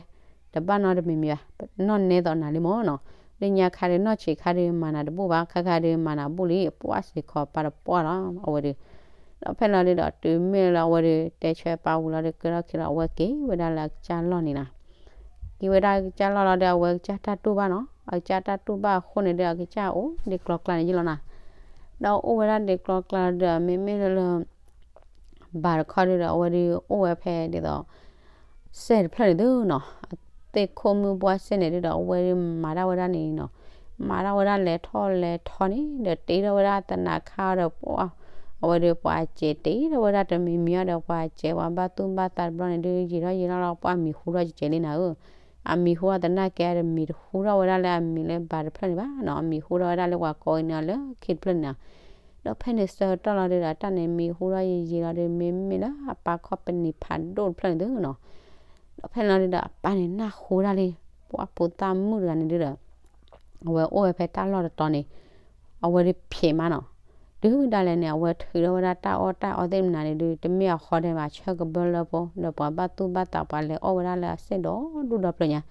တဘၣ်နီတမံၤမံၤဘၣ်, နီၢ်နဲသိးနၤလံမၢ်နီၤ. လၢညါခါဒု နီၢ်ဆံးခါဒု မၤနၤတဘူၣ်ဘၣ်, ခါခါဒုမၤနၤဘူၣ်လံ, ပှၢ်စ့ၢ်ကီးပၢ်တပှၢ်လီၤ အဝဲဒု ဒီးဖဲလီၤဒုဒီး တုၤမ့ၢ်လၢအဝဲဒု တဲဆၢပၢ်ဝံၤလီၤဒု ကဲထီၣ်ခံလီၤ အဝဲက့ၤဝဲဒၣ်လၢအကစၢ်လီၢ်န့ၣ်လီၤ. က့ၤဝဲဒၣ်အကစၢ်လီၢ်လီၤဒီး အဝဲကစၢ်တၢ်တူၢ်ဘၣ်နီၤ, အကစၢ်တၢ်တူၢ်ဘၣ်အဃိန့ၣ်ဒီး အကစၢ်အိၣ်ဒံးကျီကျါန့ၣ်ယလီၤနၤ. ဒီးအိၣ်ဝဲဒၣ်ဒံးကျီကျါဒီး မ့မ့ၢ်လၢ ဘၣ်တခီဒုဒီး အဝဲဒုးအိၣ်ဝဲဖဲဒ်သိး စဲၣ်တဖျၢၣ်န့ၣ်သုနီၤ, အသ့ၣ်ခိၣ်မုၢ်ဘှါစဲၣ်န့ၣ်ဒုဒီး အဝဲဒုးမၤတၢ်ဝဲဒၣ်န့ၣ်နီၤ, မၤတၢ်ဝဲဒၣ်လဲၤထီၣ်လဲၤထီန့ၣ်ဒီး တ့ထီၣ်ဝဲဒၣ်သနးခါဒီး အဝဲဒုးပှၤစဲးတ့ထီၣ်ဝဲဒၣ်တမံၤမံၤအီၤဒီး ပှၤစဲးပှၤဘၣ်သူၣ်ဘၣ်သးတဘျီန့ၣ်ဒုး ယံာ်ထီၣ်ယံာ်ထီၣ်လီၤ ပှၢ်မံၤဟူထီၣ်ကကဲးလံနၤဧၢ, အမံၤဟူထီၣ်သနာ်က့ဒီး မံၤတဟူထီၣ်ဝဲဒၣ်လၢအမံၤလၢဘၣ်တဖျၢၣ်န့ၣ်ဘၣ်နီၤ, အမံၤဟူထီၣ်ဝဲဒၣ်လၢပှၤကိးအံၤန့ၣ်လၢခံတဖျၢၣ်န့ၣ်နီၤ. ဒီးဖဲန့ၣ်ဆၢကတီၢ်လီၤဒုဒီး တၢ်န့ၣ်မံၤဟူထီၣ်ယံာ်ယံာ်လီၤဒုး မ့မ့ၢ်လၢအပၢ်ခီၣ်ပနံၤဖးဒိၣ်တဖျၢၣ်န့ၣ်သုနီၤ. ဒီးဖဲန့ၣ်လီၤဒုဒီး အပၢ်န့ၣ်နၢ်ဟူဒၣ်လံ, ပှၤဖိသၣ်မုၣ်တဂၤန့ၣ်ဒုဒီး အဝဲအိၣ်ဝဲဖဲတၢ်လီၢ်တတီၤန့ၣ် အဝဲဒုးဖျဲးမးနီၤ. တုၤဒၣ်လဲာ်န့ၣ် အဝဲထုးထီၣ်ဝဲဒၣ်တၢ်အီၣ်တၢ်အီသ့ၣ်မနုၤန့ၣ်ဒုး တမ့ၢ်အဃီဒဲးဘၣ် ဆၢကဘၢလၢဖိ ဒီးပှၤဘၣ်သူၣ်ဘၣ်သးပှၤလဲၤအီၣ်ဝဲဒၣ်လၢအစဲၣ်ဒီဒူၣ်ဒီဖျၢၣ်ညါ.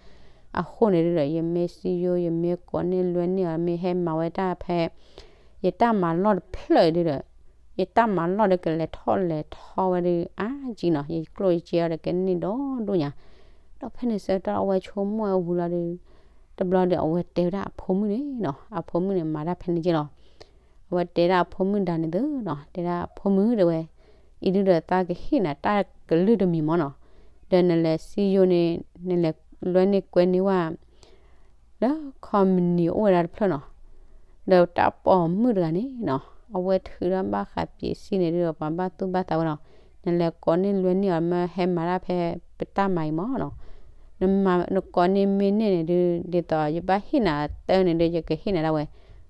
အဃိန့ၣ်ဒုဒီး ယမ့ၢ်စံယိ ယမ့ၢ်ကိးန့ၢ်လွဲန့ၢ်အီၤ မ့ၢ်ဟဲမၤဝဲတၢ်ဖဲ ယတၢ်မၤလီၢ်တဖျၢၣ်ဒုဒီး ယတၢ်မၤလီၢ်ဒီးကလဲၤထီၣ်လဲၤထီဝဲဒုးအါကံနီၤ, ယကျိၣ်ယစ့အီၤဒီးကန့ၢ်ဒီဒူၣ်ညါ. ဒီးဖဲန့ၣ်ဆၢကတီၢ်အဝဲဆိကမိၣ်ဝဲဝံၤလီၤဒုး တဘျီဒီးအဝဲတဲဝဲဒၣ်အဖိမုၣ်န့ၣ်နီၤ, အဖိမုၣ်န့ၣ်မၤတၢ်ဖဲန့ၣ်က့လီၤ. အဝဲတဲဒၣ်အဖိမုၣ်ဒါန့ၣ်သုနီၤ, တဲဒၣ်ဖိမုၣ်တဲဝဲ, အံၤဒုဒီးသးကဟ့ၣ်နၤတၢ်ကလုၢ်တမံၤမၢ်နီၤ, ဒီးနလဲၤစံယိန့ၣ် နလဲၤလွဲန့ၢ်ကွဲန့ၢ်ဝဲ လၢခီမနံၤအိၣ်ဝဲဒၣ်တဖျၢၣ်နီၤ, ဒီးတၢ်ပိာ်မုၣ်တဂၤန့ၣ်နီၤ အဝဲထုးထီၣ်ဘၣ်ဃးပစံန့ၣ်ဒုဒီး ပှၤဘၣ်သူၣ်ဘၣ်သးဝဲလီၤ. နလဲၤကိးန့ၢ်လွဲန့ၢ်အီၤ မ့ၢ်ဟဲမၤတၢ်ဖဲပတၢ်မၤအံၤမၢ်နီၤ, နမၤနကိးန့ၢ်မ့ၢ်န့ၢ်န့ၣ်ဒု ဒ်သိးယဘၣ်ဟ့ၣ်နၤတၢ်န့ၣ်ဒု ယကဟ့ၣ်နၤဒၣ်ဝဲ,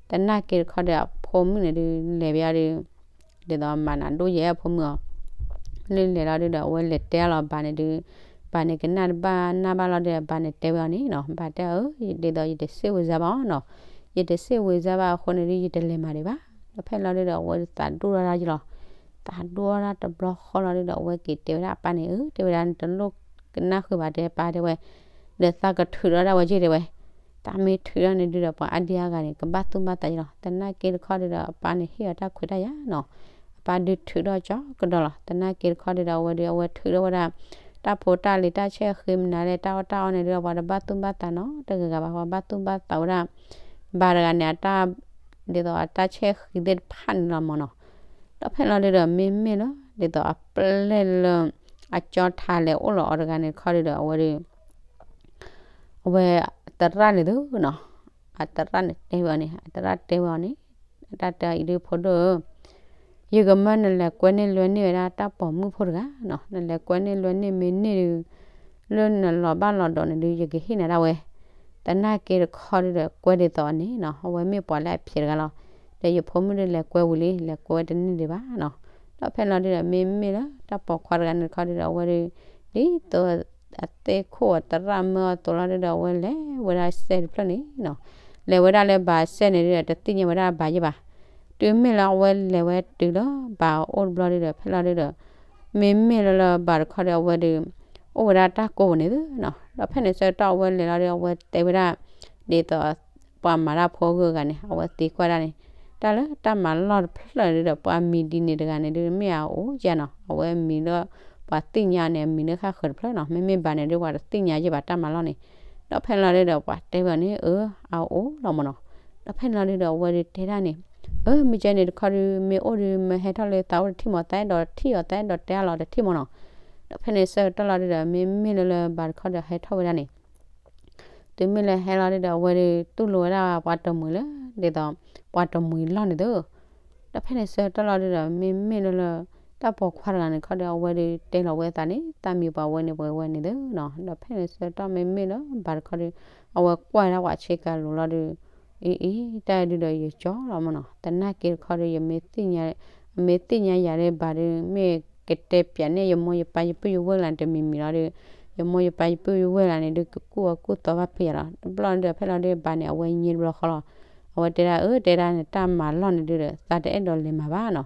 သနာ်က့တခီဒီး အဖိမုၣ်န့ၣ်ဒု လဲၤဝဲအီၤဒု ဒ်သိးမၤနၤဒိၣ်ယဲအဖိမုၣ်အီၤ, လၢလဲၤလီၤဒုဒီး အဝဲလဲၤတဲလီၤဘၣ်န့ၣ်ဒု, ဘၣ်န့ၣ်ကနၣ်တဘၣ်နၢ်ဘၣ်လီၤဒီး ဘၣ်န့ၣ်တဲဝဲအီၤန့ၣ်နီၤ, ဘၣ်တဲအီၤဧၢ, ဒ်သိးယတစ့ၣ်ဝဲစါဘၣ်အီၤနီၤ, ယတစ့ၣ်ဝဲစါဘၣ်အဃိန့ၣ်ဒု ယတလဲၤမၤဒံးဘၣ်. ဒီးဖဲလီၤဒုဒီး အဝဲသးဒိၣ်ထီၣ်ဒၣ်ယလီၤ, သးဒိၣ်ထီၣ်ဒၣ်တဘျီဃီလီၤဒုဒီး အဝဲက့ၤတဲဝဲဒၣ်အပၢ်န့ၣ်, အၢ တဲဝဲဒၣ် နတလိၣ်ကနၣ်ဃုာ်ဘၣ် တဲပၢ်တဲဝဲ, ဒီးသးကထုးထီၣ်ဒၣ်ဝဲက့ၤတဲဝဲ, တၢ်မ့ၢ်ထုးထီၣ်န့ၣ်ဒုဒီး ပှၤအါဒံအါဂၤန့ၣ် ကဘၣ်သူၣ်ဘၣ်သးယလီၤ. သနာ်က့တခီဒုဒီး အပၢ်န့ၣ်ဟ့ၣ်အီၤတၢ်ခွဲးတၢ်ယာ်နီၤ, အပၢ်ဒုထုးထီၣ်ကၠီကဒီးလီၤ. သနာ်က့တခီဒုဒီး အဝဲဒု အဝဲထုးထီၣ်ဝဲဒၣ် တၢ်ဖိတၢ်လံၤတၢ်ဆဲၣ်ဃံမနုၤလဲၣ် တၢ်အီၣ်တၢ်အီန့ၣ်ဒုဒီး ပှၤတဘၣ်သူၣ်ဘၣ်သးနီတဂၤဂၤဘၣ်, ပှၤဘၣ်သူၣ်ဘၣ်သးဝဲဒၣ် ဘၣ်တဂၤန့ၣ် အတၢ် ဒ်သိးအတၢ်ဆဲၣ်ဃံသ့ၣ်တဖၣ်န့ၣ်လီၤမၢ်နီၤ. ဒီးဖဲလီၤဒုဒီး မ့မ့ၢ်လၢ ဒ်သိးအပျဲၢ်လၢ အကၠီထါလဲၤအိၣ်လီၤအီၤတဂၤန့ၣ်တခီဒုဒီး အဝဲဒု အဝဲသရၣ်န့ၣ်သုနီၤ, အသရၣ်န့ၣ်တဲဝဲအီၤန့ၣ်, အသရၣ်တဲဝဲအီၤန့ၣ်, အတၢ်တဲအီၤအံၤဒု ဖိဒိၣ်ဧၢ, ယကမၢနလဲၤကွဲန့ၢ်လွဲန့ၢ်ဝဲဒၣ်တၢ်ပိာ်မုၣ်ဖိတဂၤနီၤ, နလဲၤကွဲန့ၢ်လွဲန့ၢ်မ့ၢ်န့ၢ်ဒု လၢနလီၤဘၣ်လီၤဒီးန့ၣ်ဒု ယကဟ့ၣ်နၤဒၣ်ဝဲ, သနာ်က့တခီဒုဒီး ကွဲဒ်သိးန့ၣ်နီၤ, အဝဲမ့ၢ်ပှၤလၢအဖျဲးတဂၤလီၤ. ဒီးယဖိမုၣ်ဒုလဲၤကွဲဝံၤလံ, လဲၤကွဲဝဲတန့ၢ်ဒံးဘၣ်နီၤ. ဒီးဖဲလီၤဒုဒီး မ့မ့ၢ်လၢတၢ်ပိာ်ခွါတဂၤန့ၣ်တခီဒုဒီး အဝဲဒု ဒ်သိး အသ့ၣ်ခိၣ်အသရၣ်မၢအီၤသိးလီၤဒုဒီး အဝဲလဲၤဝဲဒၣ်စဲတဖျၢၣ်န့ၣ်နီၤ, လဲၤဝဲဒၣ်လၢဘၣ်စဲန့ၣ်ဒုဒီး တသ့ၣ်ညါဝဲဒၣ်ဘၣ်ယဲၢ်ဘၣ်. တုၤမ့ၢ်လၢအဝဲလဲၤဝဲတုၤလၢဘၣ်အိၣ်တဘျီဒုဒီး ဖဲလီၤဒုဒီး မ့မ့ၢ်လၢလၢဘၣ်တခီဒီး အဝဲဒု အိၣ်ဝဲဒၣ်တၢ်ကိးပူၤန့ၣ်သုနီၤ. ဒီးဖဲန့ၣ်ဆၢကတီၢ်အဝဲလဲၤလီၤဒု အဝဲတဲဝဲဒၣ် ဒ်သိး ပှၤမၤတၢ်ဖိဂုၤအဂၤန့ၣ် အဝဲသံကွၢ်ဒၣ်န့ၣ်, တၢ်လၢတၢ်မၤလီၢ်တဖျၢၣ်ဒုဒီး ပှၤမံၤဒ်န့ၣ်တဂၤန့ၣ်ဒု မ့ၢ်အအိၣ်ကနီၤ, အဝဲမံၤလၢ ပှၤသ့ၣ်ညါန့ၣ် အမံၤလၢဃၣ်ဃၢၤတဖျၢၣ်နီၤ, မ့မ့ၢ်ဘၣ်န့ၣ်ဒု ပှၤတသ့ၣ်ညါယဲၢ်ဘၣ်တၢ်မၤလီၢ်န့ၣ်. ဒီးဖဲလီၤဒုဒီး ပှၤတဲဝဲန့ၣ် အၢ အအိၣ်လီၤမၢ်နီၤ. ဒီးဖဲလီၤဒုဒီး အဝဲဒုတဲဒၣ်န့ၣ်, အၢ မ့ၢ်ကဲန့ၣ်တခီဒု မ့ၢ်အိၣ်ဒု မ့ၢ်ဟဲထီၣ်လၢသးအိၣ်တထံၣ်မၢ်, သးအဲၣ်ဒိးထံၣ်အီၤ သးအဲၣ်ဒိးတဲအလီၤတထံၣ်မၢ်နီၤ. ဒီးဖဲန့ၣ်ဆၢကတီၢ်လီၤဒုဒီး မ့မ့ၢ်လၢလၢဘၣ်တခီဒီးဟဲထီၣ်ဝဲဒၣ်န့ၣ် တုၤမ့ၢ်လၢဟဲလီၤဒုဒီး အဝဲဒု တူၢ်လိာ်ဝဲဒၣ်ပှၤတမှံၤလၢ ဒ်သိး ပှၤတမှံၤလီၢ်န့ၣ်သု. ဒီးဖဲန့ၣ်ဆၢကတီၢ်လီၤဒုဒီး မ့မ့ၢ်လၢလၢ တၢ်ပိာ်ခွါတဂၤန့ၣ်တခီဒီး အဝဲဒုတဲလီၤဝဲသးန့ၣ် သးမံၤပှၤဝဲန့ၣ်ပှဲၤဝဲန့ၣ်သုနီၤ. ဒီးဖဲန့ၣ်ဆၢကတီၢ်မ့မ့ၢ်လၢဘၣ်တခီဒီး အဝဲကွၢ်ဝဲဒၣ်ပှၤဆ့ကၤလိၤလီၤဒု အံၤအံၤ တၢ်ဒုဒီးယကၠီလီၤမၢ်နီၤ. သနာ်က့တခီဒီး ယမ့ၢ်သ့ၣ်ညါ မ့ၢ်သ့ၣ်ညါယၤလၢဘၣ်ဒု မ့ၢ်ကတဲပၠးန့ၢ် ယမိၢ်ယပၢ်ယပုၢ်ယဝဲၢ်လၢ်တမံၤမံၤလီၤဒု ယမိၢ်ယပၢ်ယပုၢ်ယဝဲၢ်လၢ်န့ၣ်ဒု ကကူၣ်အီၤကူၣ်သီဘၣ်ဖဲယၤလီၤ. တဘျီန့ၣ်ဒီး ဖဲလီၤဒုဘၣ်န့ၣ် အဝဲညံတဘျီဃီလီၤ. အဝဲတဲဒၣ် အၢ တဲဒၣ်န့ၣ် တၢ်မၤလီၢ်န့ၣ်ဒုဒီး သးတအဲၣ်ဒိးလဲၤမၤဘၣ်နီၤ.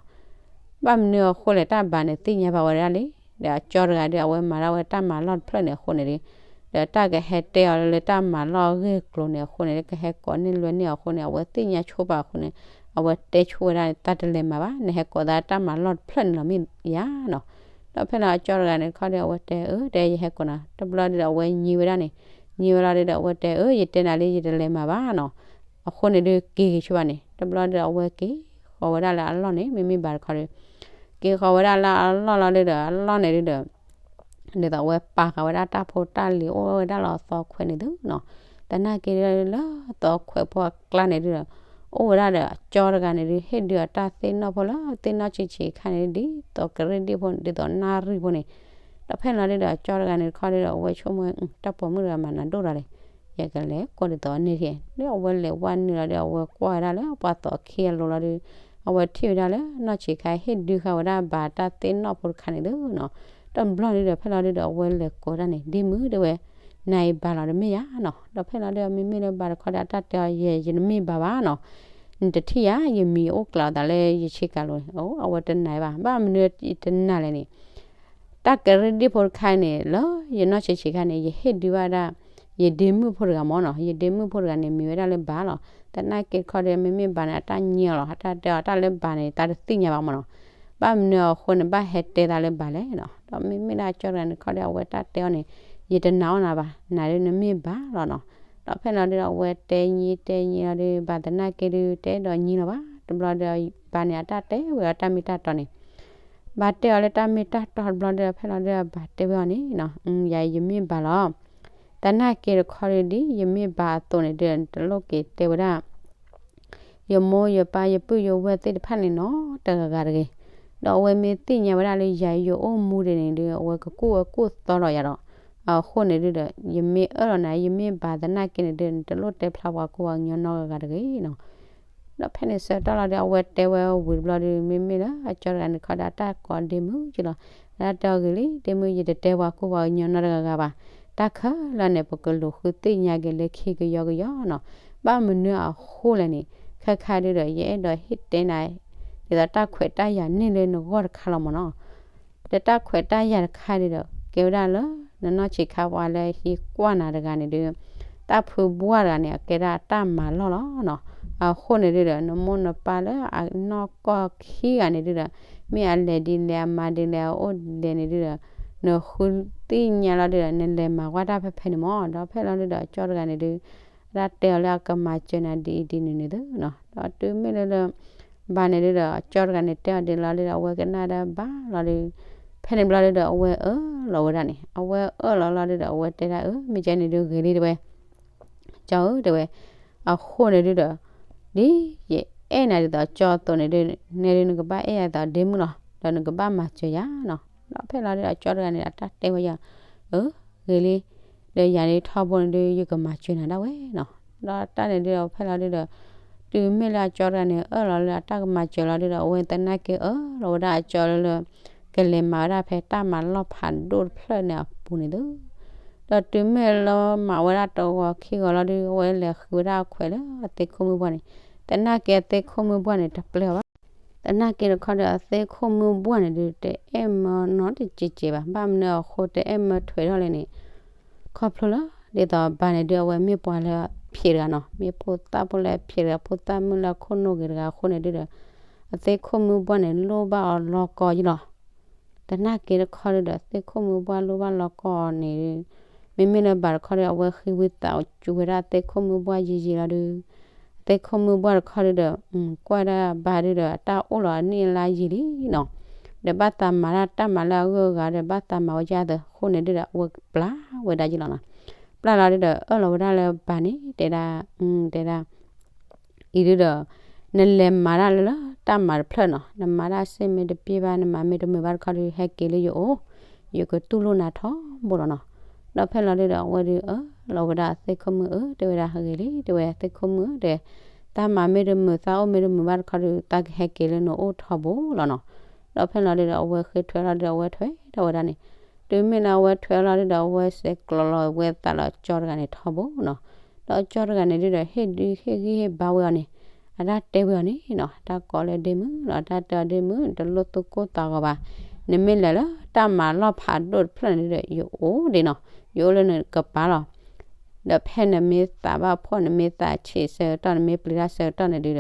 ဘၣ်မနုၤအဃိလဲၣ် တၢ်ဘၣ်န့ၣ်သ့ၣ်ညါဘၣ်ဝဲဒၣ်လံ. ဒီးအကၠီတဂၤဒု အဝဲမၤဒၣ်ဝဲတၢ်မၤလီၢ်တဖျၢၣ်န့ၣ်အဃိန့ၣ်ဒု ဒီးတၢ်ကဟဲတဲအီၤလၢတၢ်မၤလီၢ်အဂ့ၢ်အကျိၤန့ၣ်အဃိန့ၣ် ကဟဲကိးန့ၢ်လွဲန့ၢ်အဃိန့ၣ် အဝဲသ့ၣ်ညါဆိပာ်အဃိန့ၣ် အဝဲတဲဆိဝဲဒၣ်န့ၣ် သးတလဲၤမၤဘၣ် နဟဲကိးသးတၢ်မၤလီၢ်တဖျၢၣ်န့ၣ်လီၤမ့ၢ်ယၤနီၤ. ဒီးဖဲလီၤအကၠီတဂၤန့ၣ်တခီဒီး အဝဲတဲ အၢ တဲယဟဲကိးနၤ တဘျီဒီး အဝဲညံဝဲဒၣ်န့ၣ် ညံဝဲလီၤဒုဒီး အဝဲတဲ အၢ ယတဲနၤလံ ယတလဲၤမၤဘၣ်နီၤ. အဃိန့ၣ်ဒုး က့ၤက့ၤဆိဘၣ်န့ၣ် တဘျီဒီး အဝဲက့ၤဃီၤဝဲဒၣ်လၢအလီၢ်န့ၣ် မ့မ့ၢ်ဘၣ်တခီဒီး က့ၤဃီၤဝဲဒၣ်လၢအလီၢ်လီၤဒုဒီး အလီၢ်န့ၣ်ဒုဒီး ဒ်သိးအဝဲပာ်ဃာ်ဝဲဒၣ်တၢ်ဖိတၢ်လံၤ အိၣ်ဝဲဒၣ်လၢအသီခွဲးန့ၣ်သုနီၤ. သနာ်က့လၢသီခွဲးဖိအကျါန့ၣ်ဒုဒီး အိၣ်ဝဲဒၣ်ဒီးအကၠီတဂၤန့ၣ်ဒုး ဟ့ၣ်ဒုးအတၢ်သ့ၣ်နီၣ်ဖိလၢသ့ၣ်နီၣ်ဆံးဆံးအခါန့ၣ် ဒ်သိးကရ့ၣ်ဒ့ၣ်ဖိန့ၣ် ဒ်သိးနၣ်ရံၣ်ဖိန့ၣ် ဒီးဖဲလီၤဒုဒီး အကၠီတဂၤန့ၣ်တခီဒုဒီး အဝဲဆိကမိၣ် တၢ်ပိာ်မုၣ်တဂၤမၤနၤဒိၣ်တၢ်လဲၣ် ယကလဲၤကွၢ်ဒ်သိးန့ၣ်ထံၣ် လၢအဝဲလဲၤဝဲနုာ်လီၤဒီး အဝဲကွၢ်ဝဲဒၣ်လၢပှၤသီခံအလိၤလီၤဒုး အဝဲထံၣ်ဝဲဒၣ်လၢနီၢ်ဆံးခါ ဟ့ၣ်ဒုးဃာ်ဝဲဒၣ်ဘၣ်တၢ်သ့ၣ်နီၣ်ဖိတခါန့ၣ်သုနီၤ. တဘျီဒုဒီး ဖဲလီၤဒုဒီး အဝဲလဲၤကိးတၢ်န့ၣ် ဒ့မုၣ်တဲဝဲ နၤအံၤဘၣ်လီၤတမ့ၢ်ယၤနီၤ. ဒီးဖဲလီၤဒုဒီး မ့မ့ၢ်လၢဘၣ်တခီဒီး အတၢ်တဲအီၤ ယဲ ယတမ့ၢ်ဘၣ်ဘၣ်နီၤ. နတထံၣ်ယၤ ယမံၤအိၣ်ကျးအသးလၢယဆ့ကၤလိၤန့ၣ် အိ အဝဲတနာ်ဘၣ် ဘၣ်မနုၤယတနာ်လဲၣ်န့ၣ် တၢ်ကရ့ၣ်ဒ့ၣ်ဖိတခါန့ၣ် လၢယနီၢ်ဆံးဆံးခါန့ၣ် ယဟ့ၣ်ဒုးဘၣ်ဒၣ် ယဒ့မုၣ်ဖိတဂၤမၢ်နီၤ. ယဒ့မုၣ်ဖိတဂၤန့ၣ် မံၤဝဲဒၣ်လၢဘၣ်လီၤ. သနာ်က့တခီဒီး မ့မ့ၢ်ဘၣ်န့ၣ် အတၢ်ညံအီၤလီၤ. အတၢ်တဲအီၤတၢ်လၢဘၣ်န့ၣ် တၢ်တသ့ၣ်ညါဘၣ်မၢ်နီၤ. ဘၣ်မနုၤအဃိန့ၣ် ဘၣ်ဟဲတဲသးလၢဘၣ်လဲၣ်နီၤ. ဒီးမ့မ့ၢ်ဒၣ်ကၠီတဂၤန့ၣ်တခီဒီး အဝဲတၢ်တဲအီၤန့ၣ် ယတနာ်အီၤနၤဘၣ် နၤဒုးနမ့ၢ်ဘၣ်လီၤနီၤ. ဒီးဖဲလီၤဒုဒီး အဝဲတဲညံတဲညံလီၤဒုး ဘၣ်သနာ်က့ဒုး တအဲၣ်ဒိးညံလီၤဘၣ် တဘျီဒီး ဘၣ်န့ၣ်အတၢ်တဲဝဲအီၤတၢ်မ့ၢ်တၢ်တီန့ၣ်, ဘၣ်တဲအီၤလၢတၢ်မ့ၢ်တၢ်တီတဘျီဒီး ဖဲလီၤဒီးဘၣ်တဲဝဲအီၤန့ၣ်နီၤ, ယၤယမ့ၢ်ဘၣ်လီၤ. သနာ်က့တခီဒီး ဒ်ယမ့ၢ်ဘၣ်အသိးန့ၣ်ဒီး နတလိၣ်က့ၤတဲဝဲဒၣ် ယမိၢ်ယပၢ်ယပုၢ်ယဝဲၢ်သ့ၣ်တဖၣ်န့ၣ်နီတဂၤဂၤတဂ့ၤ. ဒီးအဝဲမ့ၢ်သ့ၣ်ညါဝဲဒၣ်လၢယၤယအိၣ်မူဒံးန့ၣ်ဒီး အဝဲကကူၣ်ဝဲကူၣ်သီလီၤယၤဒီး, အဃိန့ၣ်ဒုဒီး ယမ့ၢ်အၢၣ်လီၤနၤ ယမ့ၢ်ဘၣ်သနာ်က့န့ၣ်ဒီး နတလိၣ်တဲဖျါပှၤကိးပှၤကညီနီတဂၤဂၤတဂ့ၤနီၤ. ဒီးဖဲန့ၣ်ဆၢကတီၢ်လီၤဒီး အဝဲတဲဝဲဝံၤတဘျီဒီး မ့မ့ၢ်လၢအကၠီတဂၤန့ၣ်ခီဒီး အတၢ်ကိးဒ့မုၣ်က့လီၤ. အတၢ်တဲအီၤဂ့ၤလံ ဒ့မုၣ် ယတတဲပှၤကိးပှၤကညီနီတဂၤဂၤဘၣ်. တၢ်ခဲလၢာ်န့ၣ် ပကလူၤဃုသ့ၣ်ညါက့ၤလၢခံကယီကယီနီၤ. ဘၣ်မနုၤအဃိလဲၣ်န့ၣ် ခဲခါဒုဒီး ယအဲၣ်ဒိးဟ့ၣ်တဲနၤ ဒ်သိးတၢ်ခွဲးတၢ်ယာ်န့ၢ်လၢနဂီၢ်တခါလီၤမ့ၢ်နီၤ. ဒီးတၢ်ခွဲးတၢ်ယာ်တခါဒုဒီး ကဲဝဲဒၣ်လၢ နနီၢ်ဆံးခါပှၤလၢဟံးကွၢ်နၤတဂၤန့ၣ်ဒု တၢ်ဖုဘှၢ်တဂၤန့ၣ် အကဲဒၣ်တၢ်မၤလီၢ်လီၤနီၤ. အဃိန့ၣ်ဒုဒီး နမိၢ်နပၢ်လၢအနီၢ်ကီၢ်ခံဂၤန့ၣ်ဒုဒီး မ့ၢ်အလဲၤဒ်လဲၣ် အမၤဒ်လဲၣ် အအိၣ်ဒ်လဲၣ်န့ၣ်ဒုဒီး နဃုသ့ၣ်ညါလီၤဒုဒီး နလဲၤမၤဝဲတၢ်ဖဲဖဲန့ၣ်မ့ၢ် ဒီးဖဲလီၤဒုဒီး အကၠီတဂၤန့ၣ်ဒု အတၢ်တဲအီၤလၢအကမၤစၢၤနၤဒ်အံၤဒ်နုၤန့ၣ်သုနီၤ. ဒီးတုၤမ့ၢ်လၢလၢ ဘၣ်န့ၣ်ဒုဒီး အကၠီတဂၤန့ၣ် တဲအီၤဒ်လီၤဒုဒီး အဝဲကနၣ်ဒၣ်ဘၣ်လီၤဒု ဖဲန့ၣ်ဘျီဒုဒီး အဝဲအၢၣ်လီၤဝဲဒၣ်န့ၣ် အဝဲအၢၣ်လီၤလီၤဒုဒီး အဝဲတဲဒၣ်အၢ မ့ၢ်ကဲန့ၣ်ဒုဂ့ၤလံတဲဝဲ ကၠီဧၢတဲဝဲ, အဃိန့ၣ်ဒုဒီး ဒ်ယအဲၣ်နၤဒ်သိးကၠီအသိးန့ၣ်ဒု နဲဒုနကဘၣ်အဲၣ်ယၤဒ်သိးဒ့မုၣ်လီၤ ဒီးနကဘၣ်မၤစၢၤယၤနီၤ. ဒီးဖဲလီၤဒုဒီး အကၠီတဂၤန့ၣ် အတၢ်တဲဝဲယၤ, အၢ ဂ့ၤလံ, ဒီးယၤဒုထီဘိန့ၣ်ဒု ယကမၤစၢၤနၤဒၣ်ဝဲနီၤ. ဒီးတၢ်န့ၣ်ဒုဒီး ဖဲလီၤဒုဒီး တုၤမ့ၢ်လၢအကၠီတဂၤန့ၣ် အၢၣ်လီၤလၢအတၢ်ကမၤစၢၤလီၤဒုဒီး အဝဲသနာ်က့အၢၣ်လီၤဝဲဒၣ်အကၠီလၢလၢ ကလဲၤမၤဝဲဒၣ်ဖဲတၢ်မၤလီၢ်ဖးဒိၣ်တဖျၢၣ်န့ၣ်အပူၤန့ၣ်သု ဒီးတုၤမ့ၢ်လၢမၤဝဲဒၣ်တဂီၤခံဂီၤလီၤဒု အဝဲလဲၤဃုဝဲဒၣ်အခွဲးလၢအသ့ခိၣ်မုၢ်ဘှၢ်န့ၣ်, သနာ်က့အသ့ခိၣ်မုၢ်ဘှၢ်န့ၣ် တပျဲအီၤဘၣ်. သနာ်က့တခီဒီး အသ့ခိၣ်မုၢ်ဘှၢ်န့ၣ်ဒု တအဲၣ်မၢနီတစဲးစဲးဘၣ်. ဘၣ်မနုၤအဃိတအဲၣ်မၢထွဲးထီၣ်လဲၣ်န့ၣ်, ခီဖျိလၢ ဒ်သိးဘၣ်န့ၣ်ဒု အဝဲမ့ၢ်ပှၤလၢအဖျဲးတဂၤနီၤ, မ့ၢ်ဖိသၣ်ဖိလၢအဖျဲးတဂၤ, ဖိသၣ်မုၣ်လၢအခိၣ်နူာ်ဂ့ၤတဂၤအဃိန့ၣ်ဒုဒီး အသ့ခိၣ်မုၢ်ဘှၢ်န့ၣ် လိၣ်ဘၣ်အီၤလီၤကီယံလီၤ. သနာ်က့တခီဒုဒီး သ့ခိၣ်မုၢ်ဘှၢ်လိၣ်ဘၣ်လီၤကီန့ၣ်, မ့မ့ၢ်လၢဘၣ်တခီဒီး အဝဲဃ့ဝံသးစူၤဝဲဒၣ်သ့ခိၣ်မုၢ်ဘှၢ်ယံာ်ယံာ်လီၤဒု, သ့ခိၣ်မုၢ်ဘှၢ်တခီဒုဒီး ကွၢ်ဒၣ်ဘၣ်ဒုဒီး အတၢ်အိၣ်လီၤအနံၣ်အလါယံာ်လံနီၤ, ဒီးဘၣ်သးမၤတၢ်တၢ်မၤလၢအဂုၤအဂၤဒီး ဘၣ်သးမၤဝဲယါသဃိန့ၣ်ဒုဒီး အဝဲပျၢ်ဝဲဒၣ်ယံလီၤနီၤ. ပျၢ်လီၤဒုဒီး အၢၣ်လီၤဝဲဒၣ်လၢဘၣ်န့ၣ် တဲဒၣ်, တဲဒၣ် အံၤဒုဒီး နလဲၤမၤတၢ်လၢလၢတၢ်မၤတဖျၢၣ်နီၤ, နမၤတၢ်စ့ၢ်မ့ၢ်တပှဲၤဘၣ် နမၤမ့ၢ်တမုာ်ဘၣ်တခီဒု ဟဲက့ၤလၢယအိၣ်, ယကတူၢ်လိာ်နၤထီဘိလီၤနီၤ. ဒီးဖဲလီၤဒုဒီး အဝဲဒုအၢၣ်လီၤဝဲဒၣ်သ့ခိၣ်မုၢ်အၢ တဲဝဲဒၣ်ဂ့ၤလံ တဲဝဲသ့ခိၣ်မုၢ်အၢ တဲ, တၢ်မၤမ့ၢ်တမုာ် သးအိၣ်မ့ၢ်တမုာ်ဘၣ်တခီဒု သးကဟဲက့ၤလၢနအိၣ်ထီဘိလီၤနီၤ. ဒီးဖဲလီၤဒုဒီး အဝဲဃ့ထွဲလီၤဒုဒီး အဝဲထွဲထီၣ်ဝဲဒၣ်န့ၣ်, တုၤမ့ၢ်လၢအဝဲထွဲလီၤဒုဒီး အဝဲစဲးကျိးလီၤဝဲသးလၢအကၠီတဂၤန့ၣ်ထီဘိနီၤ. ဒီးအကၠီတဂၤန့ၣ်ဒုဒီး ဟ့ၣ်ဒုဟ့ၣ်ဂံၢ်ဟ့ၣ်ဘါဝဲအီၤန့ၣ်, အတၢ်တဲဝဲအီၤန့ၣ်နီၤ, တၢ်ကိးလၢဒ့မုၣ်လီၤ, တၢ်တဲအီၤဒ့မုၣ် တလိၣ်သူၣ်ကိၢ်သးဂီၤဘၣ်, နမ့ၢ်လဲၤလၢတၢ်မၤလီၢ်ဖးဒိၣ်တဖျၢၣ်န့ၣ်ဒုဒီး ယအိၣ်ဒံးနီၤ, ယအိၣ်လၢနကပၤလီၤ. ဒီးဖဲနမ့ၢ်သးဘၣ်ဖှီၣ် နမ့ၢ်သးဆံးဆၢကတီၢ် နမ့ၢ်ပျံၤတၢ်ဆၢကတီၢ်န့ၣ်ဒုဒီး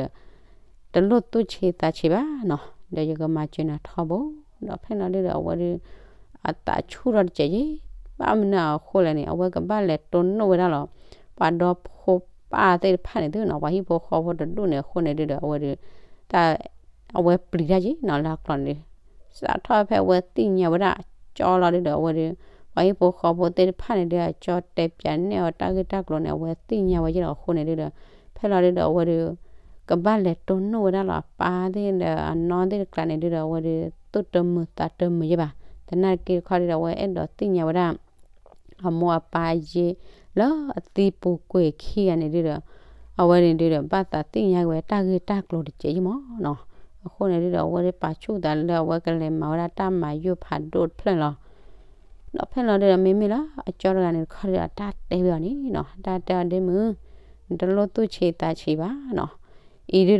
တလိၣ်သူၣ်ဆံးသးဆံးဘၣ်နီၤ, ဒီးယကမၤစၢၤနၤထီဘိ. ဒီးဖဲလီၤဒုဒီး အဝဲဒု အသးဆူၣ်ထီၣ်တစဲးယံၤ, ဘၣ်မနုၤအဃိလဲၣ်န့ၣ် အဝဲကဘၣ်လဲၤတိၢ်နီၣ်ဝဲဒၣ်လီၤ ပှၤဒီဖိပၢ်သ့ၣ်တဖၣ်န့ၣ်သုနီၤ, ပှၤဟံၣ်ဖိဃီဖိတဒူၣ်န့ၣ်အဃိန့ၣ်ဒုဒီး အဝဲဒု တၢ် အဝဲပျံၤတၢ်ယံၤနီၤ လၢအကျိာ်န့ၣ်ဒု စးထီၣ်ဖဲအဝဲသ့ၣ်ညါဝဲဒၣ်အကၠီလီၤဒုဒီး အဝဲဒု ပှၤဟံၣ်ဖိဃီဖိသ့ၣ်တဖၣ်န့ၣ်ဒု အကၠီတဲပၠးနဲၣ်အီၤတၢ်ဂ့ၢ်တၢ်ကျိၤန့ၣ် အဝဲသ့ၣ်ညါဝဲယံၤလီၤအဃိန့ၣ်ဒုဒီး ဖဲလီၤဒုဒီး အဝဲဒု ကဘၣ်လဲၤတိၢ်နီၣ်ဝဲဒၣ်လီၤ အပၢ်သ့ၣ်ဒီးအနီၢ်သ့ၣ်တကျါန့ၣ်ဒုဒီး အဝဲဒု သူၣ်တမုာ်သးတမုာ်ယံၤဘၣ်. သနာ်က့တခီဒုဒီး အဝဲအဲၣ်ဒိးသ့ၣ်ညါဝဲဒၣ် အမိၢ်အပၢ်ယံၤ လၢအသံပူၤကွံာ်ခံဂၤန့ၣ်ဒုဒီး အဝဲန့ၣ်ဒုဒီး ဘၣ်သးသ့ၣ်ညါက့ၤဝဲတၢ်ဂ့ၢ်တၢ်ကျိၤတစဲးယံၤမ့ၢ်နီၤ. အဃိန့ၣ်ဒုဒီး အဝဲဒုပာ်ဆူၣ်သးလၢအဝဲကလဲၤမၤဝဲဒၣ်တၢ်မၤယိာ်ဖးဒိၣ်တဖျၢၣ်န့ၣ်လီၤ. ဒီးဖဲလီၤဒုဒီး မ့မ့ၢ်လၢအကၠီတဂၤန့ၣ်တခီဒုဒီး အတၢ်တဲဝဲအီၤန့ၣ်နီၤ, တၢ်တဲအီၤဒ့မုၣ် နတလိၣ်သူၣ်ဆံးသးဆံးဘၣ်နီၤ. အံၤဒုဒီး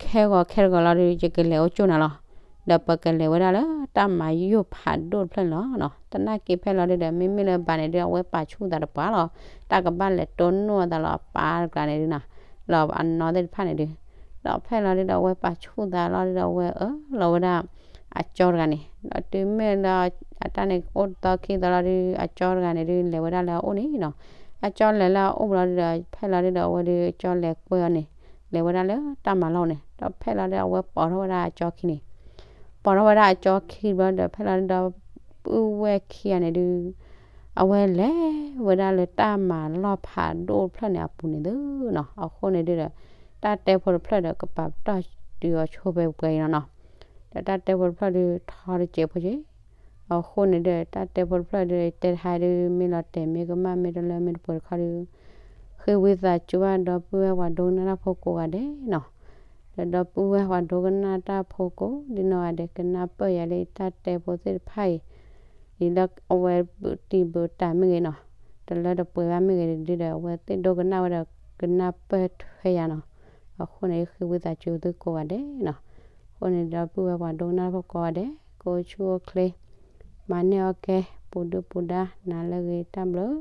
ခဲဂီၤခဲတဂီၤလီၤဒု ယကလဲၤအိၣ်ကၠိနၤလီၤ. ဒီးပကလဲၤဝဲဒၣ်လၢတၢ်မၤယိာ်ဖးဒိၣ်တဖျၢၣ်န့ၣ်လီၤ. သနာ်က့ဖဲလီၤဒုဒီး မ့မ့ၢ်လၢဘၣ်န့ၣ်ဒု အဝဲပာ်ဆူၣ်သးတပှၢ်လီၤ. တၢ်ကဘၣ်လဲၤတိၢ်နီၣ်အသးလီၤအပၢ်တကျါန့ၣ်ဒုနီၤ, လီၤအနီၢ်သ့ၣ်တဖၣ်န့ၣ်ဒု ဒီးဖဲလီၤဒုဒီး အဝဲပာ်ဆူၣ်သးလီၤဒုဒီး အဝဲအၢၣ်လီၤဝဲဒၣ် အကၠီတဂၤန့ၣ်, ဒီးတုၤမ့ၢ်လၢအတၢ်န့ၣ်အိၣ်တသီခံသီလီၤဒု အကၠီတဂၤန့ၣ်ဒု လဲၤဝဲဒၣ်လၢအအိၣ်န့ၣ်နီၤ. အကၠီလဲၤလၢအအိၣ်ဘျီဒုဒီး ဖဲလီၤဒုဒီး အဝဲဒု အကၠီလဲၤကွဲအီၤန့ၣ်, လဲၤဝဲဒၣ်လၢတၢ်မၤလီၢ်န့ၣ် ဒီးဖဲလီၤဒီးအဝဲပိာ်ထီၣ်ဝဲဒၣ်အကၠီခံန့ၣ်, ပိာ်ထီၣ်ဝဲဒၣ်အကၠီခံဘျီဒီး ဖဲလီၤဒီးပုၢ်ဝဲၢ်ခံဂၤန့ၣ်ဒုး အဝဲလဲၤဝဲဒၣ်လၢတၢ်မၤလီၢ်ဖးဒိၣ်တဖျၢၣ်န့ၣ်အပူၤန့ၣ်သုနီၤ. အဃိန့ၣ်ဒုးဒီး တၢ်တဲဖိတဖျၢၣ်ဒီးကပာ်ပတီၢ်တုၤအီၤဆိဖဲပှဲၤအံၤနီၤနီၤ. ဒီးတၢ်တဲဖိတဖျၢၣ်ဒုးထီတစဲးဖိက့ၤ. အဃိန့ၣ်ဒီး တၢ်တဲဖိတဖျၢၣ်ဒုးတဲတဟါဒုး မ့ၢ်လီၤတဲာ်မ့ၢ်ကမၣ်မ့ၢ်တလၢမ့ၢ်တပှဲၤတခီဒုး ဃ့ဝံသးစူၤဘၣ်ဒီပုၢ်ဝဲၢ်ပှၤဒိကနၣ်တၢ်ဖိကိးဂၤဒဲးနီၤ. ဒီးဒီပုၢ်ဝဲၢ်ပှၤဒိကနၣ်တၢ်ဖိကိးဒ်နီၢ်ဂၤဒဲး ကနၢ်ပၢၢ်ယၤလၢတၢ်တဲဖိသ့ၣ်တဖၣ်အံၤ အံၤလၢအဝဲဘူးတံၢ်ဘူးတၢ်မ့ၢ်ဂ့ၤနီၤ, တလၢတပှဲၤဘၣ်မ့ၢ်ဂ့ၤဒုးဒီး အဝဲသ့ၣ်ဒိကနၣ်ဝဲဒီးကနၢ်ပၢၢ်ထွဲယၤနီၤ. အဃိန့ၣ် ဃ့ဝံသးစူၤသုကိးဂၤဒဲးနီၤ. အဃိန့ၣ် ဒီပုၢ်ဝဲၢ်ပှၤဒိကနၣ်ဖိကိးဂၤဒဲး ကအိၣ်ဆူၣ်အိၣ်ချ့ မၤန့ၢ်အီၣ်ကဲ ပူၤဒုၣ်ပူၤဒါ နၤလၢအဂ့ၤ တၢ်ဘျုး